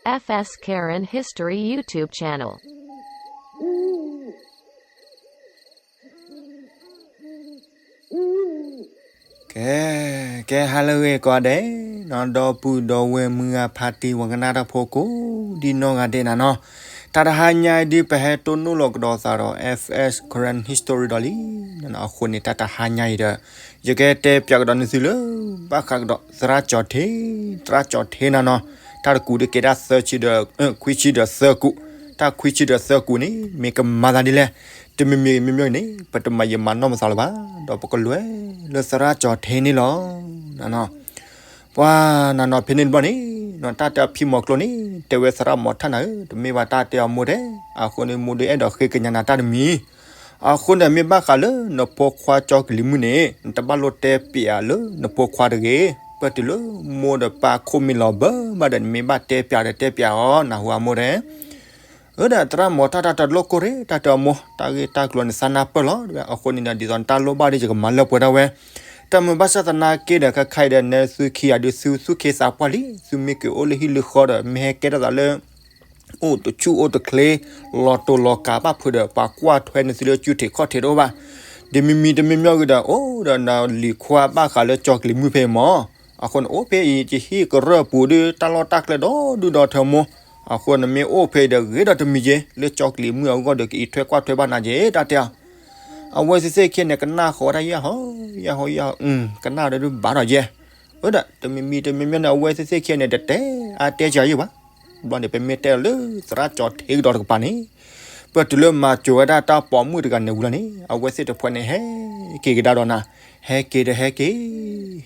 F S Karen History YouTube channel. ကဲ, ကဲ ဟါလၢအဂ့ၤကိးဂၤဒဲးနီၤ, ဒီပုၢ်ဒီဝဲၢ်မုၢ်ဂၤဖါတံၢ် ပှၤကနၣ်တၢ်ဖိကိးဒံနီၢ်ဂၤဒဲးနၤနီၤ, တၢ်တဟါညါအံၤဒုးပဟဲတိၢ်နီၣ်လီၤကဒီးသးဒီး F S Karen History ဒီးလံနီၤ, အဃိန့ၣ် တၢ်တဟါညါအံၤဒီး ယကတဲပၠးကဒီးနသုလၢ ဘၣ်ဃးကဒီးသရၣ်ကၠီၤထ့, သရၣ်ကၠီၤထ့နၤနီၤ, တၢ်တကူာ်ဒုးကဲတၢ်သၢဆံဒီး, ခွံဆံဒီးသၢကူာ်, တၢ်ခွံဆံဒီးသၢကူာ်န့ၣ် မ့ၢ်ကမၤသးဒ်လဲၣ်, တမံၤမံၤမ့မ့ၢ်န့ၣ် ပတမၤယံာ်မၤနီၢ်မသးလၢၤဘၣ်, ဒီးပကလဲၤလၢသရၣ်ကၠီၤထ့န့ၣ်လီၤ. ပှၤနၤနီၤ ဖဲန့ၣ်တဘျီန့ၣ် တၢ်တဲအဖံမီၤကျိန့ၣ် တဲဝဲသရၣ်မီၤထၣ်နၤဧၢ, တမ့ၢ်ဘၣ်တၢ်တဲအမိၢ်တဲ, အဃိန့ၣ် မိၢ်ဒုးအဲၣ်ဒိးဃ့ကညးနၤတၢ်တမံၤ, အဃိန့ၣ် မ့ၢ်ဘၣ်ဃးလၢနဖိခွါကၠီၤကလံၤမုၢ်န့ၣ် နတဘၣ်လိၣ်တဲပၠးလၢနဖိခွါတဂ့ၤ, ပၢၢ်တုၤလၢမိၢ်ဒီးပၢ်ခိၣ်မံလီၤဘၢဘၣ်ဒီး နမ့ၢ်ဘၣ်တဲပၠးဒီးတဲပၠးအီၤ နၢ်ဟူအမိၢ်တဲ အၢဒီးသရၣ်မီၤထၣ်တၢ်တလိၣ်ကိၢ်ရ့ၣ် တၢ်တဲအမိၢ်, တၢ်ဂ့ၢ်တၢ်ကျိၤန့ၣ် သးနၢ်ပၢၢ်လီၤ, အဃိန့ၣ်ဒီး ဒ်သိးနတၢ်လိၣ်ဘၣ်ဒီး ယကမၤလၢပှဲၤဒၣ်ဝဲ, တၢ်မုာ်ဘၣ်ဆၣ်သနာ်က့ဒီး ခဲခါအံၤဒီး နဲသုခံဂၤဒုး သုသူၣ်က့သးပှၢ်လံ, သုမ့ၢ်က့ၤအိၣ်လၢဟံၣ်လၢဃီဒီး မ့ၢ်ဟဲကဲထီၣ်သးလၢ အိၣ်တဆူၣ်အိၣ်တချ့, လီၤတိၢ်လီၤကးဘၣ်ဖုးဒီး ပှၤကွၢ်ထွဲနသုလၢစုထံးခီၣ်ထံးတအိၣ်ဘၣ်, ဒ်မံၤမံၤတမံၤမံၤဂ့ၤဒီး အိၣ်ဒီးနလံၤခွါဘၣ်ဃးလၢကၠီၤကလံၤမုၢ်ဖဲအံၤမီၤ, အဃိန့ၣ် အိၣ်ဖဲအံၤ ယဟံၣ်ကရၢၢ်ပူၤဒုး တၢ်လီၢ်တၢ်ကျဲဒီဒူၣ်ဒီထၢမိၢ်, အဃိန့ၣ်မ့ၢ်အိၣ်ဖဲအံၤဒီး ဂ့ၤဒီးတမံၤက့ၤ လၢကၠီၤကလံၤမုၢ်အဂီၢ်ဒီး ကအံးထွဲကွၢ်ထွဲဘၣ်နၤက့ၤ တၢ်တဲအီၤ အဝဲသ့ၣ်သ့ၣ်ခံဂၤန့ၣ် ကနၣ်ဃီၤဝဲဒၣ်ယၢ်ဟီ, ယၢ်ဟီယၢ်ဟီ, ကနၣ်ဒီးဒုးဘၣ်ဒီးယဲ, အၢဒီး တမံၤမံၤတမံၤမံၤန့ၣ် အဝဲသ့ၣ်သ့ၣ်ခံဂၤန့ၣ် တတဲအါတဲစှၤယံၢ်ဘၣ်, ဘျီန့ၣ် ပမ့ၢ်တဲလီၤလၢသရၣ်ကၠီၤထ့ကဒီးတကပၤန့ၣ်, ပၢၢ်တုၤလၢမၤစၢၤဝဲဒၣ်တၢ်ပိာ်မုၣ်တဂၤန့ၣ်ဝံၤလီၤန့ၣ် အဝဲသ့ၣ်တဖၣ်န့ၣ် ဟဲက့ၤကဒါဒီးနၤ, ဟဲက့ၤဒီးဟဲက့ၤ,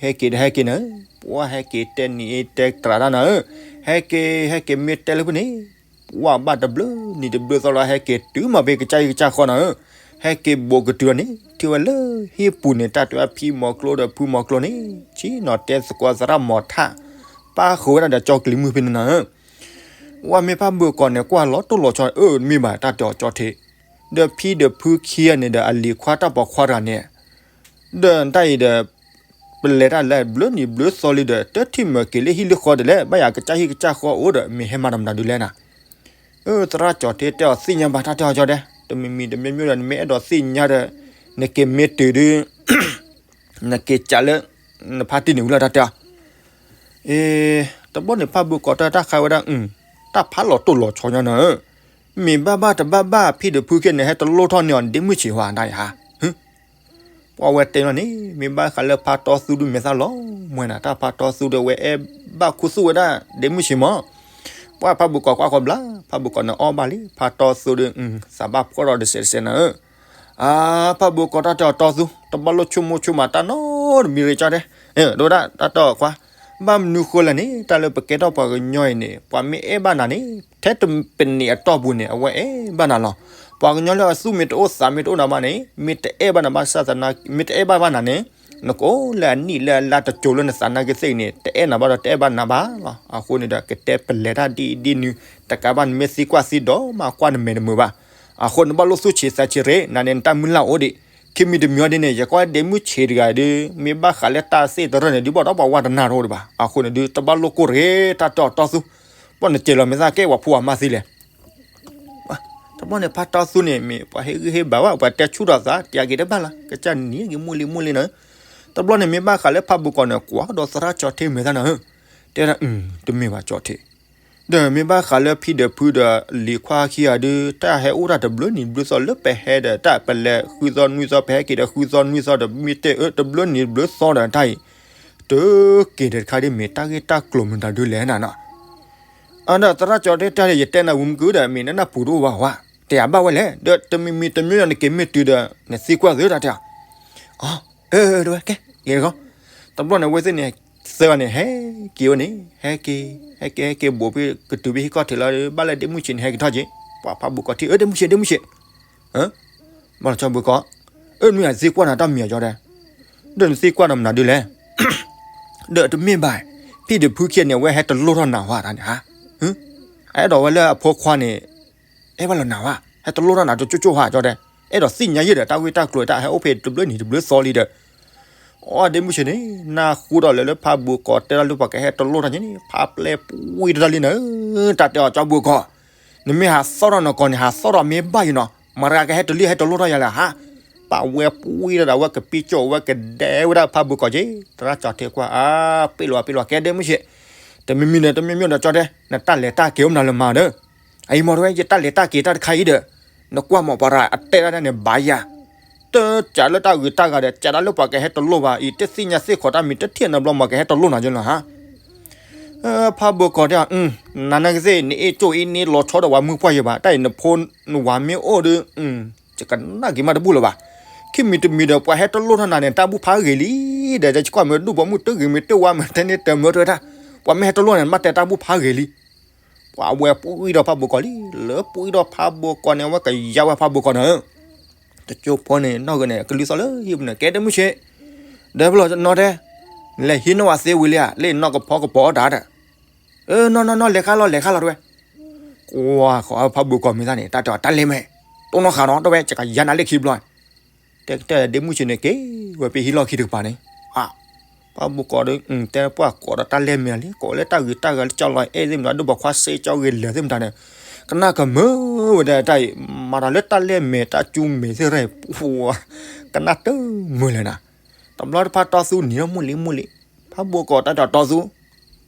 ဟဲက့ၤဒီးဟဲက့ၤနၤ, ပှၤဟဲက့ၤတဲနံၤအ့တဲတြးတၢ်နၤဧၢ, ဟဲက့ၤ ဟဲက့ၤမ့ၢ်တဲလၢဖုန့ၣ် ပှၤဘၣ်တဘျုးနံၤတဘျုးသီလီၤ ဟဲက့ၤတုၤမးဖဲကစၢ်ဟံၣ်ကစၢ်ဃီနၤဧၢ, ဟဲက့ၤဘူးကတုၤလီၤန့ၣ် ထံၣ်ဝဲလၢဟံၣ်ပူၤန့ၣ် တၢ်တဲအဖံမီၤကျိဒီးဖုမီၤကျိန့ၣ် ဆ့ၣ်နီၤတဲသကိးသရၣ်မီၤထၣ် ပၣ်ဃုာ်ဝဲဒၣ်ဒီးကၠီၤကလံၤမုၢ်ဖဲန့ၣ်နၤဧၢ, ဝဲမ့ၢ်ဖးဘုးကီးန့ၣ် ကွၢ်လီၤတိၢ်လီၤဆီ အၢ တမ့ၢ်ဘၣ်တၢ်တဲအီၤကၠီၤထ့, ဒီးဖံဒီးဖုခံဂၤန့ၣ်ဒီး အလံၤခွါတၢ်ပိာ်ခွါတဂၤန့ၣ် ဒီးတၢ်အံၤဒီး ပလဲၤတၢ်လၢဘျုးနံၤဘျုးသီလံဒီး တထံၣ်မၢက့ၤလၢဟံၣ်လၢဃီဒ်လဲၣ်, ဘၣ်ယၤကစၢ်ဟံၣ်ကစၢ်ဃီအိၣ်ဒီး မ့ၢ်ဟဲမၤတၢ်မနုၤဒ်လဲၣ်နၤ, အၢ သရၣ်ကၠီၤထ့တဲအီၤသ့ၣ်ညါဘၣ်တၢ်တဲအီၤကၠီၤဒဲး, တမံၤမံၤတမံၤမံၤဒီး နမ့ၢ်အဲၣ်ဒိးသ့ၣ်ညါဒီး နက့ၤမ့ၢ်တုၤဒုး နက့ၤကးလၢ နဖါတံၢ်န့ၣ်ဝံၤလီၤတၢ်တဲအီၤ, အ့ တဘျီန့ၣ်ဖးဘုးကီးတၢ်တၢ်ခါဝဲဒၣ် တၢ်ဖးလီၤတိၢ်လီၤဆီညါနၤဧၢ, မ့ၢ်ဘၣ်ဘၣ်တဘၣ်ဘၣ်ဖံဒီးဖုခံဂၤန့ၣ် ဟဲတလိၣ်ထီၣ်န့ၢ်အီၤဒ့မုၢ်ဆံးဝဲဒၣ်ယဟါ ပှၤဝဲတဲလီၤန့ၣ် မ့ၢ်ဘၣ်ဃးလၢဖါတီသူဒုးမဲာ်သၣ်လီၤမွဲနၤ, တၢ်ဖါတီသူဒီးဝဲအဲၣ်ဘၣ်ခူသူၣ်ဝဲဒၣ် ဒ့မုၢ်ဆံးမး, ပှၤဖးဘုးကီးကွၢ်ဃီဘျါ, ဖးဘုးကီးန့ၣ်အီၣ်ဘၣ်လံ, ဖါတီသူဒီး သးဘၣ်ဖှီၣ်ထီၣ်တစဲးတစဲးနၤဧၢ, အါ ဖးဘုးကီးတၢ်တဲအီၤတီသူ, တဘၣ်လိၣ်ဆိကမိၣ်ဆိကမးတၢ်နီတမံၤရ့ၣ်ကၠီတဲ, ဒိဒၣ်တၢ်တဲအီၤခွါ, ဘၣ်မနုၤဃိလဲၣ်န့ၣ် တၢ်လၢပကဲထီၣ်ပှၤကညီအံၤန့ၣ် ပှၤမ့ၢ်အဲၣ်ဘၣ်နၤန့ၣ် ထဲတပနံၣ်အတီၢ်ပူၤန့ၣ် အဝဲအဲၣ်ဘၣ်နၤလီၤ, ပှၤကညီလၢအသူၣ်မ့ၢ်တအိၣ်သးမ့ၢ်တအိၣ်နၤဘၣ်န့ၣ် မ့ၢ်တအဲၣ်ဘၣ်နၤဘၣ်ဆၣ်သနာ် မ့ၢ်တအဲၣ်ဘၣ်ဘၣ်နၤန့ၣ် နကအိၣ်လၢအနံၣ်လၢအလါတစိၤလၢနသးနာ်က့သ့ၣ်အံၤန့ၣ် တအဲၣ်နၤဘၣ်ဒီးတအဲၣ်ဘၣ်နၤဘၣ်လီၤ, အဃိန့ၣ်ဒီး ကတဲပလဲၤတၢ်ဒ်အံၤဒ်နုၤ တကးဘၣ်နမ့ၢ်သံကွၢ်သံဒိးမးကွၢ်နမဲာ်တမုာ်ဘၣ်, အဃိန့ၣ်ဘၣ်လိၣ်သူၣ်ဆံးသးဆံးရ့ၣ် နၤန့ၣ်နတၢ်မုၢ်လၢ်အိၣ်ဒံး, ခံမံၤတမံၤအံၤဒ်န့ၣ် ယကွၢ်ဒ့မုၢ်ဆံးတဂၤဒီး မ့ၢ်ဘၣ်ဃးလၢတၢ်သ့ၣ်တရၢၢ်န့ၣ် ဒုးဘၣ်ဒီးပှၤဝဲတနၢ်တအိၣ်ဒံးဘၣ်, အဃိန့ၣ်ဒုး တဘၣ်လိၣ်ကိၢ်ရ့ၣ်တၢ်တဲအီၤတီသူ, ပှၤနစဲးလီၤမဲာ်သၣ်ကဲပှၤဖိပှၤမါသံလဲၣ် တဘျီန့ၣ် ဖါတီသူန့ၣ် မ့ၢ်ပှၤဟ့ၣ်ဂံၢ်ဟ့ၣ်ဘါဝဲ ပှၤတဲဆူၣ်ထီၣ်သး တယၤက့ၤတဘၣ်လီၤ ကစၢ်နံၤက့ၤမူလံမူလံနၤ, တဘျီန့ၣ် မ့ၢ်ဘၣ်ဃးလၢဖးဘုးကီးန့ၣ် ကွၢ်ဒီးသရၣ်ကၠီၤထ့မဲာ်သၣ်နၤဧၢ, တဲဒၣ် တမ့ၢ်ဘၣ်ကၠီၤထ့, ဒီးမ့ၢ်ဘၣ်ဃးလၢဖံဒီးဖုဒီးလံၤခွါခံဂၤဒုး တၢ်ဟဲအိၣ်တၢ်တဘျုးနံၤတဘျုးသီလၢပဟဲဒီး တၢ်ပလဲၤဃုသီနွံသီ ပဟဲက့ၤဒီးဃုသီနွံသီဒီး မ့ၢ်တဲအၢတဘျုးနံၤတဘျုးသီဒီးတၢ်အံၤ တက့ၤဒီးတခါဒ်မ့ၢ်တၢ်ဂ့ၢ်တၢ်ကျိၤမနုၤဒုးလဲၣ်နၤနီၤ အဒီးသရၣ်ကၠီၤထ့တဲယတဲနၤဝံၤမုၢ်ကုဒီး မ့ၢ်နနၢ်ပူၤတအိၣ်ဘၣ်ဝဲ, တဲယၤဘၣ်ဝဲလဲၣ်, ဒီးတမံၤမံၤတမံၤဒီးနက့ၤမ့ၢ်တုၤဒီး နသံကွၢ်သုတၢ်တဲ, အ အၢ တဝဲကဲ က့ၤတခီ, တဘျီန့ၣ် အဝဲသ့ၣ်န့ၣ် သၢဂၤန့ၣ် ဟဲက့ၤဝဲန့ၣ် ဟဲက့ၤ ဟဲက့ၤ ဟဲက့ၤဘူးဖဲကတုၤဖဲဟံၣ်ခီၣ်ထံးလီၤဒီး ဘၣ်လၢဒ့မုၢ်ဆံးန့ၣ် ဟဲက့ၤထီၣ်က့ၤ, ပှၤဖးဘုးကီးထံၣ် အၢ ဒ့မုၢ်ဆံး ဒ့မုၢ်ဆံး ဘၣ်လီၤကၠီဘုးကီး, အၢ မ့ၢ်အသံကွၢ်နၤတၢ်မံၤအကၠီတဲ, ဒီးနသံကွၢ်နၤမနုၤဒုးလဲၣ်, ဒီးတမ့ၢ်ဘၣ်, ဖံဒီးဖုခံဂၤန့ၣ် အဝဲဟဲတလိၣ်ထီၣ်နၤဝဲတၢ်န့ၣ်ဧါ, အအဲၣ်ဒိးဝဲလၢအဖိခွါန့ၣ် အဲၣ်ဘၣ်လၢနၤဝဲ, ဟဲတလိၣ်ထီၣ်နၤတကၠိၣ်ကၠိၣ်ဧါကၠီတဲ, အဲၣ်ဒိးသ့ၣ်ညါယဲၢ်ဒီး တၢ်ဂ့ၢ်တၢ်ကျိၤတၢ်ဟဲအိၣ်ဖဲတဘျုးနံၤတဘျုးသီလံဒီး, အီ ဒ့မုၣ်ဆ့ၣ်န့ၣ် နၢ်ဟူဒီးလၢလၢဖးဘိၣ်ကီၢ်တဲတၢ်လၢပှၤကဟဲတလိၣ်ထီၣ်န့ၣ် ဖးပျဲၢ်ပှံၢ်တၢ်လံနၤဧၢ, တၢ်တဲအီၤ ကၠီဘိၣ်ကီၢ်, နမ့ၢ်ဟးသီၣ်ထီၣ်နကီၢ်န့ၣ် ဟးသီၣ်ထီၣ်မ့ၢ်ဘၣ်ယနီၤ, မတၤကဟဲတလံၢ်ဟဲတလိၣ်ထီၣ်ယၤလဲၣ်ဟါ, ပာ်ဝဲပှံၢ်တၢ်ဒီး အဝဲကပံၢ်ကၠိၣ်ဝဲကဒဲဝဲဒၣ်ဖးဘိၣ်ကီၢ်က့ၤ, သရၣ်ကၠီၤထ့ကွၢ် အါ ပ့ၢ်လီၤပ့ၢ်လီၤ ကဲဒ့မုၣ်ဆ့ၣ်, တမံၤမံၤဒီးတမံၤမံၤဒီး ကၠီတဲ နတၢ်လဲၤတၢ်က့ၤအိၣ်မနုၤလၢမၤဒီး, အအံၤမ့ၢ်တဝဲ ယတၢ်လဲၤတၢ်က့ၤတၢ်တခါအံၤဒီး နကွၢ်မးပှၤရၤအတဲဒၣ်န့ၣ်ဘၣ်ယၤ, တစးလၢတၢ်ဂုၤတၢ်ဂၤဒီး စးဒၣ်လၢပှၤကဟဲတလိၣ်ဘၣ်အံၤ တသ့ၣ်ညါသ့ၣ်ခီတၢ်မံၤတထံၣ်နီတဘျီ မ့ၢ်ကဟဲတလိၣ်နၤယလီၤဟါ, ဖးဘိၣ်ကီၢ်တဲ နနကသ့ၣ် နအ့ၣ်ကၠိၣ်အ့ၣ်န့ၣ်လီၤဆီဒီးဝၤမုၣ်ပှၢ်ယဘၣ်, တၢ်အံၤနဖိနဝၤမ့ၢ်အိၣ်ဒီး ယကနၣ်က့ၤမးတဘူၣ်လၢၤဘၣ်, ခံမံၤတမံၤဒီး ပှၤဟဲတလိၣ်ထီၣ်နၤန့ၣ် တၢ်ဘူၣ်ဖးဂ့ၤလံ, ဒီးယကွၢ်မ့ၢ်ဒူၣ်ပိာ်မုၣ်တဂ့ၤမ့ၢ်တဝါမ့ၢ်တဲန့ၣ်တမၢတဝဲတၢ်, ပှၤမ့ၢ်ဟဲတလိၣ်န့ၣ် မ့ၢ်တဲတၢ်ဘူၣ်ဖးဂ့ၤလံ, ပှၤဝဲပှံၢ်ဒီးဖးဘိၣ်ကီၢ်လံ, လၢပှံၢ်ဒီးဖးဘိၣ်ကီၢ်န့ၣ် အဝဲကယါဝဲဖးဘိၣ်ကီၢ်န့ၣ် တကၠိဖိန့ၣ် နီၢ်ဂ့ၤန့ၣ် ကလုၢ်သီၣ်လၢဟံၣ်ပူၤန့ၣ် ကဲဒ့မုၣ်ဆ့ၣ်, ဒီးဖဲလီၤနီၢ်တဲ, လဲၤဟံးနီၢ်ဝဲသ့ဝံၤလံဧါ, လၢနီၢ်ကဖီကပီၤအီၣ်တၢ်ဒီး, နီၢ်နီၢ်နီၢ် လဲၤခါလီၤ လဲၤခါလီၤတဝဲ, ကွၢ်ဃီဖးဘိၣ်ကီၢ်မ့ၢ်သးန့ၣ် တၢ်တဲအီၤ တၢ်လဲၤမဲာ်, တိၢ်နီၢ်ဃာ်နီၤ တဝဲ ယကယါနၤလၢခံဘျီ, တဲကတၢၢ်ဒ့မုၣ်ဆ့ၣ်န့ၣ် က့ၤဝဲပဟံၣ်လီၢ်ခံတကပၤန့ၣ်, ဖးဘိၣ်ကီၢ်ဒီး တဲပှၢ်ကိးဒီးတၢ်လဲၤမဲာ်လံ ကိးလၢတၢ်ဂုၤတၢ်ဂၤလၢကၠီလီၤအဲၣ်သ့ၣ်မတၤ ဒိၣ်ဘၣ်ခွါစ့ကၠီဂ့ၤလၢာ်သ့ၣ်မတၤန့ၣ်, ကနၣ်ကမုာ်ဝဲဒၣ်တၢ်အံၤ, မၤတၢ်လၢတၢ်လဲၤမဲာ်တၢ်ကၠူမဲာ်သ့ၣ်ရၣ်, ကနၣ်တမုာ်လဲၣ်နၤ, တဘျီတဖၣ်တီသူနံၤထီၣ်မိၢ်လံၤမိၢ်လံၤ, ဖးဘိၣ်ကီၢ်တၢ်တဲအီၤတီသူ,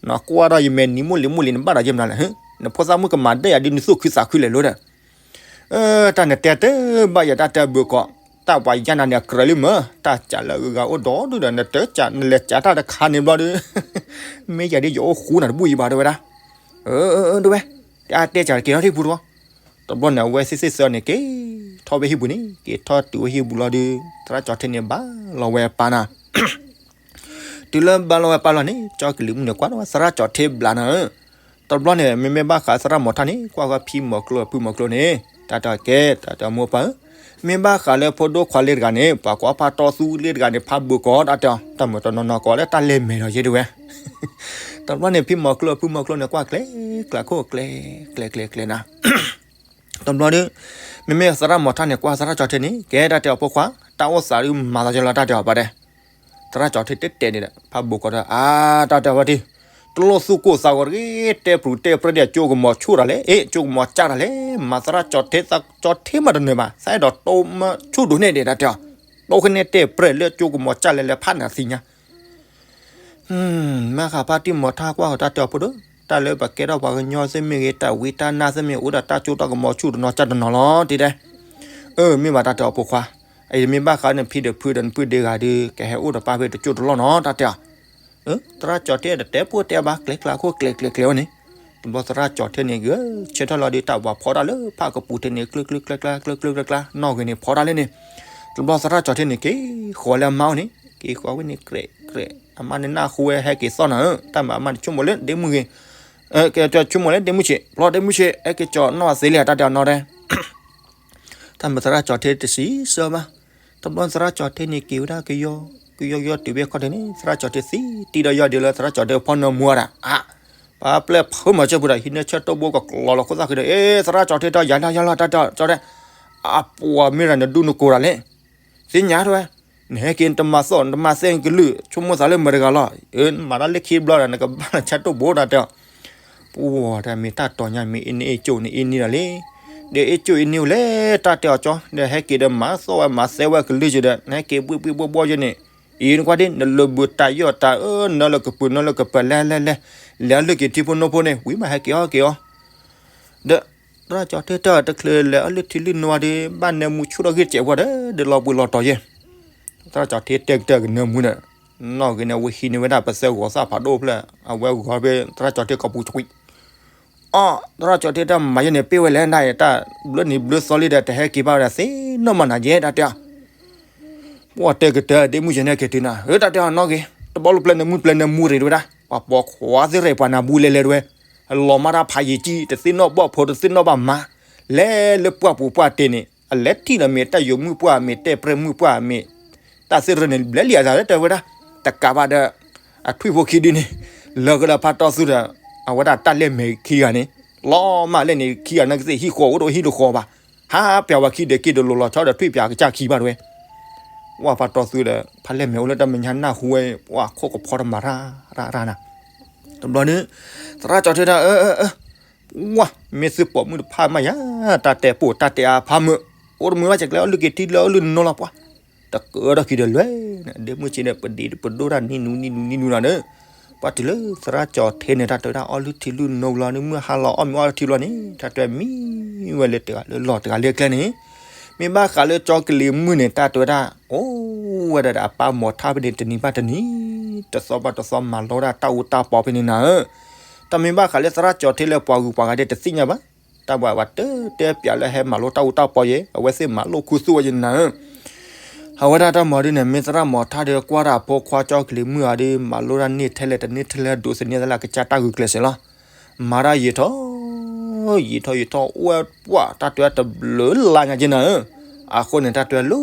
နကွၢ်ဒီးယမဲာ်နံၤမိၢ်လံၤမိၢ်လံၤ နဘၣ်ဒီးယဲမနုၤလဲၣ်, နဖိသၣ်မုၣ်ကမၤဒၣ်ယၤဒ်နသူၣ်ခုသးခုလဲၣ်လီၤဒီး တၢ်နတဲတဘၣ်ယၤတၢ်တဲဘိၣ်ကီၢ်, တၢ်ပှၤယါနၤန့ၣ် အကြၢးလံမၢ, တၢ်စးလၢအဂၤအိၣ်ဒီးဒုဒီး နတစး နလဲၤစးတၢ်တခါန့ၣ်ဘျီဒီး, မ့ၢ်ယၤဒ်ယအိၣ်ဃူနၤတဘူၣ်ယဘၣ်တဲဝဲဒၣ်, အတဲစးက့ၤထီၣ်ဟံၣ်ပူၤတဝီ, တဘျီန့ၣ် အဝဲသ့ၣ်သ့ၣ်သၢန့ၣ် က့ၤထီၣ်ဝဲဟံၣ်ပူၤန့ၣ် က့ၤထီၣ်တုၤဝဲဟံၣ်ပူၤလီၤဒီး သရၣ်ကၠီၤထ့န့ၣ် ဘၣ်လီၤဝဲပၢ်နၤ တုၤလၢဘၣ်လီၤဝဲပၢ်လီၤန့ၣ် ကၠီကလုာ်မုၣ်န့ၣ် ကွၢ်ဒီးဝဲသရၣ်ကၠီၤထ့ဘျးနၤဧၢ, တဘျီန့ၣ် မ့မ့ၢ်ဘၣ်ဃးသရၣ်မီၤထၣ်န့ၣ် ကွၢ်ဃီဖံမီၤကျိအဖုမီၤကျိန့ၣ် တၢ်တဲအီၤကဲ တၢ်တဲအီၤမိၢ်ပၢ်ဧၢ, မ့ၢ်ဘၣ်ဃးလၢဖိဒိၣ်ခွါလ့တဂၤန့ၣ် ပှၤကိးဖးတီသူလ့တဂၤန့ၣ် ဖးဘိၣ်ကီၢ်တၢ်တဲအီၤ တၢ်မုာ်တနီၤနီၤကိးလၢတၢ်လဲၤမဲာ်ဒီးယဲဒၣ်ဝဲ, တဘျီန့ၣ် ဖံမီၤကျိအဖုမီၤကျိန့ၣ် ကွၢ်ကျဲကျးခိၣ်ကျဲ ကျဲကျဲကျဲနၤ တဘျီဒီး မ့မ့ၢ်သရၣ်မီၤထၣ်န့ၣ် ကွၢ်သရၣ်ကၠီၤထ့န့ၣ် ကဲတၢ်တဲအီၤဖိခွါ တၢ်အိၣ်သးဒုးမၤသးကလီၤတၢ်တဲအီၤပၢ်တဲ, သရၣ်ကၠီၤထ့တဲတဲန့ၣ်ဒီး ဖးဘိၣ်ကီၢ်ဒီး အါ တၢ်တဲအီၤဝဲဒၣ်, တလိၣ်သူၣ်ကိၢ်သးဂီၤတဂ့ၤ တဲပျုၤတဲပြဲဒီး ကၠိကမီၤဆူၣ်တၢ်လဲၣ် အ့ ကၠိကမီၤစၢ်တၢ်လဲၣ် မၤသရၣ်ကၠီၤထ့ သရၣ်ကၠီၤထ့မးတနၢၤဘၣ် သးအဲၣ်ဒိးတိမၢဆူၣ်ဒိၣ်န့ၣ်ဒံးတၢ်တဲအီၤ, တိခဲန့ၣ်တဲပြဲလၢကၠိကမီၤစၢ်လဲၣ်လဲၣ်ဖးနၤသ့ၣ်ညါ မ့ၢ်ဃးဖါတံၢ်မီၤထါကွၢ်ဃီတၢ်တဲအီၤဖိဒိၣ်, တၢ်လၢပကဲထီၣ်ပှၤကညီသ့ၣ်မ့ၢ်ဂ့ၤ တၢ်ဝံတၢ်နါသ့ၣ်မ့ၢ်အိၣ်ဒီးတၢ်ကၠိတၢ်ကမီၤဆူၣ်တနီၤကၢ်တနီၤလီၤ တဲဒဲး, အၢ မ့ၢ်ဘၣ်တၢ်တဲအီၤဖိခွါ, အအံၤမ့ၢ်ဘၣ်ဃးနဖံဒီးဖုဒီးနပုၢ်ဒ့ဂၤဒီး ကဟဲအိၣ်ဒီးပၢ်ဖဲတကၠိတလီၢ်နီၤ တၢ်တဲအီၤ သရၣ်ကၠီၤထ့ဒီးတဲပိၢ်တဲဘၣ်ကျဲကျါခိၣ်ကျဲကျဲကျဲဝဲန့ၣ်, တဘျီသရၣ်ကၠီၤထ့န့ၣ် ဂဲၤဆၢထၢၣ်လီၤဒီး တၢ်ဝၤဖီတၢ်လၢဖးကပူၤထ့န့ၣ် ကျၢကျၢကျဲကျါ ကျၢကျၢကျဲကျါ နီၢ်ဂ့ၤန့ၣ်ဖီတၢ်လၢန့ၣ်, တဘျီသရၣ်ကၠီၤထ့န့ၣ် က့ၤဃီၤလၢအမါအိၣ်န့ၣ် က့ၤဃီၤဝဲန့ၣ် ကြဲးကြဲး အမါန့ၣ်နၢ်ဟူဝဲဟဲက့ၤသီၣ်နၤဧၢ, တၢ်မၤအမါန့ၣ်ဆိကမိၣ်လၢဒ့မုၢ်ဂ့ၤ, ကဆိကမိၣ်လၢဒ့မုၢ်ဆ့ၣ် ဘျီဒ့မုၢ်ဆ့ၣ် ဟဲက့ၤကၠီၤနီၢ်သ့လံ တၢ်တဲအီၤနီၢ်တဲ တၢ်မၤသရၣ်ကၠီၤထ့တစံးဆၢဘၣ်, တဘျီသရၣ်ကၠီၤထ့န့ၣ်က့ၤဝဲဒၣ်ကယီ, ကယီကယီတုၤဖဲခီၣ်ထံးန့ၣ် သရၣ်ကၠီၤထ့သံတံၤဒီးယီၤဒံးလၢသရၣ်ကၠီၤထ့ဖီနၢမူအီၤဒၣ်, အါ, ပှၤပျဲၢ်ဖုမၤစၢၤပူၤဒီး ဟံးန့ၢ်ဆၢတိၢ်ဘိကကျီၤလီၤခိၣ်သၣ်ဃံဒီး အ့ သရၣ်ကၠီၤထ့တၢ်ယၤလၢယၤလၢတၢ်တဲအီၤတဲ, အပှၤမ့ၢ်ဒၣ်နဒူနကိးတၢ်လဲၣ်, သ့ၣ်ညါတဝဲ, နဟဲက့ၤနတမၤသီၣ်နတမၤသဲနကလုၢ် ဆိကမိၣ်သးလၢမတၤတဂၤလီၤ, အၢ နမၤတၢ်လၢခံဘျီဒီး နကဘၣ်လၢဆၢတိၢ်ဘိတၢ်တဲအီၤ ပှၤတၢ်မ့ၢ်တၢ်တီၤညါမ့ၢ်အ့န့ၢ်အ့ကၠိၣ်န့ၣ်အ့န့ၢ်ဒၣ်လဲၣ်, ဒီးအ့ကၠိၣ်အ့န့ၢ်အိၣ်လဲၣ် တၢ်တဲအီၤကၠီ ဒီးဟဲက့ၤဒီးမၤသီၣ်ဝဲမၤသဲဝဲကလုၢ်ကဒီး နဟဲက့ၤဘှ့ၣ်ဘှ့ၣ်ဘှီၣ်ဘှီၣ်ယဲန့ၣ်, အံၤနကွၢ်ဒ် နလၢဘုးတၢ်ယီၢ်တၢ်အၢ နၢလၢကပၢၤနၢလၢကပၢၤ လဲၤလဲၤလဲၤ, လဲၤအလုၢ်က့ၤထံဖိနိဖိန့ၣ် ဝံၤမးဟဲက့ၤအီၤက့ၤအီၤ ဒီး သရၣ်ကၠီၤထ့တၢ်တချုးလဲၤအလုၢ်ထံလုၢ်နိဒီး ဘၣ်နၢမူဆူၣ်ထီၣ်ဂ့ၢ်စဲးဝဲဒီး ဒီးလီၤပှ့ၤလီၤတီၤယဲၢ်, သရၣ်ကၠီၤထ့တဲကတၢၢ်ကနၢမူဒီး နီၢ်ဂ့ၤန့ၣ် အဝဲဟံးန့ၢ်ဝဲဒၣ်ပသဲဂီၤသၣ်ဖးဒိၣ်ဖျၢၣ် အဝဲဂီၤဖဲသရၣ်ကၠီၤထ့ကီၢ်ပူၤကွံာ်, အီ သရၣ်ကၠီၤထ့တၢ်မၤယဲၢ်န့ၣ် ပ့ၢ်ဝဲလဲၣ်နၢ်အံၤ တၢ်ဘျၢနံၤဘျၢသီလံဒီး တဟဲက့ၤဘၣ်ဝဲဒၣ်သ့နီၢ်မးနၤယဲၢ်တၢ်တဲအီၤ ပှၤတဲကတၢၢ် ဒ့မုၢ်ယဲၢ်န့ၣ်က့ၤတုၤနၤ ဧၢ တၢ်တဲအီၤနီၢ်ဂ့ၤ တဘီလၢပျဲနၢမူပျဲနၢမူရ့ၣ်တဝဲဒၣ် ပှၤပိာ်ခွါသ့ၣ်ရ့ၣ်ပှၤနၢ်ဘူလဲၤလဲၤတဝဲ လီၤမၢ်တၢ်ဖးယံာ်ကံ တသ့ၣ်နီၣ်ဘီၣ်ဖိ တသ့ၣ်နီၣ်ဘၣ်မၤ လဲၤလၢပှၢ်ပူၤပှၢ်တ့ၢ်န့ၣ် အလဲၤထံၣ်ဒီးမ့ၢ်တၢ်ယိာ်မုၣ်ပှၢ် မ့ၢ်တဲပြဲၢ်မုၣ်ပှၢ် မ့ၢ်တၢ်သ့ၣ်ရ့ၣ်န့ၣ် ဘျဲလံအသးလၢတဲဝဲဒၣ် တကးဘၣ်ဒီး အထွံၣ်ဖိခံဒုန့ၣ် လၢကဒီးဖးတီသူဒီး အဝဲဒၣ်တၢ်လဲၢ်မဲာ်ခံဂၤန့ၣ် လီၤမၢ်လဲၣ်န့ၣ် ခံဂၤန့ၣ်ကသ့ၣ်ဟံၣ်ဃီအိၣ်ဒီးဟံၣ်တဃီဘၣ် ဟးပျးဝဲခံဒီးက့ၤဒီးလိၤလီၤဆီဒီးထွံၣ်ပျးကစၢ်ခံဘၣ်တဝဲ ပှၢ်ပှၤတီၢ်သုဒီး ဖးလဲၢ်မဲာ်အိၣ်လၢတၢ်မဲာ်ညါနၢ်ဟူဝဲ ပှၢ်ခိၣ်ကဖီတမၤရၢ်ရၢ်ရၢ်နၤ. တဘျီန့ၣ် သရၣ်ကၠီၤထဲဒၣ် အၢ အၢ အၢ ပှၢ် မ့ၢ်သုပိာ်မုၣ်တဖၣ်မးယၤ တၢ်တဲပိာ်တၢ်တဲအါဖးမုာ် အိၣ်တမုာ်ဘၣ် ကဲကျဲအီၣ်လုၢ်က့ၤထံလၢအီၣ်လုၢ်နနီလီၤပှၢ် တကၢထီၣ်ခံဒီးလွဲၢ်န့ၣ် ဒ့မုၢ်ဆ့ဒီး ပဒ့ပဒိၣ်တၢ်နံၣ်နူနံၣ်နူနံၣ်နူနၤဒီး ပှၢ်တုၤလၢသရၣ်ကၠီၤထဲန့ၣ် တၢ်တဲဝဲဒၣ်အီၣ်လုၢ်ထံလုၢ်နိလီၤန့ၣ် မုၢ်ဟါလီၤအီၣ်မ့ၤအီၣ်ထံဘျီန့ၣ် တၢ်တဲဝဲမံဝဲလၢတဂၤလၢလီၢ်တဂၤလၢကျဲန့ၣ် မ့ၢ်ဘၣ်ဃးလၢကၠီကလံၤမုၢ်န့ၣ် တၢ်တဲဝဲဒၣ် အိၣ်ဝဲဒၣ်ဒီးအပၢ်မိာ်ထါဖဲန့ၣ် တနံၤဘၣ်တနံၤ တသီဘၣ်တသီ မၤလိတၢ်တၢ်အူတၢ်ပီဖဲန့ၣ်နၤဧၢ. တၢ်မ့ၢ်ဘၣ်ဃးလၢသရၣ်ကၠီၤထဲလၢပှၤဂုၤပှၤဂၤဒဲးတသ့ၣ်ညါဘၣ်. တၢ်ဘၣ်ဝဲတတဲပျးလၢဟဲမၤလိတၢ်အူတၢ်ပီယဲ အဝဲသ့ၣ်မၤလိခူသူၣ်ဝဲယနၤဧၢ. အဝဲဒၣ်တၢ်မၤဒ်န့ၣ် မ့ၢ်သရၣ်မိာ်ထါဒီးကွၢ်တၢ်အဖိခွါကၠီကလံၤမုၢ်ဧါဒီး မၤလိတၢ်န့ၢ်ထဲလဲၣ်တန့ၢ်ထဲလဲၣ် ဒိးသန့ၤသလၢကစၢ်တၢ်ဂုာ်ကျဲးစၢးလီၤ. မၤတၢ်ယံာ်ထီၣ် ယံာ်ထီၣ်ယံာ်ထီၣ် အိၣ်ဝဲပှၢ်တၢ်တဲဝဲတဘျုးလါညါက့နၤဧၢ. အဃိန့ၣ် တၢ်တဲဝဲလၢ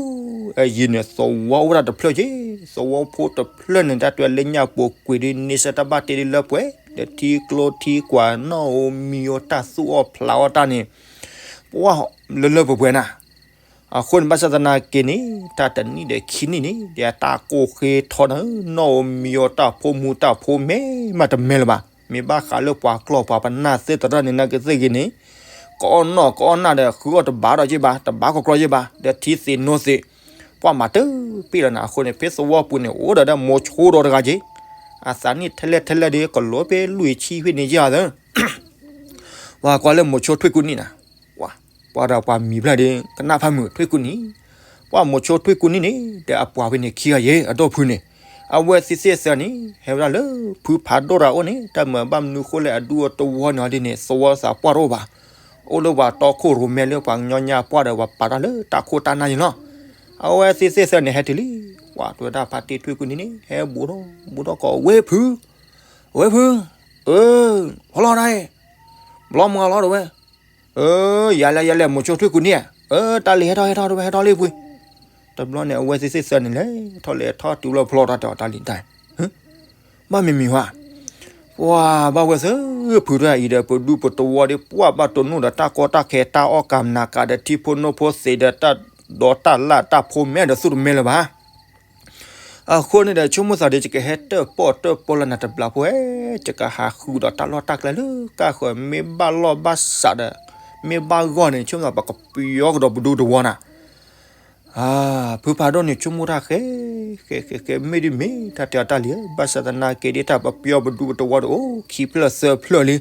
အယံၤန့ၣ် သဝီအိၣ်ဝဲဒၣ်တဖျၢၣ်က့ သဝီဖိတဖျၢၣ်န့ၣ် တၢ်တဲဝဲလၢညၣ်ပူၤကွံာ်ဒီး န့ဆၢၣ်တၢ်ဘၣ်တ့ဒ်လၢပှဲၤ ဒီးထံကျိထံကွၢ် နီၣ်ဧိၤမံၤဧိၤ တၢ်သူၣ်အီၣ်ဖျးအီၣ်တၢ်န့ၣ် ပှၢ်လၢလၢပှဲၤပှဲၤနၤ. အဃိန့ၣ် ဘၣ်ဆၣ်သနာ်က့န့ၣ် တၢ်တနံၣ်ဒီးခံနံၣ်န့ၣ် ဒီးတၢ်ကိၢ်ဃ့ထီနၤဧၢ နီၣ်ဧိၤမံၤဧိၤ တၢ်ဖိမုၣ်တၢ်ဖိမဲမးတမဲလၢၤဘၣ်. မ့ၢ်ဘၣ်ဃးလၢပှၤကျီၢ်ပှၤပနၢ်သ့ၣ်တဖၣ်န့ၣ် နာ်က့သ့ၣ်ဂ့ၤန့ၣ် ကအီၣ်နီၣ်ကအီၣ်နၢ်ဒီး ဃုအီၣ်တဘၣ်ဒီးက့ဘၣ် တဘၣ်ကီကီယ့ဘၣ် ဒီးထံသ့ၣ်နိသ့ၣ် ပှၢ်မၤတပ့ၢ်လီၤနၤ. အဃိန့ၣ် ဖဲသဝီပူၤန့ၣ် အိၣ်ဒီးဒီးမိၤဆိဒီးတဂၤက့ အသးနံၣ်ထဲလဲၣ်ထဲလဲၣ်ဒီး ကလိၤဖဲလွံၢ်ဆံဖဲန့ၣ်ယဲၢ်သၢ ပှၤကွၢ်လၢမိၤဆိထွံၣ်ကူနံၣ်နၤ ပှၤဒီးပှၤမံၤဖျၢၣ်ဒီး ကနၣ်ဖးမုာ်ထွံၣ်ကူနံၣ် ပှၢ်မိၤဆိထွံၣ်ကူနံၣ်န့ၣ် ဒီးအပှၤဖဲန့ၣ်ခံဂၤယဲၢ် အဒိၣ်ဖုန့ၣ် အဝဲသ့ၣ်သ့ၣ်သၢန့ၣ် ဟဲဝဲဒၣ်လၢ ဖုဖးဒိၣ်တဂၤအိၣ်န့ၣ် တၢ်မၤဘၣ်မနုၤဃိလဲၣ် အဒူအတဝီန့ၣ်ဒ်န့ၣ် သဝီသးပှၢ်တအိၣ်ဘၣ်. အိၣ်လၢပှၤတီခိၣ်ရိၣ်မဲလၢပှၤကညီညါပှၢ်ဒီး ပှၤပာ်တၢ်လၢတၢ်ခိၣ်တၢ်နၢ်န့ၣ်လီၤ. အဝဲသ့ၣ်သ့ၣ်သၢန့ၣ် ဟဲတုၤလံ ပှၢ်တဲဝဲဒၣ်ဖါတံၢ်ထွံၣ်ကူနံၣ်န့ၣ် ဟဲဘူးထီၣ်ဘူးထီၣ်ကီး ဝဲဖု ဝဲဖု အၢ ဖီလီၤတၢ်အံၤ ဘျီမုၢ်အလီၢ်တဝဲ အၢ ယၤလဲၣ်ယၤလဲၣ် မိၤဆိထွံၣ်ကူနံၣ်ဧါ အၢ တၢ်လံၤဟဲထီၣ်ဟဲထီၣ်တဝဲ ဟဲထီၣ်လံဖု. တဘျီန့ၣ် အဝဲသ့ၣ်သ့ၣ်သၢန့ၣ်လဲၤထီၣ်လဲၤထီၣ်တုၤလီၤဖျီတၢ်တဲအီၤတၢ်လံၤတၢ် ဘၣ်မံၤမံၤဟါ ပှၢ်ဘၣ်ဝဲသ့ၣ်ဖုတၢ်အံၤဒီး ပဒူပတဝီဒီး ပှၢ်ဘၣ်တနူၣ်ဒီးတၢ်ကီတၢ်ခဲ တၢ်အီၣ်ကၤမနၤကၤဒီး ထံဖိနိဖိသ့းဒီး တၢ်ဒိးတၢ်လၣ်တၢ်ဖိမဲဒီးသူၣ်တမဲလၢၤဘၣ်. အဃိန့ၣ်ဒီး ဆိကမိၣ်သးဒီး ယကဟဲတၢၣ်ပီၣ်တၢၣ်ပီလၢနၤတဘျီဖိဧၢ, ယကဟးဃုာ်ဒီးတၢ်လီၢ်တၢ်ကျဲလၢကါဃၢၤ မ့ၢ်ဘၣ်လီၢ်ဘၣ်စးဒီး မ့ၢ်ဘၣ်ဂီၢ်န့ၣ် ဆိကမိၣ်သးပကပယီကဒီးပဒူပတဝီနၤ. ဖုဖးဒိၣ်န့ၣ် ဆိကမိၣ်တၢ်ဃဲ ဃဲ ဃဲ ဃဲ မ့ၢ်ဒ်မ့ၢ်တၢ်တဲအီၤတၢ်လံၤဧၢ, ဘၣ်ဆၣ်သနာ်က့ဒ်တၢ်ပပယီပဒူပတဝီဒီး အိၣ်ခံဖျၢၣ်သၢဖျၢၣ်လံ.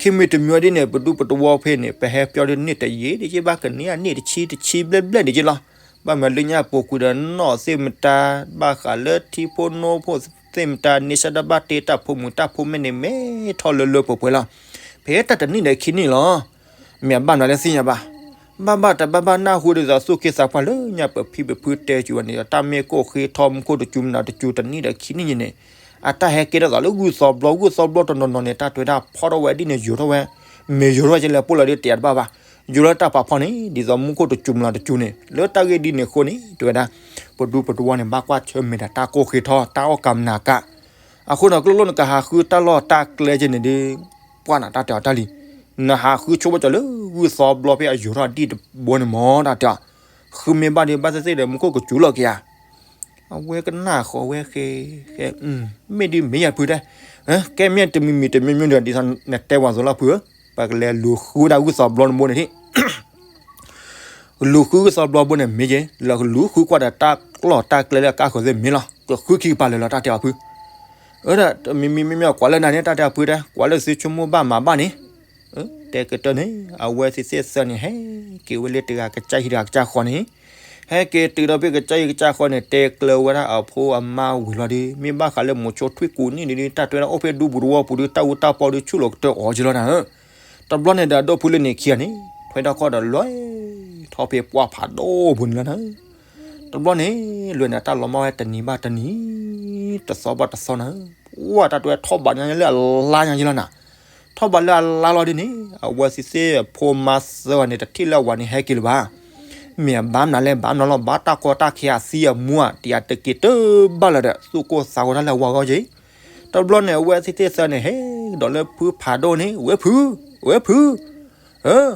ခံမံၤတမံၤဒ်န့ၣ် ပဒူပတဝီဖဲန့ၣ် ပဟဲပယီဒ်န့ၣ်တယံာ်ဒ်ယ့ၢ်ဘၣ် ကန့ၢ်အန့ၣ်တဆံတဆံဘျဲၣ်ဘျဲၣ်ဒ်ယ့ၢ်လီၤ. ဘၣ်မနုၤလၢညါပူၤကွံာ်ဒီးနီၢ်သ့ၣ်မတၤ ဘၣ်ဃးလၢထံဖိနိဖိသ့ၣ်မတၤ န့ဆၢၣ်တၢ်ဘၣ်တ့တၢ်ဖိမုၣ်တၢ်ဖိမဲန့ၣ် မဲထီၣ်လၢလၢပှဲၤပှဲၤလီၤ. ဖဲတၢ်တနံၣ်ဒီးခံနံၣ်လီၤ. မ့ၢ်အဘၣ်မနုၤလၢသ့ၣ်ညါဘၣ်. ဘၣ်ဘၣ်တဘၣ်ဘၣ်နၢ်ဟူဒ်သိးသူၣ်က့သးပှၢ်လၢညါပဖံပဖုတဲက့ၤဝဲန့ၣ်ဒီး တၢ်မ့ၢ်ကိၢ်ဃ့ထီမူခိၣ်တစူၤမနုၤတစူၤ တနံၣ်ဒီးခံနံၣ်န့ၣ် အတၢ်ဟဲကဲထီၣ်သးလၢဂုၢ်သီဘျီ ဂုၢ်သီဘျီတနီၤနီၤန့ၣ် တၢ်တဲဝဲဒၣ်ဖီထီၣ်ဝဲဒ်န့ၣ် ယိၤထီၣ်ဝဲ မ့ၢ်ယိၤထီၣ်ဝဲကလဲၤပိၢ်လီၤဒ်တဲတဘၣ်ဘၣ်. ယိၤလၢတၢ်ပာ်ဖီန့ၣ် ဒ်သိးမူခိၣ်တစူၤမနုၤတစူၤန့ၣ် လၢတၢ်ဂ့ၢ်ဒ်န့ၣ်အဃိန့ၣ် တဲဝဲဒၣ် ပဒူပတဝီန့ၣ် ဘၣ်ကွၢ်ဆၢၣ်မဲာ်ဒီးတၢ်ကိၢ်ဃ့ထီ တၢ်အီၣ်ကၤမနၤကၤ အဃိန့ၣ် ကျိၣ်လိၣ်နကဟးဃုတၢ်လီၢ်တၢ်ကျဲက့ၤန့ၣ်ဒီး ပှၢ်နၤတၢ်တဲအီၤတၢ်လံၤ နဟးဃုဆိကမိၣ်ကၠီၤလၢဂုၢ်သီဘျီဖဲအယိၤထီၣ်ဒ်တဘိန့ၣ်မ့ၢ်တၢ်တဲအီၤ ဃုမ့ၢ်ဘၣ်ဒီး ဘၣ်သ့ၣ်သ့ၣ်ဒီး မူခိၣ်ကစူၤလီၤက့ၤဧါ. အဝဲကနၣ်ဃီဝဲဃဲ ဃဲ မ့ၢ်ဒ်မ့ၢ်ယၤဖုတဲ ကဲမ့ၢ်တမံၤမံၤတမံၤမံၤဒီး ဒ်သိးနတဲဝဲသိးလီၤဖုဧၢ, ပကလဲၤလူၤဃုဒၣ်ဂုၢ်သီဘျီတဘိန့ၣ် လူၤဃုဂုၢ်သီဘျီဘိန့ၣ်မ့ၢ်က့ၤ လၢကလူၤဃုကွၢ်ဒီးတၢ်လီၢ်တၢ်ကျဲလၢအကါဃၢၤသ့ၣ်မ့ၢ်လီၤ. ကဃုခံကပၤလၢာ်လီၤ တၢ်တဲအီၤဖု. အၢ တမံၤမံၤမ့ၢ်မ့ၢ်ကွၢ်လၢနၤန့ၣ် တၢ်တဲအီၤဖုတဲ ကွၢ်လၢသုဆိကမိၣ်ဘၣ်မၤဘၣ်န့ၣ် တဲကတၢၢ်န့ၣ် အဝဲသ့ၣ်သ့ၣ်သၢန့ၣ် ဟဲက့ၤဝဲလၢတဂၤကစၢ်ဟံၣ်တဂၤကစၢ်ဃီန့ၣ် ဟဲက့ၤတုၤဒီးဖဲကစၢ်ဟံၣ်ကစၢ်ဃီန့ၣ် တဲကျၢၤဝဲဒၣ်အဖိအမါဝံၤလီၤဒီး မ့ၢ်ဘၣ်ဃးလၢမိၤဆိထွံၣ်ကူနံၣ်န့ၣ် တၢ်တဲဝဲဒၣ်အိၣ်ဖဲဒူပူၤတဝီပူၤဒီး တၢ်အူတၢ်ပီဒီး ဆူၣ်လိာ်ကတၢၢ်အီၤက့ၤလီၤနၤဧၢ. တဘျီန့ၣ်ဒီး အဒိၣ်ဖုလၢန့ၣ်ခံဂၤန့ၣ် ထွဲထီၣ်ခီၣ်ဒီးလွဲၢ်ထီၣ်ဖဲပှၢ်ဖးဒိၣ်ပူၤန့ၣ်လီၤနၤဧၢ. တဘျီန့ၣ် လွဲၢ်န့ၣ် တၢ်လီၤမၢ်ဝဲတနံၤဘၣ်တနံၤ တသီဘၣ်တသီနၤဧၢ. ပှၢ်တၢ်တဲဝဲထီၣ်ဘးညါလၢအလါညါက့ၤလီၤနၤ ထီၣ်ဘးလၢအလါလီၤဒ်န့ၣ် အဝဲသ့ၣ်သ့ၣ်အဖိမါသၢဂၤန့ၣ် တထံၣ်လၢအဝၤန့ၣ်ဟဲက့ၤလၢၤဘၣ်. မ့ၢ်အဘၣ်မနုၤလဲၣ် ဘၣ်မနုၤလီၤ ဘၣ်တၢ်ကီတၢ်ခဲအသံအမူဧါ တယၤတက့ၤတဘၣ်လၢၤဒီး သူၣ်ကိၢ်သးဂီၤတၢ်လၢအဝၤဂီၢ်က့ၤ. တဘျီန့ၣ် အဝဲသ့ၣ်သ့ၣ်သၢန့ၣ် ဟဲကဒီးလၢဖုဖးဒိၣ်န့ၣ် ဝဲဖု ဝဲဖု အၢ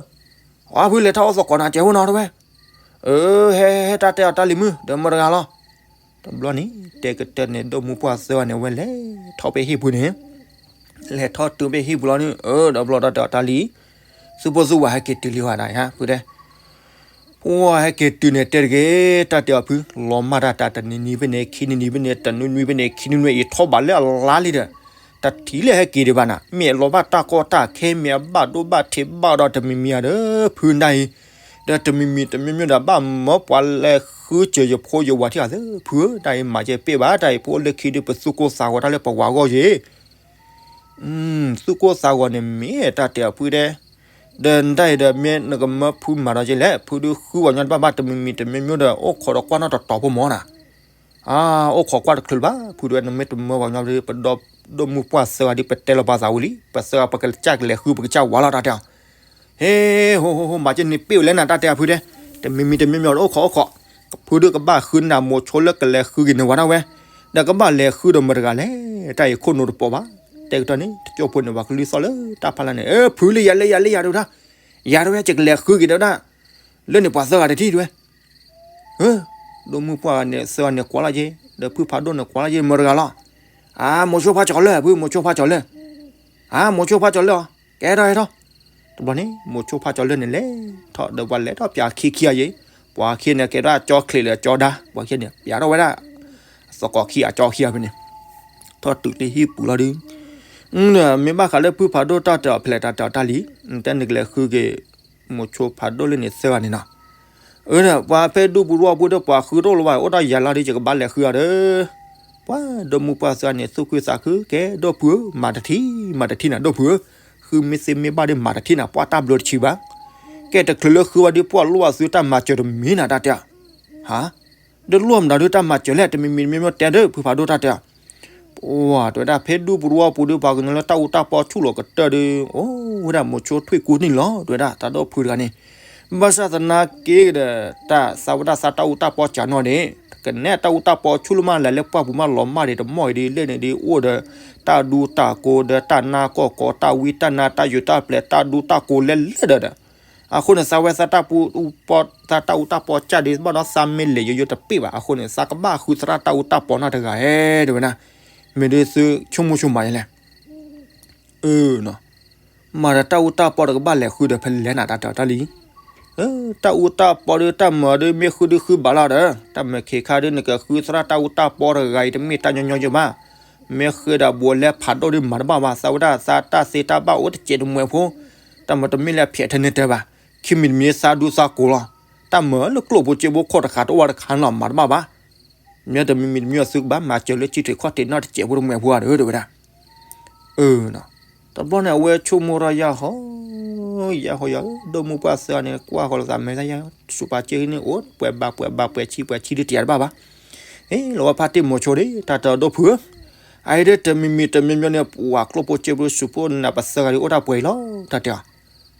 အီဖုလဲၤထီၣ်အိၣ်သကိးနၤကဲဝဲနီၤတဝဲ အၢ ဟဲ ဟဲ တၢ်တဲအီၤတၢ်လံၤမုၢ် ဒီးမတၤတဂၤလီၤ. တဘျီန့ၣ် တဲကတၢၢ်န့ၣ် ဒိၣ်မုၢ်ပှၢ်သၢဂၤန့ၣ် အဝဲလဲၤထီၣ်ဖဲဟံၣ်ပူၤန့ၣ် လဲၤထီၣ်တုၤဖဲဟံၣ်ပူၤလီၤန့ၣ် အၢ ဒီးဘျီဒီးတၢ်လံ သူၣ်ပိၢ်သူၣ်ဝါဟဲက့ၤတုၤလံဝဲဒၣ်ယါ ဖုတဲ ပှၤဟဲက့ၤတုၤန့ၣ်တဲတဂ့ၤ တၢ်တဲအီၤဖု လီၤမၢ်တၢ်တၢ်တနံၤနံၤဖဲန့ၣ် ခံနံၤနံၤဖဲန့ၣ် တနွံနွံဖဲန့ၣ် ခံနွံနွံအံၤထီၣ်ဘးလၢအလါလံဒီး တထံၣ်လၢဟဲက့ၤဒံးဘၣ်နၤ မ့ၢ်အလီၤဘၣ်တၢ်ကီတၢ်ခဲ မ့ၢ်အဘၣ်ဒိဘၣ်ထံးဘၣ်ဒီးတမံၤမံၤဧါဒီး ဖုဒၣ်အံၤ ဒီးတမံၤမံၤတမံၤမံၤဒီး ဘၣ်မၢပှၤလဲၤဃုစၢၤယဖိယဝၤထံၣ်ဧါသၢ ဖုဧၢ တၢ်အံၤမၤကဲပ့ၢ်ဘၣ် တၢ်အံၤ ပအိၣ်လၢခံဒီး ပသူၣ်ကိၢ်သးဂီၤတၢ်လၢပဝၤအဂီၢ်ယ့ၣ် သူၣ်ကိၢ်သးဂီၤန့ၣ်မ့ၢ်တၢ်တဲအီၤဖုတဲ, ဒီးနတၢ်အံၤဒီးမ့ၢ်နကမၢဖုမၤဒီးက့လဲၣ်, ဖုဒုးဃုပှၤကညီတဘၣ်ဘၣ် တမံၤမံၤတမံၤမံၤဒီး အိၣ်ခိးဒီးကွၢ်နီၣ်တတီၤဖိမၢ်နၤ, အါ, အိၣ်ခိးကွၢ်တချုးလၢၤဘၣ်, ဖုဒုးနမ့ၢ်တမၢပှၤကညီဒီး ပဒီဒိၣ်မုၢ်ပှၢ်သၢဂၤဒီး ပတဲလီၤပာ်သးဝံၤလံ, ပသၢဂၤပကစၢ်ကလဲၤဃုပကစၢ်ဝၤလီၤတၢ်တဲအီၤ ဟ့, ဟိဟိဟိ မၤက့န့ၣ်ပ့ၢ်ဝဲလဲၣ်နၤတၢ်တဲအီၤဖုတဲ, တမံၤမံၤတမံၤမံၤဒီးအိၣ်ခိးအိၣ်ခိး, ဖုဒုးကဘၣ်ဃုနၤမိၤဆိလၢကလဲၤဃုက့ၤန့ၢ်ဝဲဒၣ်ဝဲ, ဒီးကဘၣ်လဲၤဃုဒီးမတၤတဂၤလဲၣ်, တၢ်အံၤခိၣ်နူာ်တပိာ်ဘၣ်, တဲကတီၢ်န့ၣ် တကၠိဖိန့ၣ် ပှၤကလုၢ်သီၣ်လၢတၢ်ဖးလၢ်န့ၣ်, ဖုလၢယၤလၢယၤလၢယၤတဲဝဲဒၣ်, ယၤတဲဝဲ ယကလဲၤဃုက့ၤတဲဝဲဒၣ်, လၢန့ၣ်ပှၤသၢဂၤတထံၣ်တဲဝဲ ဒိၣ်မုၢ်ပှၢ်န့ၣ်သၢဂၤန့ၣ်ကွၢ်လၢ်က့, ဒီးဖုဖးဒိၣ်န့ၣ်ကွၢ်လၢ်က့ မတၤတဂၤလီၤ, အါ, မိၤဆိဖးကၠီၤလၢၢ်, ဖုမိၤဆိဖးကၠီၤလၢၢ်, အါ, မိၤဆိဖးကၠီၤလၢၢ်အီၤ, ကဲထီၣ်ဟဲထီၣ်, တဘျီန့ၣ် မိၤဆိဖးကၠီၤလၢၢ်န့ၣ်လဲၤထီၣ်ဒီးပှၤလဲၤထီၣ်ပၠးခံခံဂၤယ့, ပှၤခံန့ၣ်ကဲထီၣ်ကၠီချံးလၢကၠီဒါ, ပှၤခံန့ၣ် ပၠးထီၣ်ဝဲဒၣ် သကိးခံအကၠီခံဂၤဖဲန့ၣ်, ထီၣ်တုၤလၢဟံၣ်ပူၤလီၤဒုး မ့ၢ်ဘၣ်ဃးလၢဖုဖးဒိၣ်တၢ်တဲအီၤဖဲလဲၣ်တၢ်တဲအီၤတၢ်လံ, တဲနကလဲၤဃုက့ၤ မိၤဆိဖးဒိၣ်လၢန့ၣ်သၢဂၤန့ၣ်နီၤ, အၢ, ပှၤဖဲဒူပူၤရူပူၤဒီးပှၤဃုတအိၣ်လၢၤဘၣ် အိၣ်တၢ်ယၤလီၤဒီး ယကဘၣ်လဲၤဃုအီၤဒီး, ပှၤဒိၣ်မုၢ်ပှၢ်သၢဂၤန့ၣ် သူၣ်ခုသးခု ကဲဒိၣ်ဖုဧၢ, မၤတထံၣ် မၤတထံၣ်နၤဒိၣ်ဖုဧၢ, ဃုမ့ၢ်သ့မ့ၢ်ဘၣ်ဒီးမၤတထံၣ်နၤ ပှၤတၢ်ဘျုးတဆံးဘၣ်, ကဲတချုးလၢဃုဝဲဒီး ပှၤလိၣ်အသုတၢ်မၤစၢၤတမံၤနၤတၢ်တဲအီၤ, ဟါ ဒီးလိၣ်မတၤဒုးတၢ်မၤစၢၤလဲၣ် တမံၤမံၤတမံၤမံၤတဲဒီး ဖုဖးဒိၣ်တၢ်တဲအီၤ, ပှၤတဲဝဲဒၣ် ဖဲဒူပူၤရူပူၤဒီး ပှၤကညီလၢတၢ်အူတၢ်ပီဆူၣ်လီၤကတၢၢ်ဒီး အိၣ်ဝဲဒၣ်မိၤဆိထွံၣ်ကူနံၣ်လီၤ တဲဝဲဒၣ် တၢ်ဒိၣ်ဖုတဂၤန့ၣ်, ဘၣ်ဆၣ်သနာ်က့ဒီး တၢ်သးဝဲဒၣ်သးတၢ်အူတၢ်ပီစှၤနီၣ်န့ၣ် ကနဲတၢ်အူတၢ်ပီဆူၣ်လၢမးလဲၤလၢပှၢ်ပူၤမးလီၤမၢ်ဒံးတမီၢ်အံၤဒ်လဲၣ်န့ၣ်ဒ်အိၣ်ဒီး တၢ်ဒူတၢ်ကိးဒီးတၢ်နါကီၢ်ကီး တၢ်ဝံတၢ်နါ တၢ်ယိၤတၢ်ပျဲၤ တၢ်ဒူတၢ်ကိးလဲၤလဲၣ်ဒီး အဃိန့ၣ် သးဝဲသးတၢ်အူတၢ်ပီစှၤဒံးဘၣ်ဒီး သးမ့ၢ်လဲၤယိယိတပ့ၢ်ဘၣ် အဃိန့ၣ် သးကဘၣ်ဃုသရၣ်တၢ်အူတၢ်ပီနီတဂၤဧဲ တဲဝဲဒၣ်, မ့ၢ်ဒ်သုဆိကမိၣ်ဆိမးယဲလဲၣ် အၢ, မၤဒီးတၢ်အူတၢ်ပီဒီးကဘၣ်လဲၤဃုဒီးဖဲလဲၣ်နၤတၢ်တဲအီၤတၢ်လံ, တၢ်အူတၢ်ပီဒီးတၢ်မၤဒီးမ့ၢ်ဃုဒုးဃုဘၣ်လီၤဒီး တၢ်မၤခ့ခါဒီးနကဃုသရၣ်တၢ်အူတၢ်ပီတဂၤအံၤတမ့ၢ်တၢ်ညီညီယဲဘၣ်, မ့ၢ်ဃုဒီးဘူးလဲၤဖးဒိၣ်ဒုးမၤတဘၣ်ဘၣ် သးဝဲဒၣ်သးတၢ်သ့တၢ်ဘၣ်အိၣ်တစဲးတမှဲၤဖိ, တၢ်မၤတမ့ၢ်လၢဖျဲးထဲန့ၣ်တဲဘၣ်, ခံမံၤတမံၤသးဒူသးကိးလီၤ, တၢ်မၤလၢကျိၣ်ဖိစ့ဖိခိၣ်တခါတအိၣ်ဝဲတခါန့ၣ်လီၤမၤတဘၣ်ဘၣ် မ့ၢ်တမံၤမံၤတမံၤအသုကဘၣ်မၤစၢၤလၢစံၣ်ထံးခီၣ်ထံးနီၣ်တစဲးဖိတမှဲၤဖိဧါဒီး တဲဝဲဒၣ်, အၢ, တဘျီန့ၣ် အဝဲဆိကမိၣ်ထီၣ်ယၢ်ဟီ, ယၢ်ဟီယၤ, ဒိၣ်မုၢ်ပှၢ်သၢဂၤန့ၣ် ကွၢ်ဃီၤလီၤသးမဲာ်ညါ, စူးပာ်စ့န့ၣ် အိၣ်ပှဲၤဘၣ်ပှဲၤဘၣ်ပှဲၤဆံပှဲၤဆံဒုးတယၤတဘၣ်ဘၣ်, ဟ့ၣ်လီၤဝဲဖါတံၢ်မိၤဆိဒီး တၢ်တဒိၣ်ဖုဧၢ, အအံၤဒ်တမံၤမံၤတမံၤမံၤန့ၣ် ပှၤကျိၣ်ဖိစ့ဖိစူးဖိနၤပသၢဂၤဒီးအိၣ်တၢ်ပှဲၤအံၤလီၤ တၢ်တဲအီၤ,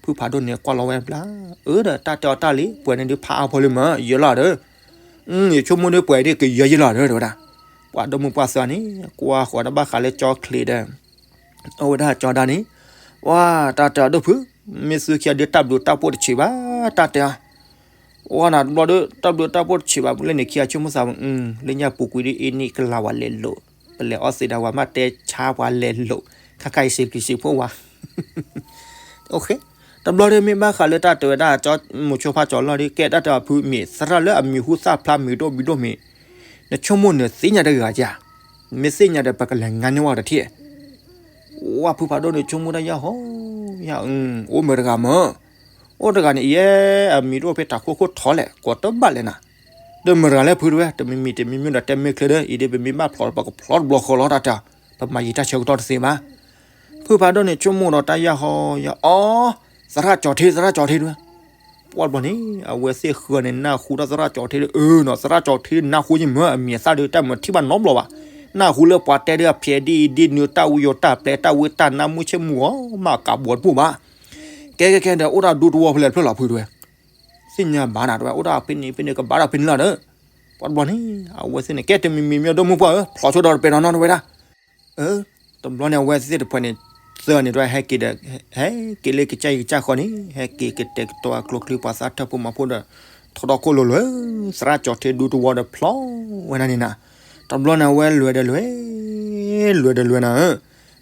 ဖုဖးဒိၣ်န့ၣ်ကွၢ်လီၤဝဲဘျါ, အၢဒီး တၢ်တဲအီၤတၢ်လံ ပှဲၤန့ၣ်ဒုးဖးအါဖီလံမး ယဲလီၤဒီး ယဆိကမိၣ်ဒုးပှဲၤဒ်ကယဲယဲလီၤဒီး တဲဝဲဒၣ်, ပှၤဒိၣ်မုၢ်ပှၢ်သၢဂၤန့ၣ် ကွၢ်ဃီၤတဘၣ်ဃးလၢကၠီချံးဒီး အဝဲဒၣ်ကၠီဒါန့ၣ်, ပှၤတၢ်တဲအီၤဒိၣ်ဖု, မ့ၢ်သုခံဂၤဒုးတၢ်ဘျုးတၢ်ဖှိၣ်တဆံးဘၣ်, တၢ်တဲအီၤ ပှၤနၤတဘျီဒီး တၢ်ဘျုးတၢ်ဖှိၣ်တဆံးဘၣ် လၢန့ၣ်ခံဂၤဆိကမိၣ်သး, လၢညါပူၤကွံာ်ဒ်အံၤန့ၣ်ကလၤဝဲလဲၤလိာ်, ပလဲၤအီသံးဒၣ်ဝဲမးတဲဆါပှၤလဲၤလိာ်, ခါခါအံၤစံးပျံၤစံးဖှိၣ်ဝဲ တဘျီဒီးမ့ၢ်ဘၣ်ဃးလၢတၢ်တဲဝဲဒၣ် မိၤဆိဖးကၠီၤလီၢ်ဒီး ကဲတၢ်တဲအီၤဖုမ့ၢ်သရၣ်လၢအမံၤဟူသၣ်ဖျါမံၤဒိၣ်မံၤဒိၣ်မ့ၢ်, နဆိကမိၣ်နသ့ၣ်ညါတဂၤဧါ, မ့ၢ်သ့ၣ်ညါဒီးပကလဲၤငါန့ၢ်ဝဲတထံၣ်, ဝဲဖုဖးဒိၣ်န့ၣ်ဆိကမိၣ်တၢ်ယၢ်ဟီ, ယၤ, အိၣ်မ့ၢ်တဂၤမး, အိၣ်တဂၤန့ၣ် ယဲ, အမံၤတအိၣ်ဖဲတၢ်ခိၣ်ခိၣ်ထီလဲၣ် ကိးတဘၣ်လဲၣ်နၤ, ဒီးမ့ၢ်တဂၤလဲၣ်ဖုတဲဝဲ တမံၤမံၤတမံၤမံၤဒီးတဲမ့ၢ်ချ့ဒီး အံၤဒ်ပမ့ၢ်ဘၣ်ဖျိးပကဖျိးတဘျီဃီလီၤတၢ်တဲ, ပမၤယံာ်တၢ်ဆၢကတီၢ်တသ့ဘၣ် ဖုဖးဒိၣ်န့ၣ်ဆိကမိၣ်ဒီးတၢ်ယၢ်ဟီယၤအီၤ, သရၣ်ကၠီၤထ့ သရၣ်ကၠီၤထ့တဲဝဲ, ပှၢ်တဘျီန့ၣ် အဝဲသ့ၣ်ဃုန့ၣ် နၢ်ဟူတၢ်သရၣ်ကၠီၤထ့ဒီး အၢနီၤ သရၣ်ကၠီၤထ့နၢ်ဟူယမၢ အမံၤအသၣ်ဒီးတၢ်မၤထံၣ်ဘၣ်နီတဘျီဘၣ်, နၢ်ဟူလၢပှၤတဲဒီးအဖျဲးဒ်အံၤဒ်နုၤ တၢ်ဝံယိၤတၢ်ပျဲတၢ်ဝံတၢ်နါမုၢ်ဆ့ၣ်မုၢ်ဂီၤ မ့ၢ်ကးဘီတပူၤဘၣ်, ကဲကဲကဲဒီး အိၣ်တၢ်ဒူတဝီဖဲလဲၣ်တဖျၢၣ်လီၤဖုတဲဝဲ သ့ၣ်ညါဘၣ်နၤတဲဝဲ အိၣ်တၢ်ဖဲန့ၣ်ဖဲန့ၣ်ကဘၣ်တၢ်ဖဲန့ၣ်လီၤဒီး, ပှၢ်တဘျီန့ၣ် အဝဲသ့ၣ်န့ၣ် ကဲတမံၤမံၤမ့ၢ်ဒိၣ်မုၢ်ပှၢ်ဧၢ ဖျိးဆိဒီးတပဲနီၤနီၤတဲဝဲဒၣ်, အၢ, တဘျီန့ၣ် အဝဲသ့ၣ်တဖၣ်န့ၣ် သၢဂၤန့ၣ်တဲဝဲဟဲက့ၤဒီး, ဟဲက့ၤလၢကစၢ်ယံၤကစၢ်ဃီန့ၣ် ဟဲက့ၤကတဲာ်ကတီၤအကျိချံပှၤသးထၢၣ်ဖိမၤဖိဒီး, ထီထီၣ်ခိၣ်လိၤလိၤ, သရၣ်ကၠီၤထ့ဒူတဝီဒီးဖျိးဝဲဒၣ်န့ၣ်နၤ တဘျီန့ၣ် အဝဲလဲၤဒီးလဲၤ, လဲၤဒီးလဲၤနၤဧၢ,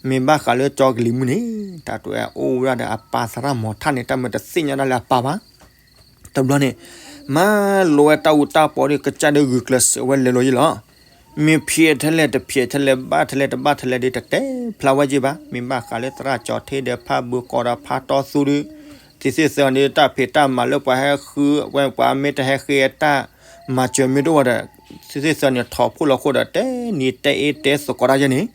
မ့ၢ်ဘၣ်ဃးလၢကၠီကလံၤမုၢ်န့ၣ် တၢ်တဲအိၣ်ဝဲဒၣ်ဒီးအပၢ်သရၣ်မီၤထၣ်န့ၣ် တၢ်မ့ၢ်တသ့ၣ်ညါဒၣ်လၢအပၢ်ဘၣ်. တဘျီန့ၣ် မၤလိဝဲတၢ်အူတၢ်ပီဒီး ကစၢ်ဒီးဂုာ်ကျဲးစၢးဝဲလဲၤလီၤယံၤလီၤ. မ့ၢ်ဖျဲးထဲလဲၣ်တဖျဲးထဲလဲၣ် ဘၣ်ထဲလဲၣ်တဘၣ်ထဲလဲၣ်ဒီး တတဲဖျါဝဲက့ၤဘၣ်. မ့ၢ်ဘၣ်ဃးလၢသရၣ်ကၠီထ့ဒီး ဖးဘၢကီဒီးဖးတီသူဒီး သ့သ့ၣ်သၢန့ၣ် တၢ်ဖံးတၢ်မၤလၢပှၤဟဲဃုဝဲ ပှၤမ့ၢ်တဟဲဃ့တၢ်မၤစၢၤမ့ၢ်တအိၣ်ဝဲဒီး သ့သ့ၣ်သၢန့ၣ် ထီၣ်ဖှိၣ်လီၤဃိဒီး တဲနံၤတဲအ့တဲသကိးတၢ်ယဲန့ၣ်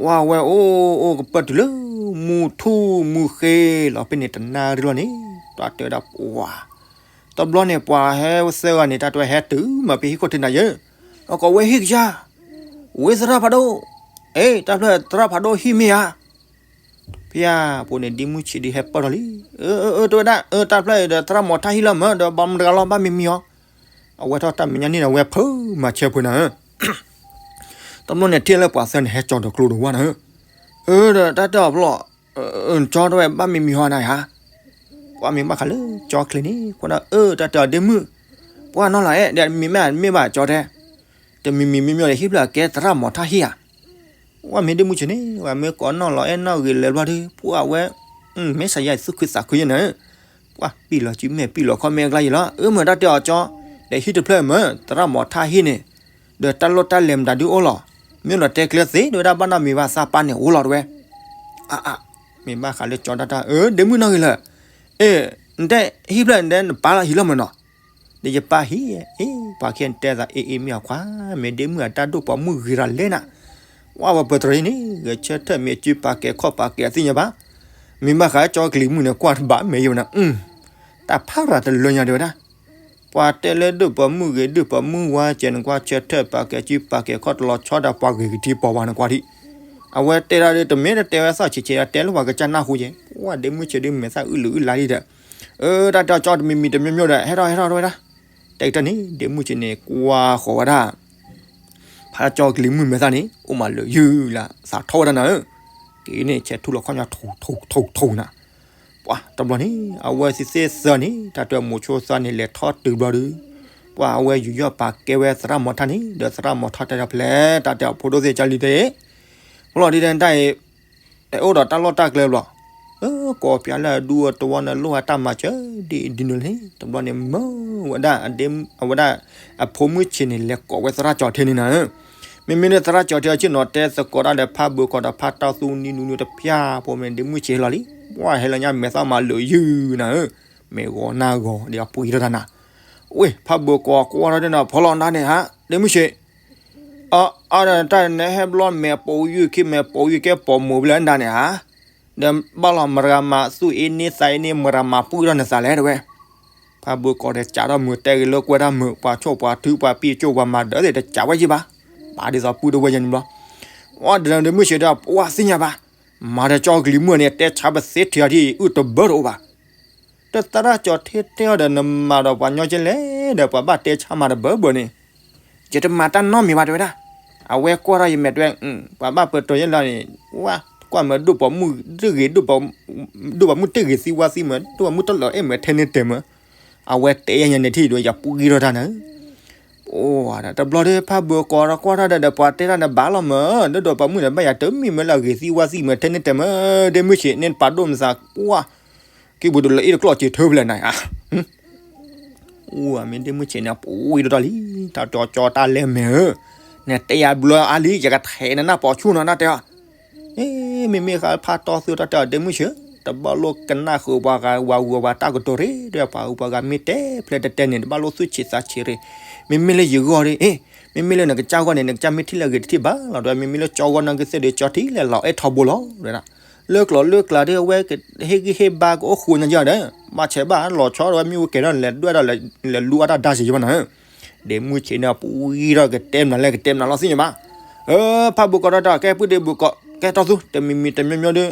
ဝဲဝဲအိၣ်အိၣ်ကပၢၢ်တုၤလၢ မုၢ်ထူၣ်မုၢ်ဃ့လီၤဖဲန့ၣ် တနၣ်ရံၣ်လီၤန့ၣ် တၢ်တဲဝဲဒၣ်ပှၤ တဘျီန့ၣ် ပှၤဟဲသၢဂၤန့ၣ် တၢ်တဲဝဲဟဲတုၤမးဖဲဟံၣ်ခိၣ်ထံးနၤယဲ, အကိးဝဲဟံၣ်ကစၢ်, ဝဲသရၣ်ဖးဒိၣ်, အ့ တၢ်ဖျၢၣ်သရၣ်ဖးဒိၣ်ဟံၣ်မ့ၢ်ဧါ. ဖဲအပူၤန့ၣ် ဒ့မုၢ်ဆံးဒုးဟဲပၢၢ်ထီၣ်လံ, အၢ အၢ တဲဝဲဒၣ် အၢ တၢ်ဖျၢၣ်အံၤဒီးသရၣ်မီၤထၣ်ဟံၣ်လီၤမး ဒီးဘၣ်မတၤတဂၤလီၤ ဘၣ်မံမံၤအီၤ. အဝဲထီၣ်တၢ်မဲာ်ညါန့ၣ်ဒီး အဝဲဖုးမၤဆၢဖိနၤဧၢ တဘျီန့ၣ် ထံၣ်လၢပှၤသၢန့ၣ် ဟဲကၠီၤဒီးကျိဒီးဝါနၤဧၢ, အၢ ဒီးတၢ်တဲအီၤဖျီၣ်, ကၠီတဲဝဲဘၣ်မံမံၤဟီနၤဧါ, ပှၤမ့ၢ်ဘၣ်ဃးလၢကၠီချ့န့ၣ် ကွၢ်ဒီး အၢ တၢ်တဲအီၤဒ့မုၢ်, ပှၤနီၢ်လီၤအဲၣ်ဒီးမံမ့ၢ်မ့ၢ်ဘၣ်ကၠီတဲ, တမံမံၤမံမံၤဒီးဟံၣ်ဖျၢၣ်အကဲသရၣ်မီၤထၣ်ဟံၣ်ဧါ. ဝဲမ့ၢ်ဒ့မုၢ်ဆံးန့ၣ် ဝဲမ့ၢ်ကိးနီၢ်လီၤအဲၣ်နီၢ်ဂ့ၤလၢၤဘျီဒီး ပှၤဝဲ မ့ၢ်စးယၤသူၣ်ခုသးခုယဲနၤဧၢ, ပှၤပံၢ်လီၤစုမဲာ်ပံၢ်လီၤခီၣ်မဲာ်အကျါယံၤလီၤ, အၢ မ့ၢ်တၢ်တဲအီၤကၠီ, ဒီးဟံၣ်တဖျၢၣ်မ့ၢ်သရၣ်မီၤထၣ်ဟံၣ်န့ၣ်, ဒီးတၢ်လိၣ်တၢ်လဲၤမတၤဒုအိၣ်လီၤ, မ့ၢ်လီၤတဲကျဲသ့ တဲဝဲဒၣ်ဘၣ်နီၢ်မံၤဘၣ်သးပၢ်န့ၣ်အိၣ်လီၤတဲဝဲ, အါအါ, မ့ၢ်ဘၣ်ဃးလၢကၠီတၢ်တၢ် အၢ ဒ့မုၢ်နီၢ်ဂ့ၤလၢၤ, အ့ နတဲဟံၣ်ဖျၢၣ်နတဲနပၢ်လီၤဟံၣ်လီၤမ့ၢ်နီၤ ဒီးယပၢ်ဟံၣ်, အ့ ပှၤခံဂၤတဲသး အ့ အ့ မ့ၢ်အခွါ, မ့ၢ်ဒ့မုၢ်အတၢ်ဒိၣ်ပိာ်မုၣ်ဂ့ၤရၤလဲၣ်နၤ, ဝဲပတြၢၤအံၤန့ၣ် ဂဲၤဆၢထၢၣ်မ့ၢ်အစုပာ်ကဲၤခီၣ်ပာ်ကဲၤအသ့ၣ်ညါဘၣ်, မ့ၢ်ဘၣ်ဃးကၠီကလံၤမုၢ်န့ၣ် ကွၢ်တဘၣ်မဲာ်ယိာ်နၤ, တၢ်ဖးရၤတလၢညါတဲဝဲဒၣ်, ပှၤတဲလၢဒိၣ်ပိာ်မုၣ်ဂ့ၤ ဒိၣ်ပိာ်မုၣ်ဝါကဲၤန့ၣ် ကွၢ်ဆၢထၢၣ်ပာ်ကဲၤစုပာ်ကဲၤခီၣ်တလီၤဆီဒီးပှၤဂ့ၤကထံပီၤဝါန့ၣ်ကွၢ်ထံး, အဝဲတဲဒၣ်ဒီးတမ့ၢ်တတဲဝဲသီၣ်ဆံးဆံး တဲလၢပှၤကစၢ်နၢ်ဟူယဲ, ဝဲဒ့မုၢ်ဆံးဒုးမဲာ်သၣ်အုၣ်လုာ်အုၣ်လါလံဒီး အၢ တၢ်တဲအီၤကၠီတမံၤမံၤတမံၤမံၤဒီး ဟဲထီၣ်ဟဲထီၣ်တဲဝဲဒၣ်, တဲကတၢၢ်န့ၣ် ဒ့မုၢ်ဆံးန့ၣ် ကွၢ်ဃီၤဝဲဒၣ် ဖးကၠီကလံၤမုၢ်မဲာ်သၣ်န့ၣ် အိၣ်မးလၢာ်ယုၢ်လၢသးထီၣ်ဝဲဒၣ်နၤဧၢ, က့ၤန့ၣ် ဆဲးထူလီၤခီၣ်ညီ ထူထူထူထူနၤ, ပှၤတဘျီန့ၣ် အဝဲသ့ၣ်သၢန့ၣ် တၢ်တဲမိၤဆိသၢန့ၣ် လဲၤထီၣ်တုၤဘျီဒီး ပှၤအဝဲယူးယီၣ်ပာ်ကဲဝဲသရၣ်မီၤထၣ်န့ၣ် ဒီးသရၣ်မီၤထၣ်တဲဒီးဖဲလဲၣ် တၢ်တဲအဖိဒိၣ်သ့ၣ်ကၢ်လံတဲ ဖျီၣ်ဒ်တဲတၢ်အံၤ တအိၣ်ဒီးတၢ်လီၢ်တၢ်ကျဲဘျီ, ကိးပၠးလၢအဒူအတဝီန့ၣ်လိၣ်ဝဲတၢ်မၤစၢၤဒ်အံၤဒ်နုၤလံ, တဘျီန့ၣ်မၢဝဲဒၣ် အဝဲဒၣ် အဖိမုၣ်ဆံးန့ၣ် လဲၤကိးဝဲသရၣ်ကၠီထ့န့ၣ်နၤဧၢ, မ့မ့ၢ်လၢသရၣ်ကၠီထ့အဆ့ၣ်နီၤ တဲသကိးတၢ်ဒီးဖးဘၢကီးဒီးဖးတီသူနံၤနုၤနုၤတဖၠၣ်ဖိမ့ၢ်ဒ့မုၢ်ဆံးဟဲလီၤလံ, ပှၤဟဲလီၤညါမဲာ်သၣ်မၤလၢာ်ယုၢ်နၤဧၢ, မ့ၢ်ဂီၤနၢ်ဂီၤဒီးအပှ့ၤထီၣ်တၢ်နၤ, ဝ့ၢ် ဖးဘၢကီးကွၢ်ထီၣ်ဒ်နၤ ဖီလီၤနၤန့ၣ်ဧါ ဒ့မုၢ်ဆံး အအါဒီးတၢ်နဟဲဘျီမဲာ်ပိာ်ယုၢ်ခံမဲာ်ပိာ်ယုၢ်ကဲပိာ်မိၢ်ဖဲလဲၣ်နၤန့ၣ်ဧါ, ဒီးဘၣ်လီၤမတၤဂၤမၤသူၣ်အ့န့သးအ့န့ မတၤဂၤမၤပှံၢ်ထီၣ်နသးလဲၣ်တဲဝဲ, ဖးဘၢကီးဒီးကးထီၣ်မုာ်တဲဂ့ၤလၢကွဲတၢ်မုာ် ပှၤဆိၣ်ပှၤထုပှၤပံၢ်ကၠိၣ်ပှၤမၤဒၢးသ့ၣ်တကးဝဲယံၤဘၣ်, ပာ်ဒ်သိးပုၢ်တဝဲယဲန့ၣ်ဘျီ, ဝဲဒီးဒ့မုၢ်ဆံးဒီးပှၤသ့ၣ်ညါဘၣ်, မၤဒီးကၠီကလံၤမုၢ်န့ၣ် တဲဆါပသ့ထံအီၤထံအုၣ်တဘၢတအိၣ်ဘၣ် တသရၣ်ကၠီထ့တဲအီၤဒီး နမၤဒီးပှၤညီကဲလဲၣ်ဒီး ပှၤဘၣ်တဲဆါမၤတဘၢဘၢန့ၣ်, ယတမၤတၢ်နီတမံၤဘၣ်တဲဝဲဒၣ်, အဝဲကွၢ်ထီၣ်ယမဲာ်တဲဝဲ, ပှၤဘၣ်ပၢၤတီၤယဲလီၤန့ၣ်, ဝဲကွၢ်မၢဒိၣ်ပိာ်မုၣ်တဂ့ၤ, ဒိၣ်ပိာ်မုၣ်တဂ့ၤသံဝါသံမၢ, ဒိၣ်ပိာ်မုၣ်တလီၤအဲၣ်မၢထဲန့ၣ်တဲမၢ, အဝဲတဲယဲညါန့ၣ်ထံၣ်ဒီး ယပှံၢ်ထီၣ်တၢ်နၤ အိၣ်တဘျီဒီး ဖးဘၢကီးဒီးကွၢ်ထီၣ်ဒီး ပှၤတဲတၢ်န့ၣ်ဘၣ်လီၤမၢ, ဒ်ဒိၣ်ပိာ်မုၣ်န့ၣ် ဘၣ်ယၤတမံၤမၢလၢအဂ့ၤသံဝါသံမၢထဲန့ၣ်တဲမၢ, ဒ့မုၢ်ဆံးန့ၣ်ပာ်ဒိၣ်မသးကွၢ်, ကံၢ်ပူၤတလၢအံၤတကျီၢ်စံးထၢဖဲလဲၣ်နၤဧါ, အိၣ်မ့ၢ်ဒ့မုၢ်ဆံးန့ၣ် ပှံၢ်ထီၣ်တၢ်လံ, တၢ်တီကၠီတၢ်လဲမဲာ်ဧၢ, နတဲယၤဘျီအါလံ ယကထဲးနနၢ်ပိာ်ဆူၣ်နီၤနတဲအီၤ မ့မ့ၢ်ဃးဖးတီသူတၢ်တဲအီၤဒ့မုၢ်ဆံး, တဘၣ်လိၣ်ကနၣ်ဃုာ်ပှၤဂၤဝၤဝၤပှၤတၢ်ကတိၤရ့ ဒီးပှၤဂၤမ့ၢ်တဲဖျဲးတဲတဲန့ၣ် တဘၣ်လိၣ်သူၣ်ဆံးသးဆံးရ့, မ့မ့ၢ်လၢယဂီၢ်ဒီး မ့မ့ၢ်လၢနကစၢ်ဂီၢ်န့ၣ် နကစၢ်မ့ၢ်ထံၣ်လၢအဂ့ၤတထံၣ်ဘၣ်လီၤဒီး မ့မ့ၢ်လၢကၠီဂီၢ်နီၢ်ကစၢ်ဒီးကၠီထံၣ်လၢလီၤအဲၣ်ထီဘိလီၤ လၢကျိၤလၢကျါဒီး အဝဲဟ့ၣ်ဂံၢ်ဟ့ၣ်ဘါကအိၣ်ဃူညါယီၤဒီး ဘၣ်ဆဲးဘၣ်လီၤဆီဒီး မ့ၢ်ဝဲကဲထီၣ်လဲၤဒွဲၣ်ဒီး လဲၤလူအတၢ်ဒါစ့ၤယဘၣ်နၤဧၢ, ဒ့မုၢ်ဆံးန့ၣ် ပှံၢ်ထီၣ်ကတဲမနုၤလဲၣ်ကတဲမနုၤလီၤသ့ၣ်ညါဘၣ်, ဖးဘၢကီးဒီး ကဲပုၢ်ဒ့ဘၢကီး ကဲတီသူ တမံၤမံၤတမံၤမံၤဒီး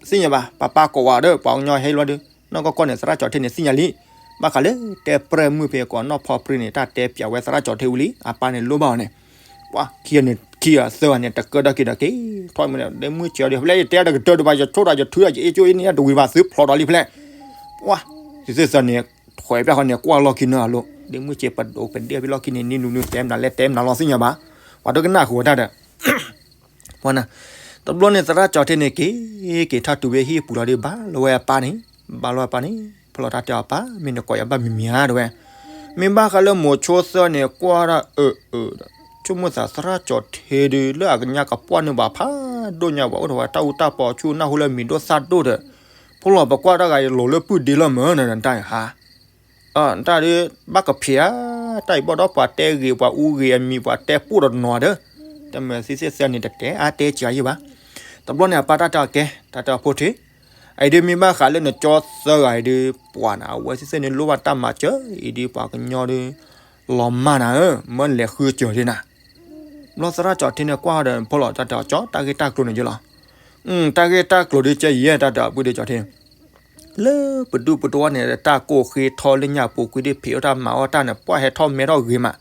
သ့ၣ်ညါဘၣ် ပှၤပၢ်ကိးဝဲဒီး ပှၤကညီဟဲလီၤဒီး နီၢ်ကီၢ်ကီၢ်န့ၣ် သရၣ်ကၠီထ့န့ၣ်သ့ၣ်ညါလံ, ဘၣ်ဃးလၢတဲပြဲၢ်မုၢ်ဖဲကိးနီၢ်ဖီပြံန့ၣ် တၢ်တဲပၠးဝဲသရၣ်ကၠီထ့ဝံၤလံ အပၢ်န့ၣ်လိၣ်ဘၣ်အီၤန့ၣ် ပှၤခံဂၤန့ၣ် ခံဂၤသၢဂၤန့ၣ် တကၢထီၣ်က့ၤဒီးက့ၤ ထီၣ်မ့ၢ်ဒီး ဒ့မုၢ်ဆံးအီၤဒီး ဖဲလဲၣ်ယတဲဒီးကတၢၢ်တဘၣ် ယဆိဒီးယထုဒီးယအ့ၣ်ကၠိအ့ၣ်န့ၣ်တဝံၤဘၣ် သုဖျိးဒီးလံဖဲလဲၣ်, ပှၤ သ့ၣ်သၢန့ၣ် ထွဲပျၢ်ဃီန့ၣ် ကွၢ်လီၢ်ခံန့ၣ်အလိၤ ဒ့မုၢ်ဆံးပဒိးပဒ့ဖဲလီၢ်ခံန့ၣ် နံၤနုၤနုၤတဲမနုၤလဲၣ်တဲမနုၤလီၤသ့ၣ်ညါဘၣ်, ပှၤဒိကနၣ်ဃုာ်ဝဲတၢ်ဒီး ပှၤနၤ, တဘျီန့ၣ်သရၣ်ကၠီၤထ့န့ၣ်က့ၤ က့ၤထီၣ်တုၤဝဲဟံၣ်ပူၤလီၤဒီး ဘၣ်လီဝဲအပၢ်န့ၣ်, ဘၣ်လီဝဲအပၢ်န့ၣ်, ဖဲလီၤတၢ်တဲအီၤ ပၢ် မ့ၢ်နကိးယၤဘၣ်မံၤမံၤဧါ တဲဝဲ, မ့ၢ်ဘၣ်ဃးလၢမိၤဆိသၢန့ၣ် ကွၢ်ဒၣ်အၢၣ်အၢၣ်ဒီး ဆိကမိၣ်သးသရၣ်ကၠီၤထ့ဒုး လၢအကညါကပှၢ်န့ၢ်ဘၣ်ဖးဒိၣ်ညါ ပှၤအိၣ်ဒီးဝဲတၢ်အူတၢ်ပီးဆူနၢ်ဟူလၢမံၤဒိၣ်သၣ်ဒိၣ်ဒီး, ဖိလီၤပကွၢ်တၢ်ဂၤအံၤလီၤလၢပုၢ်ဒ့လီၤမၢ်နတၢ်ဧါ တၢ်ဒုး ဘၣ်ကဖံးဧါ, တၢ်အံၤဘၣ်ဒီးပှၤတဲဂ့ၤ ပှၤအူဂ့ၤအမံၤ ပှၤတဲပိၢ်ဒီးနီၤဒီး, တမ့ၢ်သ့ၣ်သ့ၣ်သၢန့ၣ် တတဲအါတဲစှၤယံၣ်ဘၣ်. တဘျီန့ၣ် အပၢ်တၢ်တဲအီၤကဲ, တၢ်တဲအီၤဖိထံ, အအံၤဒုးမ့ၢ်ဘၣ်ဃးလၢနကၠီသၢဂၤအံၤဒုး ပှၤန့ၣ် အဝဲသ့ၣ်သ့ၣ်န့ၣ် လိၣ်ဘၣ်တၢ်မၤစၢၤအံၤဒုး ပှၤကညီဒုး လီၤမၢ်နၤဧၢ, မၢလဲၤဃုစၢၤဒ်နၤ. ဘျီသရၣ်ကၠီၤထ့န့ၣ်ကွၢ်ဒီးဖိလီၤတၢ်တဲအီၤ ကၠီ တၢ်ဂ့ၢ်တၢ်ကျိၤန့ၣ်ယလီၤ. တၢ်ဂ့ၢ်တၢ်ကျိၤဒုးကဲယံၤ တၢ်တဲအီၤပုၢ်ဒ့ကၠီၤထ့ လၢပဒူၣ်ပတဝီန့ၣ် တၢ်ကိၢ်ဃ့ထီလၢညၣ်ပူၤကွံာ်ဒ်ဖံးအီၣ်တၢ်မၤအီၣ်တၢ်န့ၣ် ပှၢ်ဟဲထီၣ်မဲထီၣ်ဂ့ၤမး,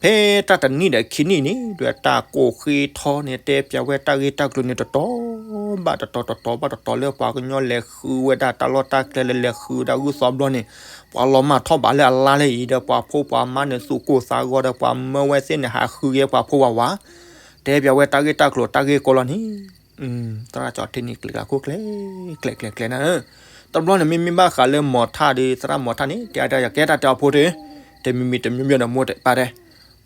ဖဲတၢ်တနံၣ်ဒီးခံနံၣ်န့ၣ် ဒီးတၢ်ကိၢ်ဃ့ထီန့ၣ် တဲပျးဝဲတၢ်ဂ့ၢ်တၢ်ကျိၤန့ၣ် တတီၤဘၣ်တတီၤ တတီၤဘၣ်တတီၤ လၢပှၤကညီလဲၤဃုဝဲဒၣ်တၢ်လီၢ်တၢ်ကျဲလၢလဲၤဃုဒၣ်ဂုၢ်သီဘျီန့ၣ် ပှၤလီၤမၢ်ထီၣ်ဘးလၢအလါလၢအံၤဒီး ပှၤဖိပှၤမါန့ၣ် သူၣ်ကိၢ်သးဂီၤဒီး ပှၤမၢဝဲသ့ၣ်န့ၣ် ဟးဃုက့ၤပှၤဖိဝၤဝၤ, တဲပျးဝဲတၢ်ဂ့ၢ်တၢ်ကျိၤတၢ်ဂ့ၢ်ကီလီၤန့ၣ် သရၣ်ကၠီၤထ့န့ၣ်ကျဲၤကျဲၤခိၣ်ကျဲၤကျဲၤကျဲၤနၤဧၢ, တဘျီန့ၣ်မ့မ့ၢ်ဘၣ်ဃးလၢမိၤထၣ်ဒီး သရၣ်မိၤထၣ်န့ၣ် တဲတၢ်ယကဲတၢ်တဲအီၤဖိထံ, တမံၤမံၤတမံၤမံၤဒီးမိၢ်တပၢ်တဲ,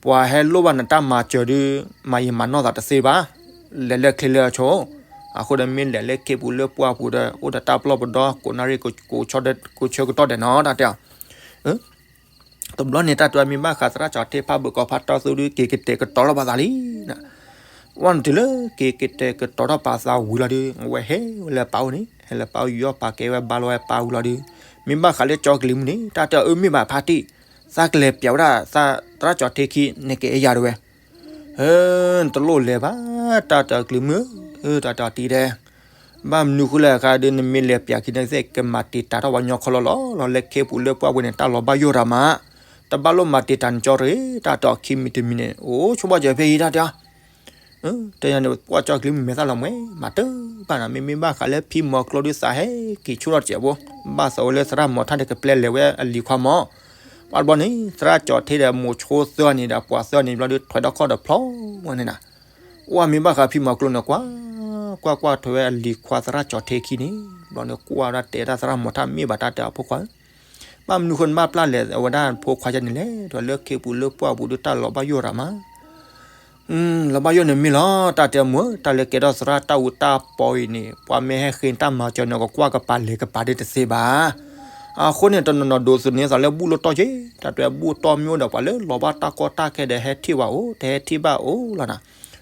ပှၤဟဲလိၣ်ဘၣ်နတၢ်မၤစၢၤဒုး မၤယံာ်မၤနီၢ်သးတသ့ဘၣ်, လဲၤလၢချ့လၢအဆိ, အဃိဒီးမ့ၢ်လဲၤလၢခ့ပူၤလၢပှၢ်ပူၤဒီး အိၣ်ဒီးတၢ်ပလီၢ်ပဒီ ကိးနၣ်ရံၣ် ကိးဆၢကတီၢ်ဒဲးနီၤ တၢ်တဲအီၤ တဘျီန့ၣ် တၢ်တဲမ့ၢ်ဘၣ်ဃးသရၣ်ကၠီၤထ့ဖးဘုးကီးဖးတီသူဒုး က့ၤကတဲာ်ကတီၤထီၣ်ပာ်သးလံနၤ, ဝဲန့ၣ်တုၤလၢက့ၤကတဲာ်ကတီၤထီၣ်ပာ်သးဝံၤလီၤဒုး အဝဲဟဲဝဲလၢပၢ်အိၣ်န့ၣ် ဟဲလၢပၢ်အိၣ်ယူၤအီၣ်ပာ်ကဲဝဲဘါလီၤဝဲပၢ်ဝံၤလီၤဒုး, မ့ၢ်ဘၣ်ဃးလၢကၠီကလံၤမုၢ်န့ၣ် တၢ်တဲအီၤအၢမ့ၢ်ဘၣ်ဖါတံၢ်, သးကလဲၤပျးဝဲဒၣ်သရၣ်ကၠီၤထ့ခံန့ၣ်ကဲယၤတဲဝဲ နတလိၣ်လဲၤဘၣ် တၢ်တဲအီၤကလံၤမုၢ်ဧၢ, တၢ်တဲအီၤတံၤဒဲး, ဘၣ်မနုၤဃိလဲၣ်အခါဒုး နမ့ၢ်လဲၤပျးခံန့ၣ်သ့ၣ် ကမၤတံာ်တာ်ထီၣ်ပှၤကညီခီလီၤလီၤ လၢခ့ပူၤလၢပှၢ်ပူၤန့ၣ် တၢ်လီၤဘၣ်ယိၣ်တၢ်မး, တဘၣ်လိၣ်မၤတံာ်တာ်နကၠီတဂ့ၤ တၢ်တဲအီၤခံမံၤတမံၤန့ၣ် အိၣ်ဆိဘၣ်စၢၤဖဲအံၤ တၢ်တဲအီၤ တဲယၤန့ၣ် ပှၢ်ကၠီကလံၤမုၢ်မဲာ်သၣ်လီၤမှဲ မၤတဘၣ်နၤ မ့မ့ၢ်ဘၣ်ဃးလၢဖံမီၤကျိဒုးသးဟဲက့ၤဆူၣ်ထီၣ်တစဲးဖိ, ဘၣ်သးဝဲလၢသရၣ်မိၤထၣ်ဒီးကပျဲလဲၤဝဲအလံၤခွါမး, ဘၣ်တဘျီန့ၣ် သရၣ်ကၠီၤထ့ဒီးမိၤဆိသၢန့ၣ်ဒီးပှၤသၢန့ၣ်ဘျီဒုး ထွဲထီၣ်ခီၣ်ဒီးဖျီဝဲန့ၣ်နၤ, ကွၢ်မ့ၢ်ဘၣ်ဃးဖံမီၤကျိန့ၣ် ကွၢ် ကွၢ်ကွၢ်ထွဲဝဲအလံၤခွါသရၣ်ကၠီၤထ့ခံန့ၣ်, ဘျီန့ၣ်ကွၢ်ဒၣ်တဲဒၣ်သရၣ်မိၤထၣ်မ့ၢ်ဘၣ်တၢ်တဲအီၤဖိခွါဧၢ ဘၣ်မနုၤဃိနဘၣ်ပျၢ်လဲၤဝဲဒၣ်ဖိခွါယဲန့ၣ်လဲၣ်, ဒီးလၢခ့ပူၤလၢပှၢ်ပူၤဒုးတၢ်လီၤဘၣ်ယိၣ်ရၤမး, လီၤဘၣ်ယိၣ်န့ၣ်မ့ၢ်လီၤ တၢ်တဲမုၢ် တၢ်လၢကဲထီၣ်သရၣ်တၢ်အူတၢ်ပီအံၤန့ၣ် ပှၤမ့ၢ်ဟဲဃ့တၢ်မၤစၢၤန့ၣ် ကကွၢ်ကပၤလဲၤကပၤဒ်တသ့ဘၣ်, အဃိန့ၣ် တနီၤနီၤဒိးသန့ၤသးလၢဘူၣ်လိၣ်တီၢ်က့ၤ, တၢ်တဲဘူၣ်တီၢ်မ့ၢ်အိၣ်ဒီးပှၤလၢလီၤဘၣ်တၢ်ကီတၢ်ခဲဒီးဟဲထံၣ်ဝဲအိၣ် တဟဲထံၣ်ဘၣ်အိၣ်လီၤနၤ,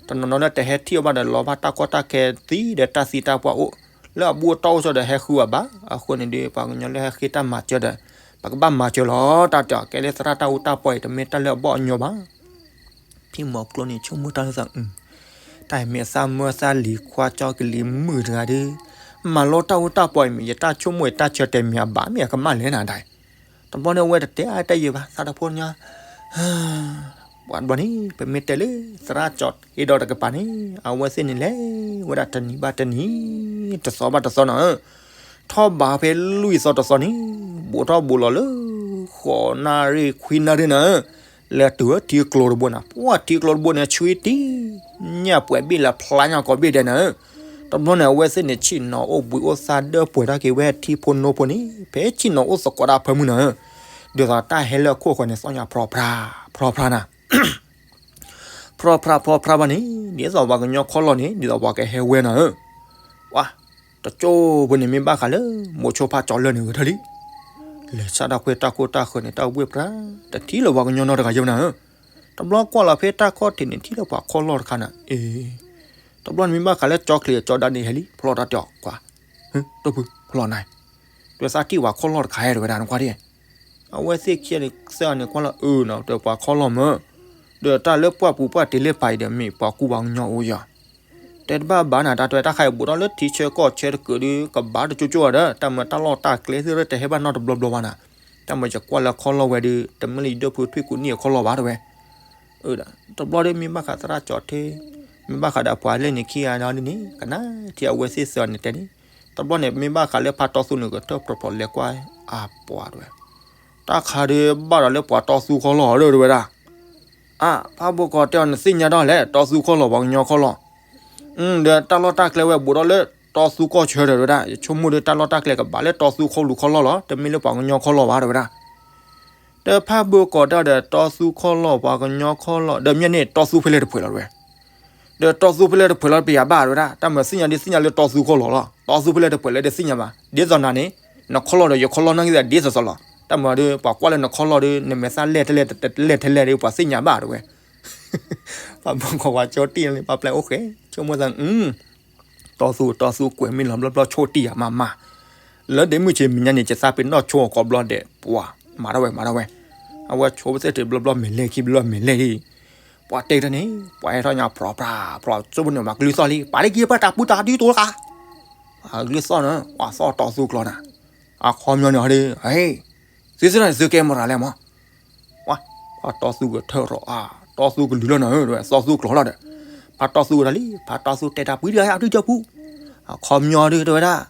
တနီၤနီၤလၢတဟဲထံၣ်အီၤဘၣ်ဒီးလီၤဘၣ်တၢ်ကီတၢ်ခဲသံဒီးတၢ်သံတၢ်ပှၢ်အိၣ်, လၢအဘူၣ်အတီၢ်အိၣ်ဆိဒီးဟဲဃုအီၤဘၣ်, အဃိန့ၣ်ဒီး ပှၤကညီလၢဟဲဃ့တၢ်မၤစၢၤဒီး ပကဘၣ်မၤစၢၤလီၤ, တၢ်တဲအီၤကဲလၢသရၣ်တၢ်အူတၢ်ပီအံၤ တမ့ၢ်တၢ်လၢအဘီၣ်အညီဘၣ် ဖံမီၤကျိန့ၣ် ဆိကမိၣ်တၢ်လၢသး, တၢ်အံၤမ့ၢ်သးမၢသးလံၤခွါကၠီကလံၤမုၢ်တဂၤဒီး, မၤလိတၢ်အူတၢ်ပီအံၤမ့ၢ် ယတၢ်ဆိကမိၣ်ယတၢ်ဆၢတဲာ်မ့ၢ်အဘၣ်မ့ၢ်အကမၣ်လဲၣ်နၤဒၣ်, တဘျီန့ၣ်အဝဲတတဲအါတဲယံာ်ဘၣ် သးတဖိညါ, ပှၤတဘျီန့ၣ် ပမ့ၢ်တဲလၢ သရၣ်ကၠီၤထ့ဒီးတကပၤန့ၣ် အဝဲသ့ၣ်န့ၣ်လဲၤဝဲဒၣ်တနံၤဘၣ်တနံၤ, တသီဘၣ်တသီနီၤ ထီၣ်ဘးဖဲလွံၢ်သီတသီန့ၣ်, ဘူးထီၣ်ဘူးလီၤလၢ ဃိးနၣ်ရံၣ်ခွံနၣ်ရံၣ်နၤ, လဲၤတုၤထံကျိတဘိနၤ, ပှၢ်ထံကျိတဘိန့ၣ် ဆှံတံၢ်, ညၣ်ပှဲၤဘ့ၣ်လၢဖျါညၣ်ကိးဘ့ၣ်ဒဲးနၤ, တဘျီန့ၣ် အဝဲသ့ၣ်န့ၣ် ဆ့ၣ်နီၤအိၣ်ဘှံးအိၣ်သါဒၢပှဲၤထီၣ်က့ၤဝဲထံဖိနိဖိန့ၣ် ဖဲဆ့ၣ်နီၤအိၣ်သကိးတၢ်ဖၢမုၢ်နၤ, ဒ်သိးတၢ်ဟဲလၢအခိၣ်ဃီန့ၣ် သီၣ်ညါဖျီဖျါ, ဖျီဖျါနၤ ဖျီဖျါဖျီဖျါဘၣ်န့ၣ် ဒ်သိးပှၤကညီခီလီၢ်န့ၣ် ဒ်သိးပှၤကဟဲဝဲနၤဧၢ, ပှၤ တကၠိဖိန့ၣ်မ့ၢ်ဘၣ်ဃးလၢ မိၤဆိဖးကၠီၤလၢာ်န့ၣ်ဂဲၤထၢၣ်လံ, လဲၤဆါတၢ်ခွဲတၢ်ခိၣ်တၢ်ဃၢၤန့ၣ် တၢ်ဝ့ၢ်ပြၤ တထံၣ်လၢပှၤကညီနီတဂၤယဲၢ်နၤဧၢ, တဘျီကွၢ်လီၤဖဲတၢ်ခီၣ်ထံးန့ၣ် ထံၣ်လၢပှၤခီလီၢ်တခါနၤ, အ့ တဘျီန့ၣ်မ့ၢ်ဘၣ်ဃးလၢကၠီချံးကၠီဒါန့ၣ်ဟဲလံ ဖျီတၢ်တဲအီၤ ကွၢ်, ဒီပုၢ်ဖျီနၤ, တဲသးထံၣ်ပှၤခီလီၢ်တခါဧါ တဲဝဲဒၣ်နကွၢ်ဒ် အဝဲသ့ၣ်ခံဂၤန့ၣ် သၢဂၤန့ၣ်ကွၢ်လီၤ အၢ နတဲပှၤခီလီၢ်မၢ်, ဒီးတၢ်လၢပှၢ်ပူၤပှၢ်တ့လၢပာ်အံၤဒီး မ့ၢ်ပှၤကူပှၤကညီအိၣ်ယီၤ, တဲတဘၣ်ဘၣ်နၤ တၢ်တဲတၢ်ခါအံၤဘူးထီၣ်လၢထံဆၢကီၢ်ဆၢတကုာ်ဒီး ကဘၣ်တကၠိကၠိဒီး တၢ်မၤတၢ်လီၢ်တၢ်ကျဲသ့ၣ်လၢတဟဲဘၣ်နီတဘျီဘျီဘၣ်နၤ, တၢ်မၤယကွၢ်လၢခီလီၢ်ဝဲဒီး တမ့ၢ်လၢယဒီပုၢ်ထွံၣ်ကူၣ်နံၣ်အခီလီၢ်ဘၣ်တဲဝဲ တဘျီဒီးမ့ၢ်ဘၣ်ဃးသရၣ်ကၠီၤထ့, မ့ၢ်ဘၣ်ဃးဒီးပှၤလၢန့ၣ်ခံဂၤဒီးန့ၣ် ကနၣ်ထံအဝဲသ့ၣ်သၢဂၤန့ၣ်တဲန့ၣ်, တဘျီန့ၣ်မ့ၢ်ဘၣ်ဃးလၢဖးတီသူန့ၣ် ကတၢၢ်ဖျိးဖျိးလဲၤကွၢ်အပှၤတဲဝဲ, တၢ်ခါဒီးဘၣ်ဒီးလၢပှၤတီသူခီလီၢ်ဒီးတဲဝဲဒၣ်, အါ ဖးဘိကီးတဲအီၤ နသ့ၣ်ညါဒီးလဲၣ် တီသူခီၣ်လီၢ် ပှၤကညီခီၣ်လီၢ်, ဒီးတၢ်လီၢ်တၢ်ကျဲဝဲဘူးဒီးလၢတီသူကီၢ်ဆၢဒီးဝဲဒၣ် ယဆိကမိၣ်ဒီးတၢ်လီၢ်တၢ်ကျဲကဘၣ်လၢတီသူခီၣ်လူၤခီၣ်လီၢ်လီၤ တမ့ၢ်လၢပှၤကညီခီၣ်လီၢ်ဘၣ် တဲဝဲဒၣ်. ဒီးဖးဘိကီးတဲအီၤဒီး တီသူခီၣ်လီၢ် ပှၤကညီခီၣ်လီၢ် ဒီးမ့ၢ်န့ၣ် တီသူဖဲလဲၣ်တဖှဲးလီၤတဝဲ ဒီးတီသူဖဲလဲၣ်တဖှဲးလီၤ ပယၤဘၣ်တဲဝဲဒၣ်, တၢ်မၤသ့ၣ်ညါဒ်သ့ၣ်ညါလၢတီသူခီၣ်လီၢ်လီၤ, တီသူဖဲလဲၣ်တဖှဲးလီၤဒ်သ့ၣ်ညါဘၣ်, ဒ်သိးနၤန့ၣ် နခီၣ်လီၢ်ဒီးယခီၣ်လီၢ်နီၣ်ဂံၢ်သးဒ်သိးသိးလီၤ, တၢ်မၤဒီး ပှၤကွၢ်လၢနခီၣ်လီၢ်ဒီး နမဲာ်သၣ်လဲၢ်ထဲလဲၢ် လဲၢ်ထဲလဲၢ်ဒီး ပှၤသ့ၣ်ညါဘၣ်တဲဝဲ, ပှၤဘၣ်ခီဝဲဆိတံၢ်လံ ပှၤပျဲအိၣ်ဃဲ ဆိကမိၣ်သး တီသူ တီသူကွဲးမ့ၢ်လီၤဘျီဘျီဆိတံၢ်ယၤမးမး, လၢဒ့မုၢ်ဆ့ၣ်မဲာ်ညါန့ၣ် ယသးပ့ၤနီၣ်ဆိအီၤကိးဘျီဒဲး ပှၤ မၤထီၣ်ဝဲ မၤထီၣ်ဝဲ, အဝဲဆိပသ့ၣ်တဘျီဘျီမဲာ်လဲၢ်ခံဘျီမဲာ်လဲၢ်လံ, ပှၤတဲတၢ်န့ၣ် ပှၤဟဲထီၣ်ညါဖျိးဖျါ ဖျိး ဆိကမိၣ်န့ၣ် မၤကလုၢ်သီၣ်လံ ပာ်လၢက့ၤပှၤတၢ်ပူၤတၢ်ဒုးတိၤလၢဃာ်, အကလုၢ်သီၣ်န့ၣ် ပှၤသီၣ်တီသူကျိာ်နၤ, အခီပညီန့ၣ်ဟီဒီး သုစ့ၢ်ကီးန့ၣ် သုကဲမီၢ်ရၤလဲၣ်မး ဝါ, ဖးတီသူကထၢၣ်ရီၤအါ, တီသူကလုၢ်လီၤနၤဧၢ တီသူကျိာ်လီၤဒီး, ဖးတီသူဝဲဒၣ်လံ ဖးတီသူတဲတၢ်ပှၤဒ်အဒုၣ်ကၢ်ပူၤ, အခီပညီဒုးတဲဝဲဒၣ်,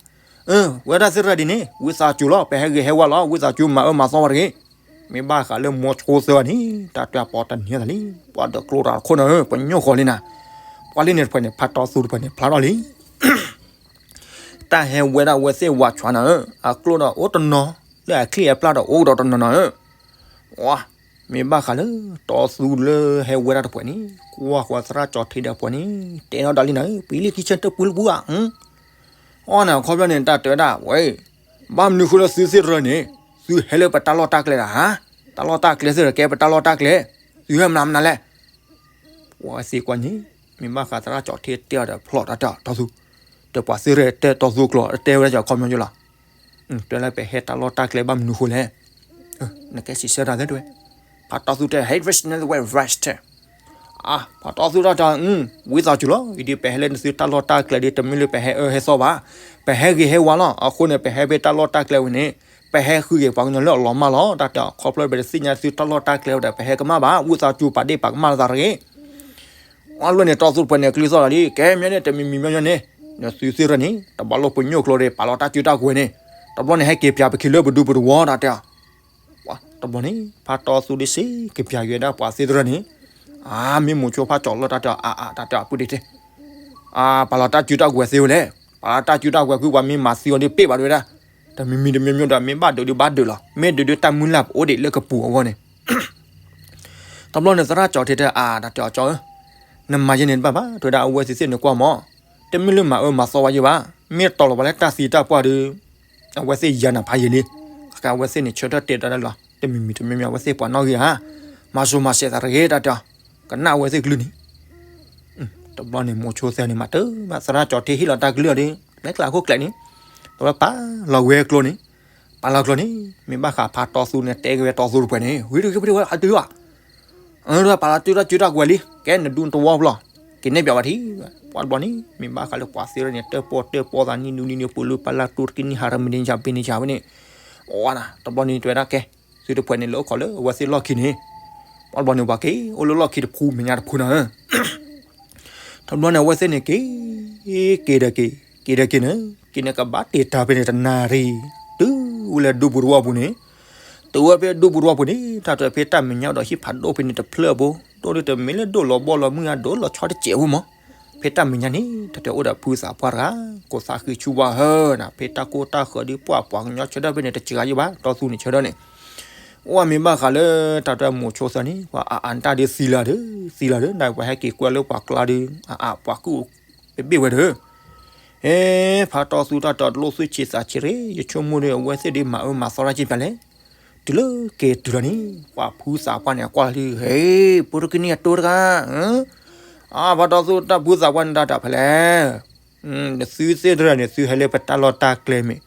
ဝဲဒၣ်သ့ၣ်တဖၣ်ဒ်န့ၣ် ဝံသးစူၤလီၤ ပဟဲဂ့ၤဟဲဝါလီၤ ဝံသးစူၤမၤအၢမၤသီဝဲတဂ့ၤ, မ့ၢ်ဘၣ်ဃးလၢမိၤဆိသၢဂၤန့ၣ် တၢ်တဲပီတနံၤသးလံ, ပှၤဒီးကျိတၢ်တခိၣ်နၤဧၢ ပညိၣ်ဃီလံနၤ, ပှၤလံန့ၣ်တဖၣ်န့ၣ် ဖးတီသူတဖၣ်န့ၣ်ဖျါထီၣ်လံ တၢ်ဟဲဝဲဒၣ်ဝဲသ့ၣ်ဝးဆှးနၤဧၢ, အကျိဒီးအိၣ်တနီၤ, လၢအချံအပျၢ်ဒီးအိၣ်ဒီးတနီၤနၤဧၢ, ဝါ, မ့ၢ်ဘၣ်ဃးလၢ တီသူလၢဟဲဝဲဒၣ်တဖၣ်န့ၣ် ကွၢ်ဃီသရၣ်ကၠီထံဒီးပှၤန့ၣ် တဲနီၣ်ဒၣ်လံနၤဧၢ ပံၤလံခံဆၢတပူၤလပူၤဧါ, အီၣ်နၤခီပညီန့ၣ် တၢ်တဲဝဲဒၣ်ဝဲ, ဘၣ်မနုၤဃိလၢသုသ့ၣ်တဖၣ်န့ၣ် သုဟဲလၢပတၢ်လီၢ်တၢ်ကျဲဒၣ်ဧါ, တၢ်လီၢ်တၢ်ကျဲသ့ၣ်တဖၣ်ကဲပတၢ်လီၢ်တၢ်ကျဲ, သုဟဲမနုၤမနုၤလဲၣ် ပှၤသ့ၣ်ကွၢ်န့ၣ် မ့ၢ်ဘၣ်ဃးသရၣ်ကၠီထံတဲအီၤဒီးဖျိးတၢ်တဲအီၤတီသူ, ဒီးပှၤသ့ၣ်တဖၣ်တဲတီသူကျိာ် တဲဝဲဒၣ်အခီပညီယိလီၤ, တဲလၢပဟဲတၢ်လီၢ်တၢ်ကျဲဘၣ်မနုၤဃိလဲၣ်, နကဲစံးဆၢတၢ်သ့ၣ်တဖၣ်, ဖးတီသူတဲ hey, there's another way, right, ဖးတီသူတၢ်တဲ ဝံသးစူၤလီၤ အံၤဒ်ပဟဲလၢနသုတၢ်လီၢ်တၢ်ကျဲဒီး တမ့ၢ်လၢပဟဲအၢဟဲသီဘၣ်, ပဟဲဂ့ၤဟဲဝါလီၤ, အဃိန့ၣ် ပဟဲဖဲတၢ်လီၢ်တၢ်ကျဲဝဲန့ၣ် ပဟဲဃုက့ၤပှၤကညီလၢအလီၤမၢ်လီၤ, တၢ်တဲအီၤ ခီဖျိပတသ့ၣ်ညါသုတၢ်လီၢ်တၢ်ကျဲဝဲဒီး ပဟဲကမၣ်ဘၣ်, ဝံသးစူၤပာ်ဒ့ၣ်ပာ်ကမၣ်လီၤသးတဂ့ၤ အလီၢ်န့ၣ် တီသူတဖၣ်န့ၣ် ကျုသီၣ်လီၤလံ, ကဲမညီန့ၣ် တမံၤမံၤမညီန့ၣ် နသုသ့ၣ်တဖၣ်န့ၣ် တဘၣ်လိၣ်ပညိၣ်ကျိာ်ဒီး ပာ်လီၤတၢ်စုတၢ်ကဝဲၤန့ၣ်, တဘျီန့ၣ် ဟဲက့ၤပၠးပခံလၢပဒူပတဝီတၢ်တဲအီၤ, တဘျီန့ၣ် ဖးတီသူဒ်စ့က့ၤပၠးယဲဒၣ်ပှၤသ့ၣ်တဖၣ်န့ၣ်, အါ မ့ၢ်မိၤဆိဖးကၠီလီၤတၢ်တဲအီၤ အါအါ တၢ်တဲအီၤပုၢ်ဒ့တဲ အါ ပာ်လီၤတၢ်စုတၢ်ကဝဲၤသ့ဝဲလဲၣ်, ပာ်လီၤတၢ်စုတၢ်ကဝဲၤခု ပှၤမ့ၢ်မၤသံအီၤဒီးပ့ၢ်ဘၣ်တဲဝဲဒၣ်, တမံၤမံၤတမံၤမညီဒီး မ့ၢ်ဘၣ်ဒုးဒုးဘၣ်ဒုးလီၤ, မ့ၢ်ဒုးဒုးတၢ်မုၢ်လၢ်ပအိၣ်ဒံးလၢကပူၤအဂီၢ်န့ၣ် တဘျီန့ၣ် သရၣ်ကၠီထံတဲ အါ တၢ်တဲအီၤကၠီဧၢ, နမၤယဲန့ၣ်တဘၣ်ဘၣ် တဲဝဲဒၣ် အဝဲသ့ၣ်သ့ၣ်န့ၣ်ကွၢ်မး, တမ့ၢ်လၢမၤအၢမၤသီဝဲယဲဘၣ်, မ့ၢ်တီၢ်လီၤပှၤလၢတၢ်သံတၢ်ပှၢ်ဒီး အဝဲသ့ၣ်ယၤနၤဖးယံာ်လံ, အဝဲသ့ၣ်န့ၣ် ဆၢထၢၣ်တဲတၢ်လီၤ, တမံၤမံၤတမံၤမံၤ အဝဲသ့ၣ်ပှၤနီၣ်ဂံၢ်ဧါ, မၤစိၤမၤစဲးသးတဂ့ၤတၢ်တဲအီၤ, ကနၣ်အဝဲသ့ၣ်ကလုၢ်န့ၣ် တဘျီန့ၣ် မိၤဆိသဲန့ၣ် မၤတၢ်ဘၣ် သရၣ်ကၠီထံဟ့ၣ်လီၤတၢ်ကလုၢ်အီၤဒီး လဲၤကျးခိၣ်ကျဲန့ၣ်, ဒီးပာ်လီၤဝဲကျိန့ၣ်, ပာ်လီၤကျိန့ၣ် မ့ၢ်ဘၣ်ဃးဖးတီသူန့ၣ် တဲက့ၤဝဲတီသူတဖၣ်န့ၣ် ဝံၤတဂ့ၤ ပတဂ့ၤ ဟးတုၤဘၣ်, အၢ ပာ်လီၤတၢ်စုတၢ်ကဝဲၤလံ ကဲနဒူတဝီပျီ, က့ၤနဲၣ်ပၠးဝဲထံ, ပှၤတဘျီန့ၣ် မ့ၢ်ဘၣ်ဃးလၢပှၤသ့ၣ်တဖၣ်န့ၣ် တၢၣ်ပီၣ်တၢၣ်ပီသးနံၣ်ဒူနံၣ်ဒူ ပူၤလူပာ်လၢတိတကံနံၣ်ဟးရမံၤန့ၣ်ယၤဘ့ၣ်န့ၣ်ယၤဝဲန့ၣ်, အဝဲဒၣ် တဘျီန့ၣ် တဲဝဲဒၣ်ကဲ, သုတဖၣ်န့ၣ် လၢအိၣ်ခိးလၢအဝဲသ့ၣ်လီၢ်ခံန့ၣ်, ပှၤတဘျီန့ၣ် ပှၤက့ၤအိၣ်လၢလီၢ်ခံတဖု မဲာ်ညါတဖုန့ၣ် တဘျီန့ၣ် အဝဲသ့ၣ်န့ၣ်က့ၤ, က့ၤဒီးက့ၤ, က့ၤဒီးက့ၤန့ၣ်, က့ၤန့ၣ်ကဘၣ်တ့ၢ်တၢ်ဖဲန့ၣ်တနၣ်ရံၣ်, တုၤအိၣ်လၢဒူပူၤတဝီပူၤန့ၣ်, တုၤဝဲဖဲဒူပူၤတဝီပူၤန့ၣ် တၢ်တဲဖဲတၢ်မဲာ်ညါဒီးဟံၣ်ဖးဒိၣ်ဖဲန့ၣ်တဖျၢၣ်အပူၤ, ဒိၣ်ဒ်တမ့ၢ်လၢဒိၣ်လီၤဘီလီၤမုၢ်ဧါ ဒိၣ်လီၤဆီတစဲးဖိမး, ဖဲတၢ်မဲာ်ညါန့ၣ် တၢ်တဲအိၣ်ဒီးဖုသးပှၢ်တဂၤ, ကိးသးဃံဆူဝါဟၢနၤ, ဖဲတၢ်ကိၢ်တၢ်ဃၢၤဒ်ပှၤပှၤကညီဆၢထၢၣ်ဖဲန့ၣ် တစှၤယံဘၣ်, တီသူန့ၣ်ဆၢထၢၣ်န့ၣ် အိၣ်မ့ၢ်ဘၣ်ဃးလၢ တၢ်တဲမိၤဆိသၢန့ၣ် ပှၤအါအါတၢ်ဒုးသံလၢ်ဒီး သံလၢ်ဒီး နပှၤဟဲက့ၤကွၢ်လၢပှၤကျါဒီး အါအါပှၤကူၣ်တဘ့ၣ်ဝဲဒီး, ဟဲ ဖးတီသူတၢ်တဲတလိၣ်သူၣ်ဆံးသးဆံးရ့ ယဆိကမိၣ်ဒီးအဝဲသ့ၣ်ဒ်မၤအၢမၤသီတၢ်က့ၤပၠးလဲၣ်, တုၤလၢက့ၤတုၤလီၤန့ၣ် ပှၤဖုသးပှၢ်န့ၣ် အကွၢ်လၢ်ဒုး ဟဲ ပိတကနံၣ်အတိတဂၤ, အါ ဖးတီသူတၢ်ဖုသးပှၢ်န့ၣ်တၢ်တဲဖဲလဲၣ်, နသုသ့ၣ်တဖၣ်န့ၣ် သုဟဲလၢပတၢ်လီၢ်တၢ်ကျဲမ့ၢ်,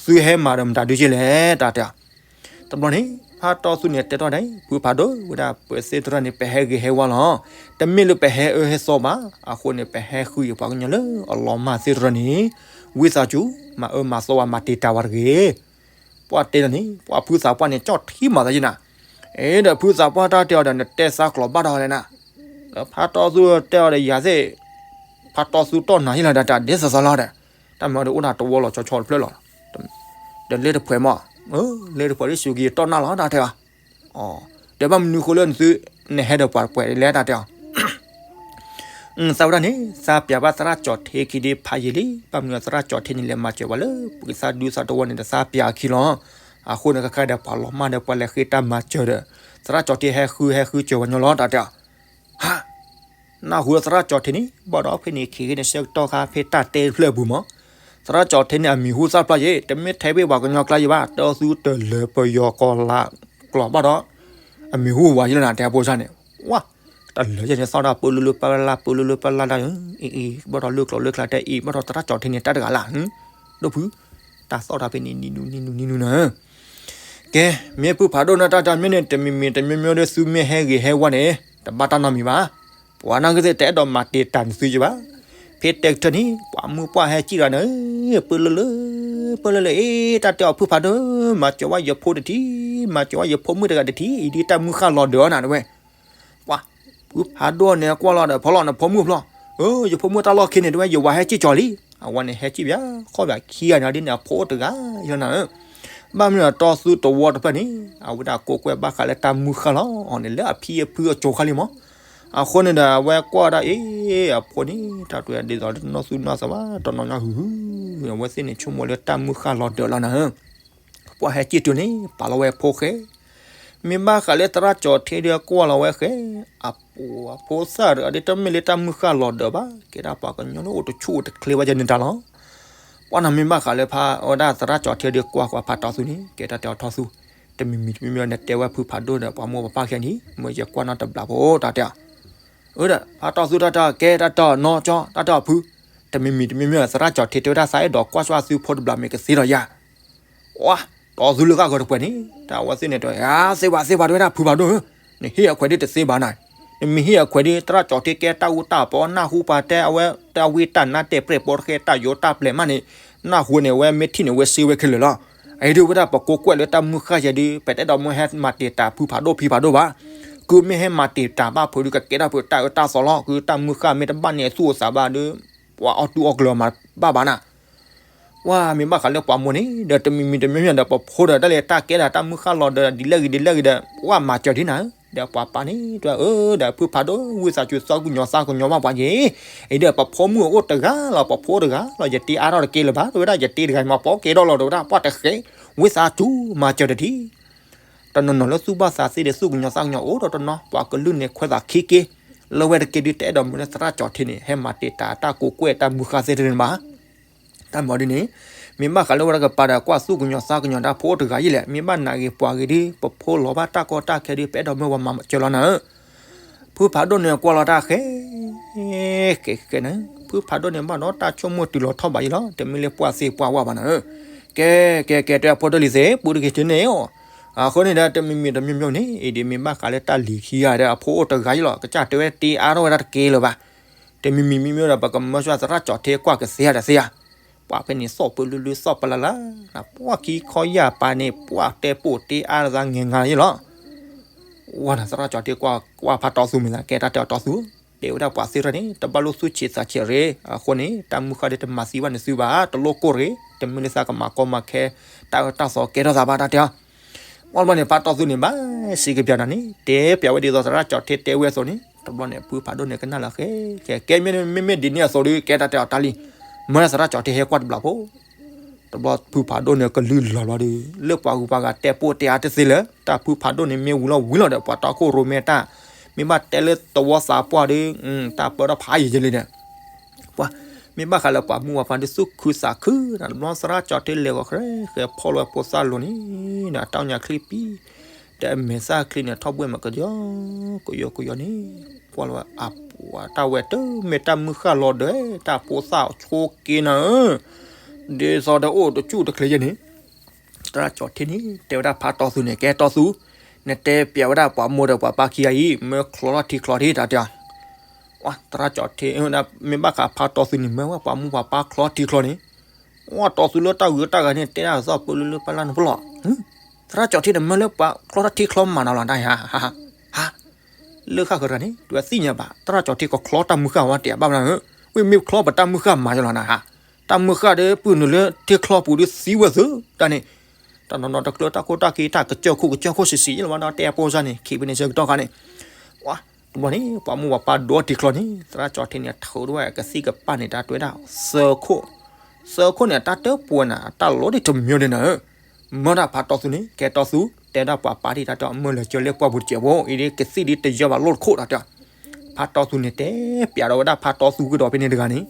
သုဟဲမၤဒီးမတၤဒုးက့လဲၣ် တၢ်တဲ, တဘျီန့ၣ် ဖးတီသူန့ၣ်တဲထီၣ်ဒၣ် ဖုဖးဒိၣ်ဝဲဒၣ် ပသ့ၣ်တဖၣ်န့ၣ် ပဟဲဂ့ၤဟဲဝါလီၤ, တမ့ၢ်လၢပဟဲအၢဟဲသီဘၣ်, အဃိန့ၣ် ပဟဲဃုယပှၤကညီလၢအလီၤမၢ်သ့ၣ်တဖၣ်န့ၣ်, ဝံသးစူၤ မၤအၢမၤသီဝဲ မၤတ့ၢ်တၢ်ဝဲတဂ့ၤ, ပှၤတဲလီၤန့ၣ် ပှၤဖုသးပှၢ်န့ၣ် ကၠီၣ်ထံမၤသးယံနၤ, အ့ ဒီးဖုသးပှၢ်တၢ်တဲအီၤဒီး နတဲသးကျိာ်ဘၣ်ဒီးလဲၣ်နၤ, ဒီးဖးတီသူတဲအီၤဒီးယၤသ့ၣ် ဖးတီသူတီၢ်နၤဟ့ၣ်လီၤဒီးတၢ်ဒ်သိးသိးလီၤဒီး, တၢ်မၤဒီးအိၣ်နၤတဝီလီၤဆီဆီတဖျၢၣ်လီၤ, ဒီးလၢတဖှဲးမး, လၢတဖှဲးဒ်စူၤက့ၤတီၢ်နၢ်လီၤတၢ်တဲဘၣ်, ဒီးဘၣ်မနုၤဃိလၢနသု နဟဲဒီးပှၤတပှဲၤလဲၣ် တၢ်တဲအီၤ. သးဝဲဒၣ်န့ၣ် သးပျးဘၣ်သရၣ်ကၠီၣ်ထ့ခံဒုဖးယံာ်လံ, ဘၣ်မနုၤသရၣ်ကၠီၣ်ထ့န့ၣ် လဲၤမၤစၢၤပှၤလၢ ပကသးဒူသးတဝီန့ၣ်ဒီး သးပျးအခံလီၤ. အဃိန့ၣ် ခဲခါဒီးပှၤလီၤမၢ်ဒီး ပှၤလဲၤဃ့တၢ်မၤစၢၤဒီး သရၣ်ကၠီၣ်ထ့ဟဲဃုဟဲဃုစၢၤဝဲညီလီၤ တၢ်တဲအီၤ. ဟါ နၢ်ဟူလၢသရၣ်ကၠီၣ်ထ့န့ၣ် ဘၣ်ဒီးဖဲန့ၣ်ခံဂ့ၤန့ၣ် ဆၢကတီၢ်ခါဖဲတၢ်တဲဖျၢၣ်ပူၤမး, သရၣ်ကၠီၣ်ထ့န့ၣ် အမံၤဟူသၣ်ဖျါယဲၢ်, တမ့ၢ်ထဲဘ့ၣ်ပှၤကညီကျါယဲၢ်ဘၣ်, တီသူတလၢပယီၤကီၤလၤကျိာ်ဘၣ်ဒီး အမံၤဟူဝဲယဲၢ်လီၤနၤ တဲဖိစၢ်န့ၣ်, ဝါ, တၢ်လၢယဲၢ်န့ၣ် သီၣ်တၢ်ပၢလၢလၢပၢလၢ်ပၢလၢလၢပၢလၢ်ဒၣ်, အံၤအံၤ ဘၣ်ဒီးလၢကျိာ်လၢကျါတဲအံၤ ဘၣ်ဒီးသရၣ်ကၠီၣ်ထ့န့ၣ် တၢ်တဂၤလၢ်, ဒိၣ်ဖု, တၢ်သီၣ်တၢ်ဖဲန့ၣ်နံၤနူနံၤနူနံၤနူနၤ ကဲ, မ့ၢ်ဖုဖးဒိၣ်န့ၣ် တၢ်တၢ်မ့ၢ်န့ၣ် တမံၤမံၤတမ့ၢ်မ့ၢ်ဒီး သုမ့ၢ်ဟဲဂ့ၤဟဲဝါန့ၣ် တဘၣ်တၢ်နီတမံၤဘၣ်. ပှၤနာ်က့သ့ၣ်တအဲၣ်ဒိးမၤတံာ်တာ်နသုယဘၣ်. ဖဲတဲကထၢၣ်န့ၣ် ပှၤမုၢ်ပှၢ်ဟဲစံၣ်ရၤန့ၣ်, ပၢလၢလၢ, ပၢလၢလၢ, အ့ တၢ်တဲအီၤဖုဖးဒိၣ်, မၤစၢၤဝဲယဖိတထံၣ်, မၤစၢၤဝဲယဖိမုၣ်တဂၤတထံၣ်, အံၤဒ်တၢ်မုၢ်ဃၢ်လီၤဒၢးအီၤနၤတဝဲ ပှၤ, ဖုဖးဒိၣ်န့ၣ်ကွၢ်လီၤဒီး ဖီလီၤနဖိမုၣ်ဖျီ, အၢ ယဖိမုၣ်တၢ်လီၢ်ခံန့ၣ် တဝဲယဝၤဟဲစံၣ်ကၠီၤလံ. အဝဲန့ၣ်ဟဲစံၣ်ဘၣ်, ခီၣ်ဘၣ်ခံဂၤန့ၣ်ဒ်န့ၣ် အဖိအိၣ်တဂၤယလီၤနၤဧၢ. ဘၣ်မနုၤအတီသူတဝီတဖျၢၣ်န့ၣ် အဝဲဒၣ်ကိးကွဲၢ်ဘၣ်ဃးလၢတၢ်မုၢ်ဃၢ်လီၤအီၤန့ၣ် လၢအဖံအဖုအစိၤခါလံမး. အဃိန့ၣ်ဒီး အဝဲကွၢ်ဒၣ်အ့ အဖိန့ၣ် တၢ်တဲဒ်သိးလၢတနီၢ်သူၣ်နီၢ်သးဘၣ် တနီၤညါဟုၣ်ဟုၣ်, အဝဲသ့ၣ်န့ၣ်ဆိကမိၣ်လၢတၢ်မုၢ်ဃၢ်လီၤဒၢးလီၤနၤဧၢ. ပှၤဟဲစံၣ်တုၤန့ၣ် ပာ်လီၤဝဲဖိဃဲ, မ့ၢ်ဘၣ်ဃးလၢသရၣ်ကၠီၣ်ထ့ဒီးကွၢ်လီၤဝဲဃဲ, အပူၤအဖိသၣ်ဒီး အဒ်တမ့ၢ်လၢတၢ်မုၢ်ဃၢ်လီၤဒၢးဘၣ်, ကဲဒၣ်ပှၤကညီလၢအိၣ်တဆူၣ်အိၣ်တချ့ဘၣ်ယဲန့ၣ်တၢ်လီၤ. ပှၤနီၤ မ့ၢ်ဘၣ်ဃးလၢဖးအီဒၣ်သရၣ်ကၠီၣ်ထ့ဒီးကွၢ်ကွၢ်ဖးတီသူန့ၣ် ကဲတၢ်တဲအီၤတီသူ, တမံၤမံၤတမံၤမံၤနတဲဝဲဖုဖးဒိၣ်ဒီး ပှၤမိၢ်ပှၤပၢ်ခဲန့ၣ် မ့ၢ်ယကွၢ်နီတဘျီဖိတၢ်တဲအီၤ. အၢဒီး ဖးတီသူတၢ်တဲအီၤ ကဲတၢ်တဲအီၤနီၢ်ကၠီ တၢ်တဲအီၤဖု, တမံၤမံၤတမံၤမံၤ သရၣ်ကၠီၣ်ထ့တဲဝဲဒၣ် သးအဲၣ်ဒိးကွၢ်စၢ်သုဖိတဘျီ မ့ၢ်ကသ့ဒီးယၤ ဝါ, တီသူလၢဃၣ်ဃၢၤတပှဲၤန့ၣ် တၢ်အဝဲသ့ၣ်န့ၣ်တဲ သ့ဘၣ်သ့ဘၣ် တဲဝဲဒၣ်ဖုဖးဒိၣ်ဧၢ, နဟ့ၣ်အခွဲးဒ်တသ့ဘၣ်နၤ, နမ့ၢ်ဟ့ၣ်အခွဲးဒ် သရၣ်ကၠီၣ်ထ့ကဲတၢ်အူတၢ်ပီ နၢ်ဟူပှၤတဲအဝဲ တၢ်ဝံတၢ်နါတဲာ်ပြဲၣ်ပိာ်တဃဲ တၢ်ယိးတၢ်ပျဲၤမးန့ၣ်, နၢ်ဟူန့ၣ် အဝဲမ့ၢ်ထံၣ်န့ၣ် အဝဲစ့ဝဲခဲလၢာ်လီၤ. အအံၤဒုးဝဲဒၣ်ပကိးကွဲၢ်လၢတၢ်မုၢ်ဃၢ်ယဲဒုး ပတအဲၣ်ဒိးမ့ၢ်ဟဲမၤတံာ်တာ်ဖုဖးဒိၣ်ဖံဖးဒိၣ်ဘၣ်. ကုမ့ၢ်ဟဲမၤတံာ်တာ်ဘၣ်ဖုးဒုး ကကဲထီၣ်ဖုးတၢ်အၢတၢ်သီလီၤ. ကုတၢ်မုၢ်ဃၢ်မ့ၢ်တဘၣ်န့ၣ် အသူၣ်အိၣ်သးဘၣ်ဒုး ပှၤအီၣ်တူၢ်အီၣ်ကျၢၤမၤဘၣ်ဘၣ်နၤ. ဝါ မ့ၢ်ဘၣ်ဃးလၢပှၤမိၢ်န့ၣ် ဒီးတမံၤမံၤတမံၤမံၤဒီး ပဖိဒီးတၢ်လဲၤတၢ်ကဲဒၣ်တၢ်မုၢ်ဃၢ်လီၤဒီး ဒ်လဲၣ်ဂ့ၤဒ်လဲၣ်ဂ့ၤဒီး ပှၤပာ်န့ၣ် တဲအၢ ဒီးဖုဖးဒိၣ် ဝံသးစူၤသီကညီၤသးကညီၤဘၣ်ပှၤယ့ၢ်, အံၤဒီးပဖိမုၣ်အိၣ်တဂၤလီၤ ပဖိတဂၤလီၤ ယတ့အါထီၣ်တက့ၢ်လၢၤဘၣ် တဲဝဲဒၣ် ယတ့တဂၤမၤပိာ်ကဲထီၣ်လီၤ တဲဝဲဒၣ် ပှၤတဃဲ ဝံသးစူၤမၤစၢၤတထံၣ် တနီၤနီၤလၢသူၣ်ဘၣ်သးသ့ဒီး သူၣ်ကညီၤသးကညီၤအိၣ်ဒီးတနီၤ ပှၤကလုာ်န့ၣ်ခွဲးသးခံက့, လၢဝဲတက့ၢ်ဒုးတအဲၣ်ဒိးမုာ်လၢသရၣ်ကၠီၣ်ထ့န့ၣ် ဟဲမၤတံာ်တာ်တၢ်ကိးကွဲၢ်တၢ်မုၢ်ဃၢ်သ့ၣ်တဖၣ်န့ၣ်ဘၣ်. တၢ်မၤဒ်န့ၣ် မ့ၢ်ဘၣ်ဃးလၢဝဲတကပၤဒီး ကွၢ်သူၣ်ကညီၤသးကညီၤတၢ်ဖိအိၣ်တဂၤယဲၢ်လဲၣ် မ့ၢ်ဘၣ်နာ်ဂ့ၤပှၤဂ့ၤဒုး ပဖိလီၤဘၣ်တၢ်ကီတၢ်ခဲဒုး ပအဲၣ်ဒိးမုာ်ပှၤမၤစၢၤလီၤနၤဧၢ ဖုဖးဒိၣ်န့ၣ်ကွၢ်လီၤတၢ်ဃဲ ဃဲဃဲန့ၣ် ဖုဖးဒိၣ်န့ၣ်ဘၣ်ဒီးတၢ်ဆိကမိၣ်တုၤလီၤထီၣ်ဘးယံၤလီၤ တမ့ၢ်လၢပှၢ်သ့ပှၢ်ဝၣ်ဘၣ်နၤဧၢ, ကဲ ကဲ ကဲ တဲအဖိဒိၣ်လံၤသ့ၣ် ပူတက့ၤတုၤန့ၣ်ဧိၤ, အဃိန့ၣ်ဒီး တမံၤမံၤတမံၤမံၤန့ၣ် အံၤဒ်မ့ၢ်ဘၣ်ဃးလၢတၢ်လံၤခံဂၤဒီး အဖိအိၣ်တဂၤယံၤလီၤ ကစၢ်တဲဝဲတ့အါထီၣ်ဝဲဒၣ်တက့ၢ်လၢၤဘၣ်, တမံၤမံၤမံၤမံၤဒီး ပကမၢဆှၢသရၣ်ကၠီၣ်ထ့ကွၢ်ကသ့ဧါတသ့ဧါ, ပှၤဖဲန့ၣ်သီၣ်ပလုလုသီၣ်ပလၢ်လၢ်, ပှၤခံခီယာ်ပၤန့ၣ် ပှၤတဲပိာ်တ့အါလၢသးငဲၤငါယံၤလီၤ ဝါ သရၣ်ကၠီၣ်ထ့ကွၢ်ကွၢ်ဖးတီသူမ့ၢ်သး ကဲတၢ်တဲအီၤတီသူ, တဲဝဲဒၣ်ပှၤသ့ၣ်ထီၣ်န့ၣ် တဘၣ်လိၣ်သူၣ်ဆံးသးဆံးရ့ၣ်, အဃိန့ၣ် တၢ်မုၢ်ဃၢ်ဒ်တမၤသံဘၣ်န့ၣ်သုဘၣ်, တလိၣ်ကိၢ်ရ့ၣ်, တမ့ၢ်လၢသးကမၤကီမၤခဲ တၢ်အၢတၢ်သီကဲထီၣ်သးဘၣ်တၢ်တဲအီၤ, ဘၣ်တဘျီန့ၣ် ဖးတီသူန့ၣ် ဘၣ်စံးကပျးနၤန့ၣ် တဲပျးဝဲဒ်သိးသရၣ်ကၠီၣ်ထ့တဲဝဲအသိးန့ၣ် တဘျီန့ၣ် ဖုဖးဒိၣ်န့ၣ်ကနၣ်လၢဃဲ, ကဲမ့မ့ၢ်ဒ်န့ၣ်အသိးဒီး ကဲတၢ်တဲအီၤတၢ်လံ, မၢသရၣ်ကၠီၣ်ထ့ဟဲကွၢ်တဘျီဖိ တဘျီဖုဖးဒိၣ်န့ၣ်ကလုၢ်လီၤဘျီဒီး လၢပှၤဂုၤပှၤဂၤတဲပိာ်တဲအါတသ့လၢၤ, တၢ်ဖုဖးဒိၣ်န့ၣ်မ့ၢ်ဝံၤလီၤဝံၤလီၤဒီး ပှၤတီခိၣ်ရိၣ်မဲတၢ်, မ့ၢ်ဘၣ်တဲလၢသဝီသးပှၢ်ဒီး တၢ်ပၢထီၣ်ဖးယံာ်ယံာ်လံဒီး, ပှၤ, မ့ၢ်ဘၣ်ဃးလၢပှၤမုၢ်ပှၤပၢ်ဒုးသူၣ်ခုသးခုနၤ တဘျီသရၣ်ကၠီၣ်ထ့လဲၤဂီၤဃဲ ဃဲဖီၣ်လီၤဝဲဖိသၣ်လိၤန့ၣ်, အတၢ်ညါချံပံ တၢ်မဲာ်သၣ်ချံန့ၣ် ထီၣ်ဘှဲၣ်မးကယီကယီကယီန့ၣ်, ကွၢ်လီၤဝဲအပှၤတၢ်ဝဲတမ့ၢ်တၢ်မုၢ်ဃၢ်လီၤဒီး တၢ်ဖိသၣ်ဆိက့နၤဧၢ, ဒ်သိးဒီးအိၣ်တဆူၣ်တချ့ယဲၢ်န့ၣ်, သရၣ်ကၠီၣ်ထ့န့ၣ် တဲဝဲဒၣ်ဖးတီသူန့ၣ် ကဲတီသူ, နတဲပျးဝဲဒၣ်ပှၤမိၢ်ဒီးပှၤပၢ်ခံဂၤအံၤ မၢချီထံချီထံတၢ်တဲအီၤ, သရၣ်ကၠီၣ်ထ့ မ့ၢ်ဘၣ်ဃးဖးတီသူန့ၣ် မၢဝဲပှၤမိၢ်ပှၤပၢ်ချီထံချီန့ၣ်, ဝဲတီသူလၢတၢ်ဂုၤတၢ်ဂၤန့ၣ် တဲဒၣ်သီၣ်ပလုလုပလၢ်နပလီၢ်, သရၣ်ကၠီၣ်ထ့န့ၣ် မၢလၢပှၤချီထံချီမးနၤလီၤနဟါ, ဟါ, လၢဃၣ်ဃၢၤတဂၤန့ၣ် တုၤအသ့ၣ်ညါဘၣ် သရၣ်ကၠီၣ်ထ့ကချီတၢ်မုၢ်ဃၢ်ဝဲတဲဘၣ်မနုၤဧၢ, ဝံမ့ၢ်ချီပတၢ်မုၢ်ဃၢ်မးယလီၤနဟါ, တၢ်မုၢ်ဃၢ်ဒီးပုၢ်နုာ်လၢထံချီပူၤဒုးသံဝဲသုတၢ်န့ၣ်, တနီၤနီၤတကျၢၤတၢ်ခိၣ်တၢ်ခံတၢ်ကစၢၢ်ခိၣ်ကစၢၢ်ခိၣ်ဆံးဆံးယလီၤဘၣ်ဒီးတဲအဖိစၢ်န့ၣ် ခံဖဲန့ၣ်ဆၢကတီၢ်ခါန့ၣ်, ဝါ, တဘျီန့ၣ် ပှၤမိၢ်ပှၤပၢ်ဒိးတံၤချီန့ၣ် သရၣ်ကၠီၤထံန့ၣ် ထုးထီၣ်ဝဲကသံၣ်ကပၢ်န့ၣ် တၢ်တဲဝဲဒၣ် သၢခိၣ်, သၢခိၣ်န့ၣ် အတၢ်တပှဲၤနၤ အတၢ်လီၤဒ်တမံၤဒ်နၤဧၢ, မၢဒၣ်ဖးတီသူန့ၣ် ကဲတီသူ တဲဒၣ်ပှၤပၢ်ဒ်တၢ်တဲ မၢလၢာ်ကၢလၢပှၢ်ပူၤတစဲးဖိ အံၤဒ်ကသံၣ်ဒ်တယၢဘၣ်လိၣ်တခိၣ်တၢ်တဲ ဖးတီသူန့ၣ် တဲပျးဒီးဝဲဒၣ်ဖးတီသူကဒီးဖဲန့ၣ်တဂၤန့ၣ်,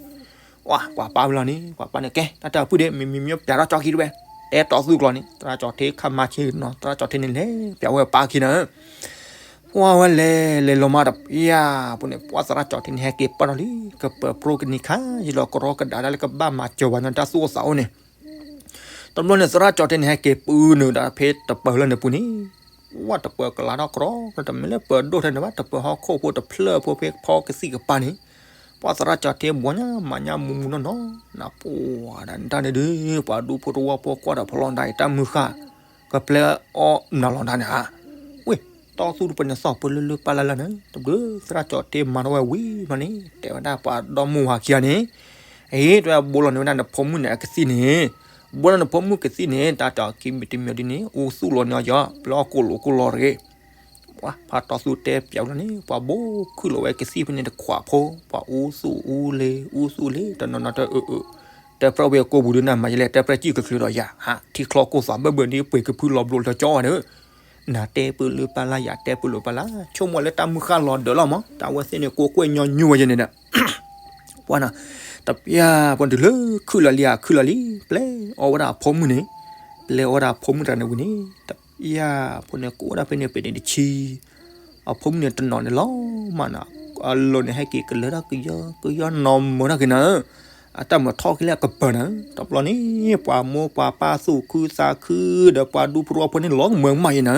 ဝါ ပှၤပၢ်ဝဲလီၤန့ၣ် ပှၤပၢ်န့ၣ် ကဲ တၢ်တဲအပုၢ်ဒ် မ့မ့ၢ်မ့ၢ်ပျးထီၣ်ကၠီခံတဝဲ, တဲတီသူကျီန့ၣ် သရၣ်ကၠီၤထံခါမါဆ့နီၤ သရၣ်ကၠီၤထံန့ၣ်လဲၤပျးဝဲပၢ်ခံနၤဧၢ ပှၤဝဲလဲၤလဲၤလီၤမးတပျၢ်ဖိန့ၣ် ပှၤသရၣ်ကၠီၤထံန့ၣ် ဟဲက့ၤပၢၢ်ထီၣ်လံ ကပၢၤပြိကနံၤခါ ယလီၤကရီကဒါဒၣ်လၢကဘၣ်မၤစၢၤဝဲညါတၢ်သူၣ်အိၣ်သးအိၣ်န့ၣ်, တဘျီန့ၣ် သရၣ်ကၠီၤထံန့ၣ် ဟဲက့ၤပုၢ်နုာ်ဒၣ်ဖဲတပၢၤလၢန့ၣ်ပူၤန့ၣ်, ဝဲတပၢၤကလးထီၣ်ကရီ တမ့ၢ်လၢပၢၤဒိၣ်ထဲန့ၣ်ဘၣ် တပၢၤဟီၣ်ခိၣ်ဖိတဖျၢၣ်ဖိဖဲဖီကသံၣ်ကပၢ်န့ၣ်, ပှၤသရၣ်ကၠီၤထံဘှီညါမၤညါမူမူနီၢ်နီၢ်, နပှၤဒၣ်နတၢ်န့ၣ်ဒုး ပှၤဒူဖိတဝီဖိကွၢ်ဒီးဖီလီၤဒၣ်အံၤ တၢ်မုၢ်ဃၢ် ကပျဲအီၣ်နၤလီၤဒၣ်န့ၣ်ဧါ, ဝ့ၢ် တီသူတပၢၤန့ၣ် သီၣ်ပၢလၢလၢပၢ်လၢ်လၢ်န့ၣ် တဘျုးသရၣ်ကၠီၤထံမၤထီၣ်ဝဲဝံၤမးန့ၣ် တဲဝဲဒၣ်ပှၤဒီမါဝၤခံဂၤန့ၣ်, အ့ တဲဝဲဘိလီၤန့ၢ်ဝဲဒၣ်နဖိမုၣ်န့ၣ်အကသံၣ်န့ၣ်, ဘိလီၤနဖိမုၣ်ကသံၣ်န့ၣ် တၢ်တဲအီၤခံမံၤတမံၤဒ်န့ၣ် အူသူၣ်လီၤန့ၢ်အီၤယီၤ ပျဲအီၣ်ကိၣ်လိာ်ကိၣ်လီၤတဂ့ၤ ပှၤဖးတီသူတဲပျးဝဲလီၤန့ၣ် ပှၤဘိခုၣ်လီၤဝဲကသံၣ်ဖဲန့ၣ်တခွးဖိ, ပှၤအူသူၣ်အူလ့ၤ အူသူၣ်လ့ၤ တနီၤနီၤတအၢၣ်အၢၣ်, တဲပြၢဝဲကိာ်ပူၤဒုးနၤမၤယလဲၣ် တဲပြၢစံၣ်ကချုးဒီးယၤ, ဟး ထံချီကိၢ်သးဘၢၣ်ဘၢၣ်ဒ်ပှ့ၤကဖုလီၤဘျိးလၢကၠီဝဲဒီး, နတဲပၢၢ်လၢပၢ်လၢ် ယၤတဲပၢၢ်လၢပၢ်လၢ် ဆိကမိၣ်လၢတၢ်မုၢ်ဃၢ်လီၤဒၢးလီၤမး တၢ်ဝဲသ့ၣ်န့ၣ် ကိးကွဲၢ်ညီနုၢ်ဝဲယဲန့ၣ်ဒီး ပှၤနီၤ, တပျၢ်ဖိတုၤလၢခုၣ်လီၤလံ ခုၣ်လီၤလံ ပျဲအီၣ်ဝဲဒၣ်အဖိမုၣ်န့ၣ်, ပျဲအီၣ်ဝဲဒၣ်အဖိမုၣ်တဂၤန့ၣ်ဝံၤန့ၣ်, တပျၢ်ဖိန့ၣ် ကိးဝဲဒၣ်ဖဲန့ၣ် ပ့ၤန့ၣ်တဆံ, အဖိမုၣ်န့ၣ်တနီၤန့ၣ်လီၤမးနီၤ, အလီၢ်န့ၣ် ဟဲက့ၤကလၢၤတၢ်ကယီကယီနီၢ်မၢတၢ်က့ၤနၤ, အတၢ်မၤထီၣ်က့ၤလၢအကပၤနၤ, တဘျီန့ၣ် ပှၤမိၢ်ပှၤပၢ်သူၣ်ခုသးခု ဒီးပှၤဒူဖိတဝီဖိန့ၣ် လီၤကမၢကမၣ်ယဲနၤ,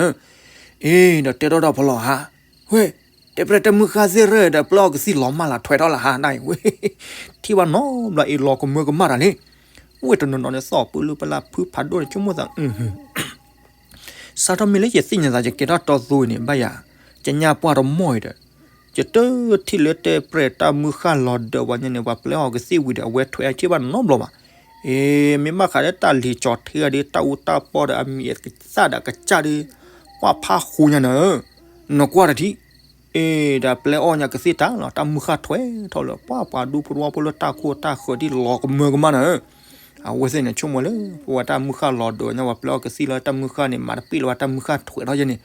အ့ ဒီးတဲထီၣ်ဒီးဖီလီၤဟး, ဝ့ၢ် တဲပြၢတၢ်မုၢ်ဃၢ်သ့ၣ်ရၢၢ်ဒီးပျဲအီၣ်ကသံၣ်လီၤမၢ်လီၤထွဲထီၣ်လၢဟးဒၣ်အံၤဝဲ, ထံၣ်ဘၣ်နီတဘျီအံၤလီၤကမၢကမၣ်တၢ်လံ, ဝ့ၢ်တနီၤနီၤန့ၣ် သီၣ်ပၢလၢပၢ်လၢ် ဖုဖးဒိၣ်န့ၣ် ဆိကမိၣ်သး စးထီၣ်မ့ၢ်လၢယသ့ၣ်ညါသး ယကဲထီၣ်တီသူအံၤန့ၣ် ဘၣ်ယၤ, ယညါပှၢ်တမီၢ်အံၤဒီး, ယတထံၣ်လၢတဲပြဲၢ်တၢ်မုၢ်ဃၢ်လီၤဒၢးဝဲညါန့ၣ် ပှၤပျဲအီၣ်ကသံၣ်ဝံၤဒီး အဝဲထွဲအထံၣ်ဘၣ်နီတဘျီဘၣ်. အ့ မ့ၢ်ဘၣ်ဃးလၢတၢ်လံၤကၠီၤထံဂၤဒီး တၢ်အူတၢ်ပီဒီး အမံၤအသၣ်ဒီးကစၢ်ဒီး ကွၢ်ဖးဃူညါနၤဧၢ, နကွၢ်တထံၣ် အ့ ဒီးပျဲအီၣ်ညါကသံၣ်တၢ်လီၤ တၢ်မုၢ်ဃၢ်ထွဲထီၣ်လၢ ပှၤပှၤဒူဖိတဝီဖိလၢတၢ်ခိၣ်တၢ်ဃၢၤဒ်လီၤကမၢကမၣ်နၤဧၢ, အဝဲသ့ၣ်န့ၣ် ဆိကမိၣ်လၢ ပဝဲတၢ်မုၢ်ဃၢ်လီၤဒၢးညါ ပှၤပျဲအီၣ်ကသံၣ်လၢတၢ်မုၢ်ဃၢ်န့ၣ် မၤတပ့ၢ်လၢၤဘၣ် တၢ်မုၢ်ဃၢ်ထွဲထီၣ်ယဲန့ၣ်,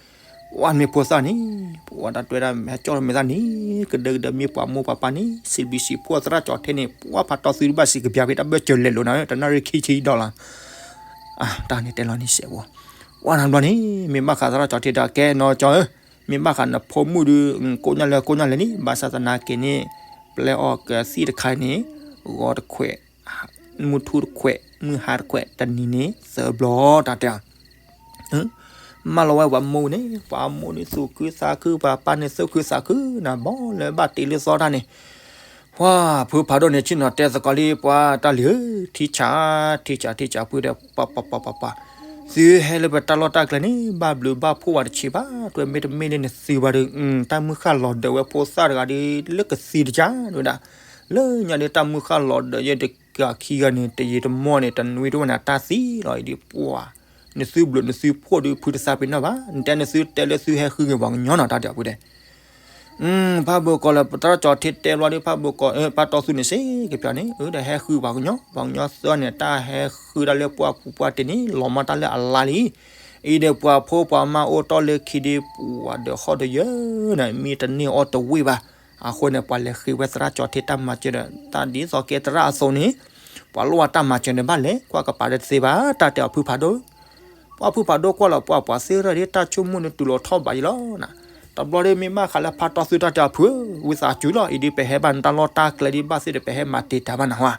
ပှၤမ့ၢ်ဖိသၣ်န့ၣ် ပှၤတၢ်တွဲဒၣ်ဟဲကၠီၣ်မ့ၢ်သၣ်န့ၣ် ကဒၢကဒၢမ့ၢ်ပှၤမိၢ်ပှၤပၢ်န့ၣ် စံးဘျုးစံးဖှိၣ်သရၣ်ကၠီၤထံန့ၣ် ပှၤဖးတီသူဒုးဘၣ်စံးကပျးဖဲတၢ်ဘၢၣ်စၢၤလဲၤလိာ်နၤဧၢ တနၣ်ရံၣ်ခံဆံဒီလၣ် တၢ်န့ၣ်တဲလီၤန့ၣ်စဲးဝီ, ပှၤနဘျီန့ၣ် မ့ၢ်ဘၣ်ဃးသရၣ်ကၠီၤထံဒီး ကဲနီၤကၠီဧၢ, မ့ၢ်ဘၣ်ဃးနဖိမုၣ်ဒုး ကိးညါလၢကိးညါလဲၣ်န့ၣ် ဘၣ်ဆၣ်သနာ်က့န့ၣ် ပျဲအီၣ်ကသံၣ်တခါန့ၣ် ဂီၤတခွဲး မုၢ်ထူတခွဲး မုၢ်ဟါတခွဲး တနံၤန့ၣ် သၢဘျီ တၢ်တဲ မၢလီၤဝဲပှၤမိၢ်န့ၣ် ပှၤမိၢ်န့ၣ်သူၣ်ခုသးခု ပှၤပၢ်န့ၣ်သူၣ်ခုသးခု နဘီလၢဘၣ်တ့လၢသီတၢ်န့ၣ်, ပှၤဖုဖးဒိၣ်န့ၣ် ဆ့ၣ်နီၤတဲသကိးလံ ပှၤတၢ်လံၤဧၢ, ထံဆး ထံဆး ထံဆးဖုဒီး ပှၤ ပှၤ ပှၤ ပှၤ ပှၤ သုဟဲလၢပတၢ်လီၢ်တၢ်ကျဲန့ၣ် ဘၣ်ဘျုးဘၣ်ဖှိၣ်ဝဲတဆံးဘၣ်, တွဲမ့တမ့ၢ်လၢနသုဘၣ်ဒီး တၢ်မုၢ်ဃၢ်လီၤဒၢးဝဲဖိသၣ်တဂၤဒီး လၢကသံတကၢ်ဝဲဒၣ်, လၢညါဒီးတၢ်မုၢ်ဃၢ်လီၤဒၢးယဲတဂၤခံဂၤန့ၣ် တယံာ်တမီၢ်န့ၣ် တနွံတဝဲန့ၣ် တၢ်သံလီၤအံၤဒီး ပှၤ နသုဘျုးနသုဖှိၣ်ဒီးဖုတသးပ့ၤနီၣ်ဘၣ်, နတဲနသုတဲလၢသုဟဲဃုက့ၤပှၤကညီနီၤ တၢ်တဲအီၤဖုတဲ ဖးဘိကိးလၢ သရၣ်ကၠီၤထံတဲဘျီဒီး ဖးဘိကိး ဖးတီသူန့ၣ်စ့ၢ်ကပျီန့ၣ် အၢ ဒီးဟဲဃုပှၤကညီ ပှၤကညီသၢန့ၣ် တၢ်ဟဲဃုတၢ်လၢပှၢ်ပူၤပှၢ်တ့ၢ်န့ၣ် လီၤမၢ်တၢ်လၢအလါလံ, အံၤဒီးပှၤဖိပှၤမါအိၣ်တီၢ်လၢခံဒီး ပှၤဒီးဃီဒီးယၢန့ၣ်မ့ၢ်တန့ၢ်အီၤတဝ့ၢ်ဘၣ်, အဃိန့ၣ် ပှၤလဲၤဃ့ဝဲသရၣ်ကၠီၤထံတၢ်မၤစၢၤဒီး တၢ်ဒ်သိးကဲသရၣ်အသိးန့ၣ် ပှၤလိၣ်ဝဲတၢ်မၤစၢၤန့ၣ်ဘၣ်လဲၤ ကွၢ်ကပၤဒီးတသ့ဘၣ် တၢ်တဲအီၤဖုဖးဒိၣ် ပှၤဖုဖးဒိၣ်ကွၢ်လီၤပှၤပှၤသ့ၣ်ရၢၣ်ဒ်တၢ်ဆိကမိၣ်န့ၣ်တူၢ်လိာ်ထီၣ်ဘးယံၤလီၤ, တဘျီဒီးမ့ၢ်ဘၣ်ဃးလၢဖးတီသူတၢ်တဲအီၤဖုဧၢ, ဝံသးစူၤလီၤ အံၤဒ်ပဟဲဘၣ်နတၢ်လီၢ်တၢ်ကျဲဒ်ဘၣ်သ့ၣ်ဒီး ပဟဲမၤတံာ်တာ်ဘၣ်နဟါ,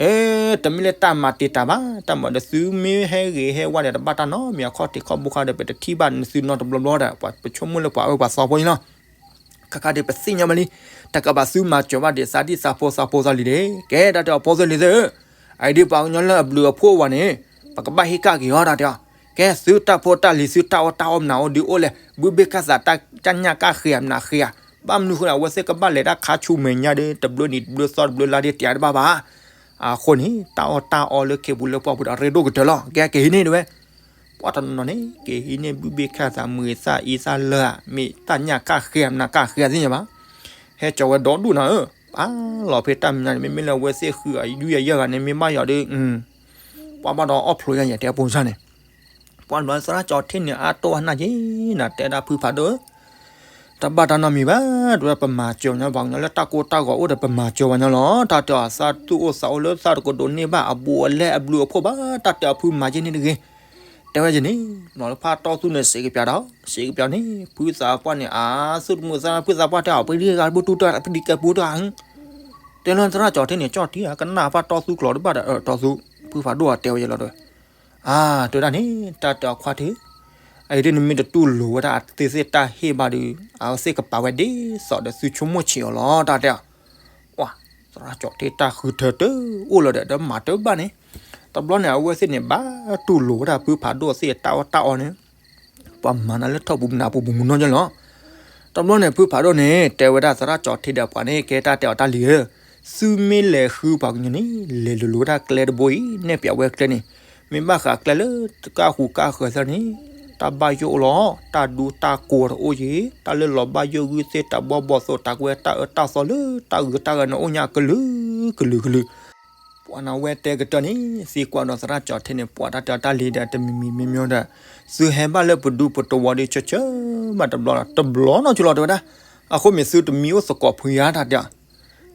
အ့ တမ့ၢ်လၢတၢ်မၤတံာ်တာ်ဘၣ်, တၢ်မၤဒီးသုမ့ၢ်ဟဲဂ့ၤဟဲဝါဒီးတဘၣ်တၢ်နီတမံၤ အခီၣ်ထံးခီၣ်ဘိခါဒီး ပတထံၣ်ဘၣ်နသုနီတဘျီဘျီဒီး ပှၤပဆိကမိၣ်လၢပှၤအၢပှၤသီဖိန့ၣ်လီၤ ခါခါဒီးပသ့ၣ်ညါဘၣ်လံ, တကးဘၣ်သုမၤစၢၤဘၣ်ဒံးသးဒ်သးဖိသးဖိသးလံၤန့ၣ် ကဲတၢ်တဲအီၤဖိသ့ၣ်လံၤသ့ၣ်ဧၢ, အအံၤဒ်ပှၤကညီလၢအဘျုးအဖှိၣ်အဝဲန့ၣ် ပကဘၣ်ဟ့ၣ်ကၣ်က့ၤအီၤတၢ်တဲအီၤ, ကဲသုတၢ်ဖိတၢ်လံၤ သုတၢ်အီၣ်တၢ်အီမနုၤအိၣ်ဒုးအိၣ်လဲၣ်, ဘုဘ့ၣ်ခၣ်သးတၢ်ညၣ်ကၣ်ဃ့ဧါမနုၤဃ့ဧါ, ဘၣ်မနုၤဃိလၢအဝဲသ့ၣ်ကဘၣ်လဲၤတၢ်ခါဆူမဲာ်ညါဒီး တဘျီနံၤတဘျီသီတဘျီလါဒ်တဲတဘၣ်ဘၣ် အဃိန့ၣ် တၢ်အီၣ်တၢ်အီလၢခ့ပူၤလၢပှၢ်ပူၤဒီးရ့ဒိၣ်ကတၢၢ်လီၤ, ကဲက့ၤဟံးန့ၢ်တဝဲ ပှၤတနီၤနီၤန့ၣ် က့ၤဟံးန့ၢ်ဘုၣ်ဘ့ၣ်ခၣ်သး မုာ်သၣ်အံသၣ်လၢာ် မ့ၢ်တၢ်ညၣ်ကၣ်ဃဲမနၤကၣ်ဃဲသ့ၣ်ညါဘၣ်, ဟဲကၠီၤဝဲဒီဒူၣ်နၤဧၢ, ပာ်လီၤဖဲတၢ်မဲာ်ညါန့ၣ် မ့မ့ၢ်လၢအဝဲသ့ၣ်ဃုအယုၢ်အယဲၢ်ဂၤန့ၣ် မ့ၢ်ဘၣ်ယီၤဒီး ပှၤဘၣ်ဒီးအီၣ်ဖျိယါယဲၢ်တဲအပူၤစၢ်န့ၣ်, ပှၤဘျီသရၣ်ကၠီၤထ့န့ၣ် အါတိၢ်အနၢ်က့ၤနၤ တဲဒၣ်ဖုဖးဒိၣ်ဧၢ တဘၣ်တၢ်နီတမံၤဘၣ်, တဝဲပမၤစၢၤညီ ပှၤကညီလၢတၢ်ကိၢ်တၢ်ဂီၤအိၣ်ဒီးပမၤစၢၤပှၤညီလီၤ, တၢ်တဲအီၤသးသူၣ်အိၣ်သးအိၣ်လၢသးတကဒိးန့ၢ်ဘၣ်အဘူးအလဲအဘျုးအဖှိၣ်ဘၣ်, တၢ်တဲအီၤဖုမၤက့ၤန့ၣ်တဂ့ၤ, တဲဝဲယဲၢ်န့ၣ်, ဘျီလၢဖးတီသူန့ၣ် စံးကပျးဒီး စံးကပျးန့ၣ် ဖုသးပှၢ်န့ၣ် အါ သူၣ်တမုာ်သးဖုသးပှၢ်တဲအီၤ ပဒံကပူၤတၢ် ပဒံကပူၤတၢ် တဲလၢသရၣ်ကၠီၤထ့န့ၣ် ကၠီၣ်ထံဧါ ကနၣ်ဖးတီသူကျိာ်တဘၣ်ဒီး တီသူ ဖုဖးဒိၣ်အတဲဝဲယဲၢ်လီၤတဲဝဲ, အါ တဲဒၣ်န့ၣ် တၢ်တဲအီၤခွါထံ, အအံၤဒ်နမ့ၢ်တတူၢ်လိာ်ဝဲဒၣ်အသ့ၣ်တၢ်ဟ့ၣ်ဘၣ်ဒီး အဝဲသ့ၣ်ကပာ်ဝဲဒ်သိးဒီးသုဆိကမိၣ်ဆံးအီၤလီၤ တၢ်တဲအီၤ, ပှၤ သရၣ်ကၠီၤထ့တၢ်ဃုထၢတအိၣ်လၢၤဒီး ဒီးမၤတဘၣ်န့ၣ်, တဘျီန့ၣ် အဝဲသ့ၣ်န့ၣ် ဘၣ်တူၢ်လိာ်ဝဲဒၣ်ဖုဖးဒိၣ်သ့ၣ်တၢ်အီၣ်တၢ်အီန့ၣ် ပှၤမၤနၤလၢထီၣ်ပူၤနးပူၤပူၤမုၢ်နီၢ်ယဲၢ်လီၤ. တဘျီန့ၣ် ဖုဖးဒိၣ်န့ၣ် တဲဝဲဒၣ်သရၣ်ကၠီၤထ့ဒီးပှၤန့ၣ် ကဲတၢ်တဲအီၤတၢ်လံၤဧၢ, သုမ့ၢ်လဲၤဃုပှၤကညီန့ၣ် လဲၤလိၤလိၤဝဲဒၣ်ကျဲတဘိအံၤ နဲၣ်ပၠးဝဲကျဲန့ၣ်, မ့ၢ်ဘၣ်ဃးကျဲလၢတကၢ်ဃူကၢ်ဃၢၤသၢန့ၣ် တၢ်ဘၣ်ယိၣ်အိၣ်လီၤ, တၢ်ဒူတၢ်ကိးတအိၣ်ယံၤ, တၢ်လၢလီၤဘၣ်ယိၣ်ဂုၢ်သ့ၣ်တၢ်ဘီဘီၣ်သိၣ်တၢ်ကွဲတၢ်အၢတၢ်သီလၢတၢ်ဂုၤတၢ်ဂၤန့ၣ်အိၣ်ညါကလုာ်ကလုာ်ကလုာ် ပှၤန့ၣ်ဝဲတဲကတၢၢ်န့ၣ် သံကွၢ်ဒီးသရၣ်ကၠီၤထ့န့ၣ် ပှၤတၢ်တဲအီၤတၢ်လံၤဒီးတမံၤမံၤမ့ၢ်မ့ၢ်ဒီး သုဟဲဘၣ်လၢပဒူပတဝီၤဒီး ဆၢဆၢဘၣ်တဘျီလီၤ, တဘျီနီၢ်ဆိလီၤတဲဝဲဒၣ်, အဃိမ့ၢ်သုတမံအိၣ်သကိးဖုယါတၢ်တဲအီၤ,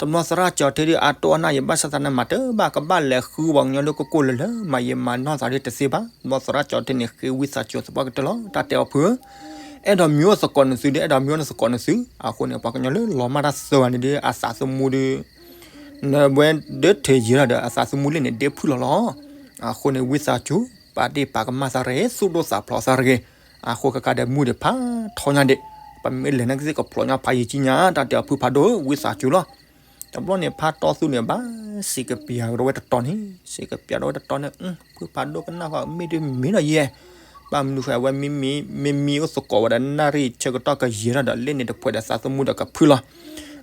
တဘျီသရၣ်ကၠီၤထ့ဒီး အါတိၢ်အနၢ်ယဘၣ်ဆၣ်သနာ်မၤတဘၣ် ကဘၣ်လဲၤဃုပှၤကညီလၢကိၢ်ကိၢ်လၢၤလၢၤ မၤယံာ်မၤနီၢ်သးဒီးတသ့ဘၣ်, တဘျီသရၣ်ကၠီၤထ့န့ၣ် ဃ့ဝံသးစူၤသပှၢ်ကတၢၢ်လီၤ, တၢ်တဲအီၤဖုဧၢ အဲၣ်ဒိးမံအိၣ်သကိးနသုဒီး အဲၣ်ဒိးမံအိၣ်သကိးနသု, အဃိန့ၣ် ပှၤကညီလၢလီၤမၢ်တၢ်သၢဂၤန့ၣ်ဒီး အသးသမူဒီး နဝဲဒၢထၢယံာ်လီၤဒီး အသးသမူလံန့ၣ် ဒ့ဖုၣ်လီၤလီၤ. အဃိန့ၣ် ဝံသးစူၤ ပာ်ဒ့ၣ်ပာ်ကမၣ်သးရ့ သူၣ်ဒိၣ်သးဖျိးသးရ့, အဃိဃၣ်ဃၣ်ဒီးမုၢ်ဒီးဖးထီညါဒံး, ပမ့ၢ်လဲၤန့ၣ်ကသ့ၣ်ကဖျိးညီဖးယံာ်ကံညါ တၢ်တဲအီၤဖုဖးဒိၣ်ဧၢ ဝံသးစူၤလီၤ. တဘျီန့ၣ် ဖးတီသူန့ၣ် ဘၣ်စံးကပျးကဒီးဝဲတတီၤန့ၣ်, စံးကပျးဒီးဝဲတတီၤန့ၣ်, ဖုဖးဒိၣ်ကနၣ်ဃီ မ့ၢ်ဒ်မ့ၢ်ဒီးယဲ, ဘၣ်မနုၤဃိဝဲ မ့မ့ၢ်မံအိၣ်သကိးဝဲဒီး နၣ်ရံၣ်ဆၢကတီၢ်ကယံာ်ထီၣ်ဒီး လ့ၣ်န့ၣ်တဖှဲးဒီးသးသမူဒီးကဖုၣ်လီၤ.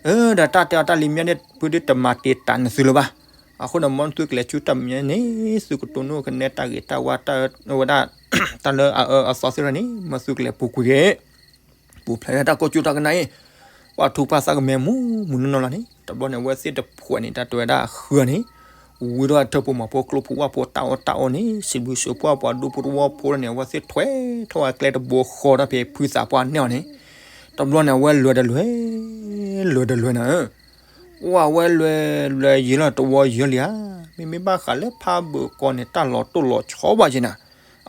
အၢ ဒီးတၢ်တဲအီၤတၢ်လံၤမ့ၢ်န့ၣ် ဖုဒုတမၤတ့ၢ်တၢ်နသုလၢၤဘၣ်. အဃိန့ၣ် မ်သုကလဲၤဆူတၢ်မဲာ်ညါန့ၣ် သုကတိၢ်နီၣ်ကနဲတၢ်ဂ့ၤတၢ်ဝါတၢ်ဝဲဒၣ် တၢ်လၢအအၢအသီသ့ၣ်တဖၣ်န့ၣ် မ်သုကလဲၤပူၤကွံာ်ဂ့ၤ ပူၤဖျဲးတၢ်ကိၢ်ကၠူတၢ်ကနၣ်အံၤ, ပှၤထူးပှၤသၣ်ကမဲာ်မူးမူးနီၢ်နီၢ်လီၤန့ၣ်, တဘျီန့ၣ် အဝဲသ့ၣ်တဖှဲးန့ၣ် တၢ်တဲဝဲဒၣ်ဃုန့ၣ်, ဝံၤဒီးအထၢၣ်ဖိမၤဖိကျိဖိဝၣ်ဖိတၢ်အီၣ်တၢ်အီန့ၣ် စံးဘျုးစံးဖှိၣ်ပှၤဒူဖိတဝီဖိန့ၣ် အဝဲသ့ၣ်ထွဲထီၣ်ဝဲကျဲတဘိဃီဒီးဖဲဖုသးပှၢ်နဲၣ်အီၤန့ၣ်, တဘျီန့ၣ် အဝဲလဲၤတလဲၤ လဲၤတလဲၤနၤဧၢ ဝဲဝဲလဲၤလဲၤယံာ်လီၤတဝီယံာ်လံဧါ, မ့မ့ၢ်ဘၣ်ဃးလၢဖးဘၢၣ်ကီၢ်န့ၣ် တၢ်လီၤတိၢ်လီၤဆီဘၣ်က့ၤနၤ,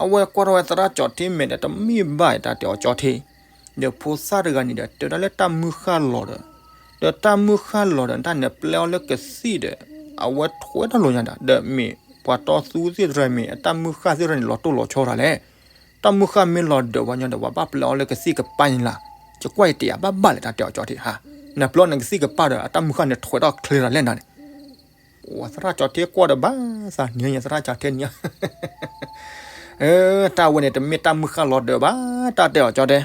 အဝဲကွၢ်ထီၣ်ဝဲသရၣ်ကၠီၤထ့မဲာ်ဒီး တမ့ၢ်ဘၣ်တၢ်တဲအီၤကၠီၤထ့, ဒီးဖိသၣ်တဂၤန့ၣ်ဒီး တဲဒၣ်လၢတၢ်မုၢ်ဃၢ်လီၤဒီး, ဒီးတၢ်မုၢ်ဃၢ်လီၤဒီး တၢ်န့ၣ်ပျဲအီၤလၢကသံၣ်ဒီး, အဝဲထွဲတၢ်လီၤညါဒီး ဒီးမ့ၢ်ပှၤတီသူသ့ၣ်တဖၣ်မ့ၢ် အတၢ်မုၢ်ဃၢ်သ့ၣ်တဖၣ်န့ၣ် လီၤတိၢ်လီၤဆီတၢ်လဲၣ် တၢ်မုၢ်ဃၢ်မ့ၢ်လီၤဒၢးဝဲညီဒီး ပှၤဘၣ်ပျဲအီၤလၢကသံၣ်ကပၤန့ၣ်လီၤ, ယကွၢ်ယတယာ်ဘၣ်ဘၣ်လဲၣ် တၢ်တဲအီၤကၠီၤထ့ဧါ, နပျဲအီၤန့ၣ်ကသံၣ်ကပၤဒီး အတၢ်မုၢ်ဃၢ်န့ၣ်ထွဲထီၣ်ချ့တၢ်လဲၣ်နၤန့ၣ်, ဝဲသရၣ်ကၠီၤထ့ကွၢ်ဒီးဘၣ်သးနံၤညါ သရၣ်ကၠီၤထ့နံၤ တၢ်ဝဲန့ၣ် တမ့ၢ်တၢ်မုၢ်ဃၢ်လီၤဒၢးဘၣ် တၢ်တဲအီၤကၠီၤထ့ ဒီ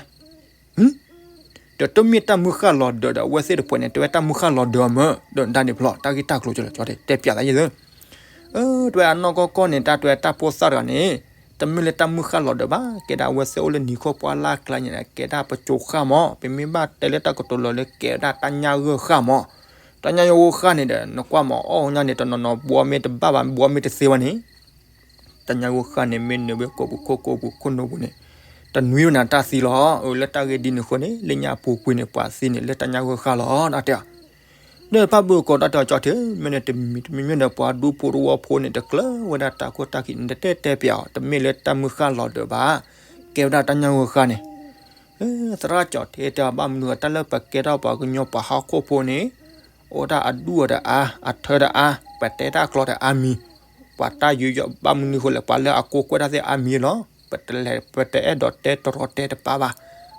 းတမ့ၢ်တၢ်မုၢ်ဃၢ်လီၤဒၢးဒီး အဝဲသ့ၣ်တဖှဲးန့ၣ် တဲဝဲတၢ်မုၢ်ဃၢ်လီၤဒၢးမ့ၢ် ဒီးနတၢ်န့ၣ်ဖျီ တၢ်ဂ့ၢ်တၢ်ကျိၤကၠီၤထ့ တဲပျးသးယဲၢ်သၢ တဲဝဲအနီၢ်ကီၢ်ကီၢ်န့ၣ် တၢ်တဲတၢ်ဖိသၣ်တဂၤန့ၣ် တမ့ၢ်လၢတၢ်မုၢ်ဃၢ်လီၤဒၢးဘၣ်, ကဲဒၣ်အဝဲသ့ၣ်အိၣ်လၢနံၤခိၣ်ပှၢ်လၢ်ကျါန့ၣ် ကဲဒၣ်ပစိၤဃၢ်မး, ပမ့ၢ်ဘၣ်တဲလၢတၢ်ကတိၤလီၤလၢကဲဒၣ်တၢ်ညၣ်ဂိၢ်ဃၢ်မး, တၢ်ညၣ်ဂိၢ်ဃၢ်န့ၣ်ဒီး နကွၢ်မး အီၣ်ညါန့ၣ် တနီၤနီၤ ဘှီမ့ၢ်တဘၣ်ဘၣ် ဘှီမ့ၢ်တသ့ဘၣ်န့ၣ် တၢ်ညၣ်ဂိၢ်ဃၢ်န့ၣ် မ့ၢ်နုာ်ဝဲကိာ်ပူၤခိၣ်ကိာ်ပူၤခိၣ်နူာ်ပူၤန့ၣ် တနွံဝဲနၤတၢ်သံလီၤ. အၢ လၢတၢ်ဂ့ၢ်ဒ်န့ၣ်အဃိန့ၣ် လၢညါအပူၤကွံာ်န့ၣ် ပှၤသံန့ၣ် လၢတၢ်ညၣ်ဂိၢ်ဃၢ်လီၤ တၢ်တဲအီၤ. ဒီးဖးဘၢၣ်ကီးတၢ်တဲအီၤကၠီၤထ့ မ့ၢ်န့ၣ်တမံၤတမံၤမ့ၢ်ဒီး ပှၤဒူဖိတဝီဖိန့ၣ် တကျၢၤဝဲဒၣ်တၢ်ခိၣ်တၢ်ခံန့ၣ် တတဲတဲပျးအီၤ တမ့ၢ်လၢတၢ်မုၢ်ဃၢ်လီၤဒၢးဘၣ်, ကဲဝဲဒၣ်တၢ်ညၣ်ဂိၢ်ဃၢ်န့ၣ် သရၣ်ကၠီၤထ့တဲအီၤ ဘၣ်မနုၤအဃိ တၢ်လၢပကဲထီၣ်ပှၤကညီပှၤဟီၣ်ခိၣ်ဖိန့ၣ် အိၣ်ဒၣ်အဒူၣ်အီၤဒီးအါ, အထၢဒီးအါ, ပတဲတၢ်ကျိာ်ဒီးအါမံၤ, ပှၤတၢ်ယူးယီၣ်ဘၣ်မနုၤအဃိလဲၣ် ပှၤလၢအကိးကွဲၢ်တၢ်သ့ၣ်အါမံၤလီၤ. ပတအဲၣ်ဒိးတဲတရီတဲတပါဘၣ်.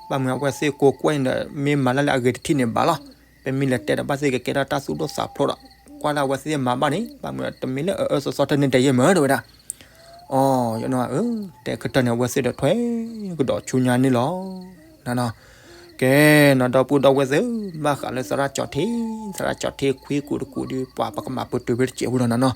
ဘၣ်မနုၤအဝဲသ့ၣ်ကိးကွဲၢ်န့ၣ်ဒီး မ့ၢ်မၤလၢ်လၢအဂ့ၤတထံၣ်န့ၣ်ဘၣ်လီၤ. ပမ့ၢ်လဲၤတဲဒီးဘၣ်သ့ၣ်ကကဲထီၣ်တၢ်သူၣ်ဒိၣ်သးဖျိးဒီး ကွၢ်လၢအဝဲသ့ၣ်မၤဘၣ်န့ၣ် ဘၣ်မနုၤတမ့ၢ်လၢအအၢသီသီတန့ၢ်တယဲၢ်မး တဲဝဲဒၣ် အီ ယနီၤဧၢ, တဲကတၢၢ်န့ၣ် အဝဲသ့ၣ်ဒီးထွဲကဒီးဆူညါန့ၣ်လီၤ. နနီၤ, ကဲနီၤ ဒီပုၢ်ဒီဝဲၢ်သ့ၣ်ဧၢ, ဘၣ်ဃးလၢသရၣ်ကၠီၤထ့, သရၣ်ကၠီၤထ့ခွံကူာ်တကူာ်ဒီး ပှၤပကမၤပတုာ်ဖဲတစဲးဖိဒီးနနီၤ.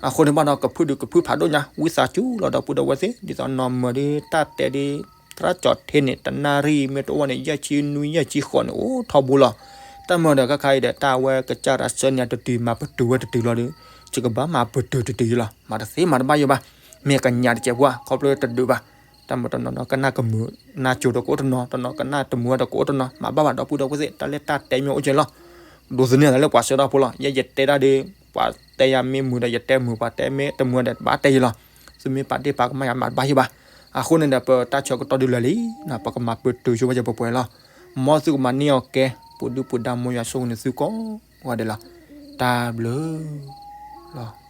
အဃိန့ၣ်ဘၣ်ဒီး ကဖုဒုးကဖုဖးဒိၣ်ညါ ဝံသးစူၤလီၤ ဒီပုၢ်ဒီဝဲၢ်သ့ၣ်, ဒ်သိးနီၢ်မၢၤဒီး တၢ်တဲဒ် သရၣ်ကၠီၣ်ထ့န့ၣ် တနၣ်ရံၣ်မ့ၢ်တအိၣ်န့ၣ် ယဲၢ်ဆံနွံ ယဲၢ်ဆံဃိးန့ၣ် အိၣ်ထီဘိလီၤ. တၢ်မၢၤဒီး ခါခါအံၤဒီး တၢ်ဝဲကစၢ်တၢ်ဆၢန့ၣ် တတုၤမၤပတုာ်ဝဲတတုၤလီၤဒီး ယကဘၣ်မၤပတုာ်တတုၤယလီၤ. မၤတသ့မၤတဘၣ်ယဘၣ်. မ့ၢ်ကညးတစဲးဖိဧါ, ခီဖျိတဒုးဘၣ်. တၢ်မၢၤတနီၤနီၤ ကနၣ်ကမုာ်နၢ်ကၠိၤဒီးကအိၣ်တနီၤ, တနီၤကနၣ်တမုာ်ဒီးကအိၣ်တနီၤ, မၤဘၣ်ဘၣ် ဒီပုၢ်ဒီဝဲၢ်သ့ၣ်, တၢ်လၢတၢ်တဲမ့ၢ်အိၣ်ကဲလီၤ. ဒိးသန့ၤသးလၢပှၤဆှၢတၢ်ဖိလီၤ. ယဲယတဲတၢ်ဒီး ပှၤတဲယၤမ့ၢ်မုာ်ဒီး ယတဲမုာ်, ပှၤတဲမ့ၢ်တမုာ်ဒီး ဘၣ်တဲယလီၤ. သုမ့ၢ်ပာ်ဒ့ၣ်ပာ်ကမၣ်ယၤ မၤတဘၣ်ယဘၣ်. အဃိန့ၣ်ဒီး ပတၢ်ဆၢကတီၢ်ဒုးလၢာ်လံ, ပကမၤပတုာ်ဆိဝဲယပှဲၤပှဲၤလီၤ. မ်သုကမၤန့ၢ်အီၤကဲ ပှၤဒုၣ်ပှၤဒါ မ်ယွၤဆိၣ်ဂ့ၤန့ၢ်သုကိးဂၤဒဲးလီၤ. တၢ်ဘျုးလီၤ.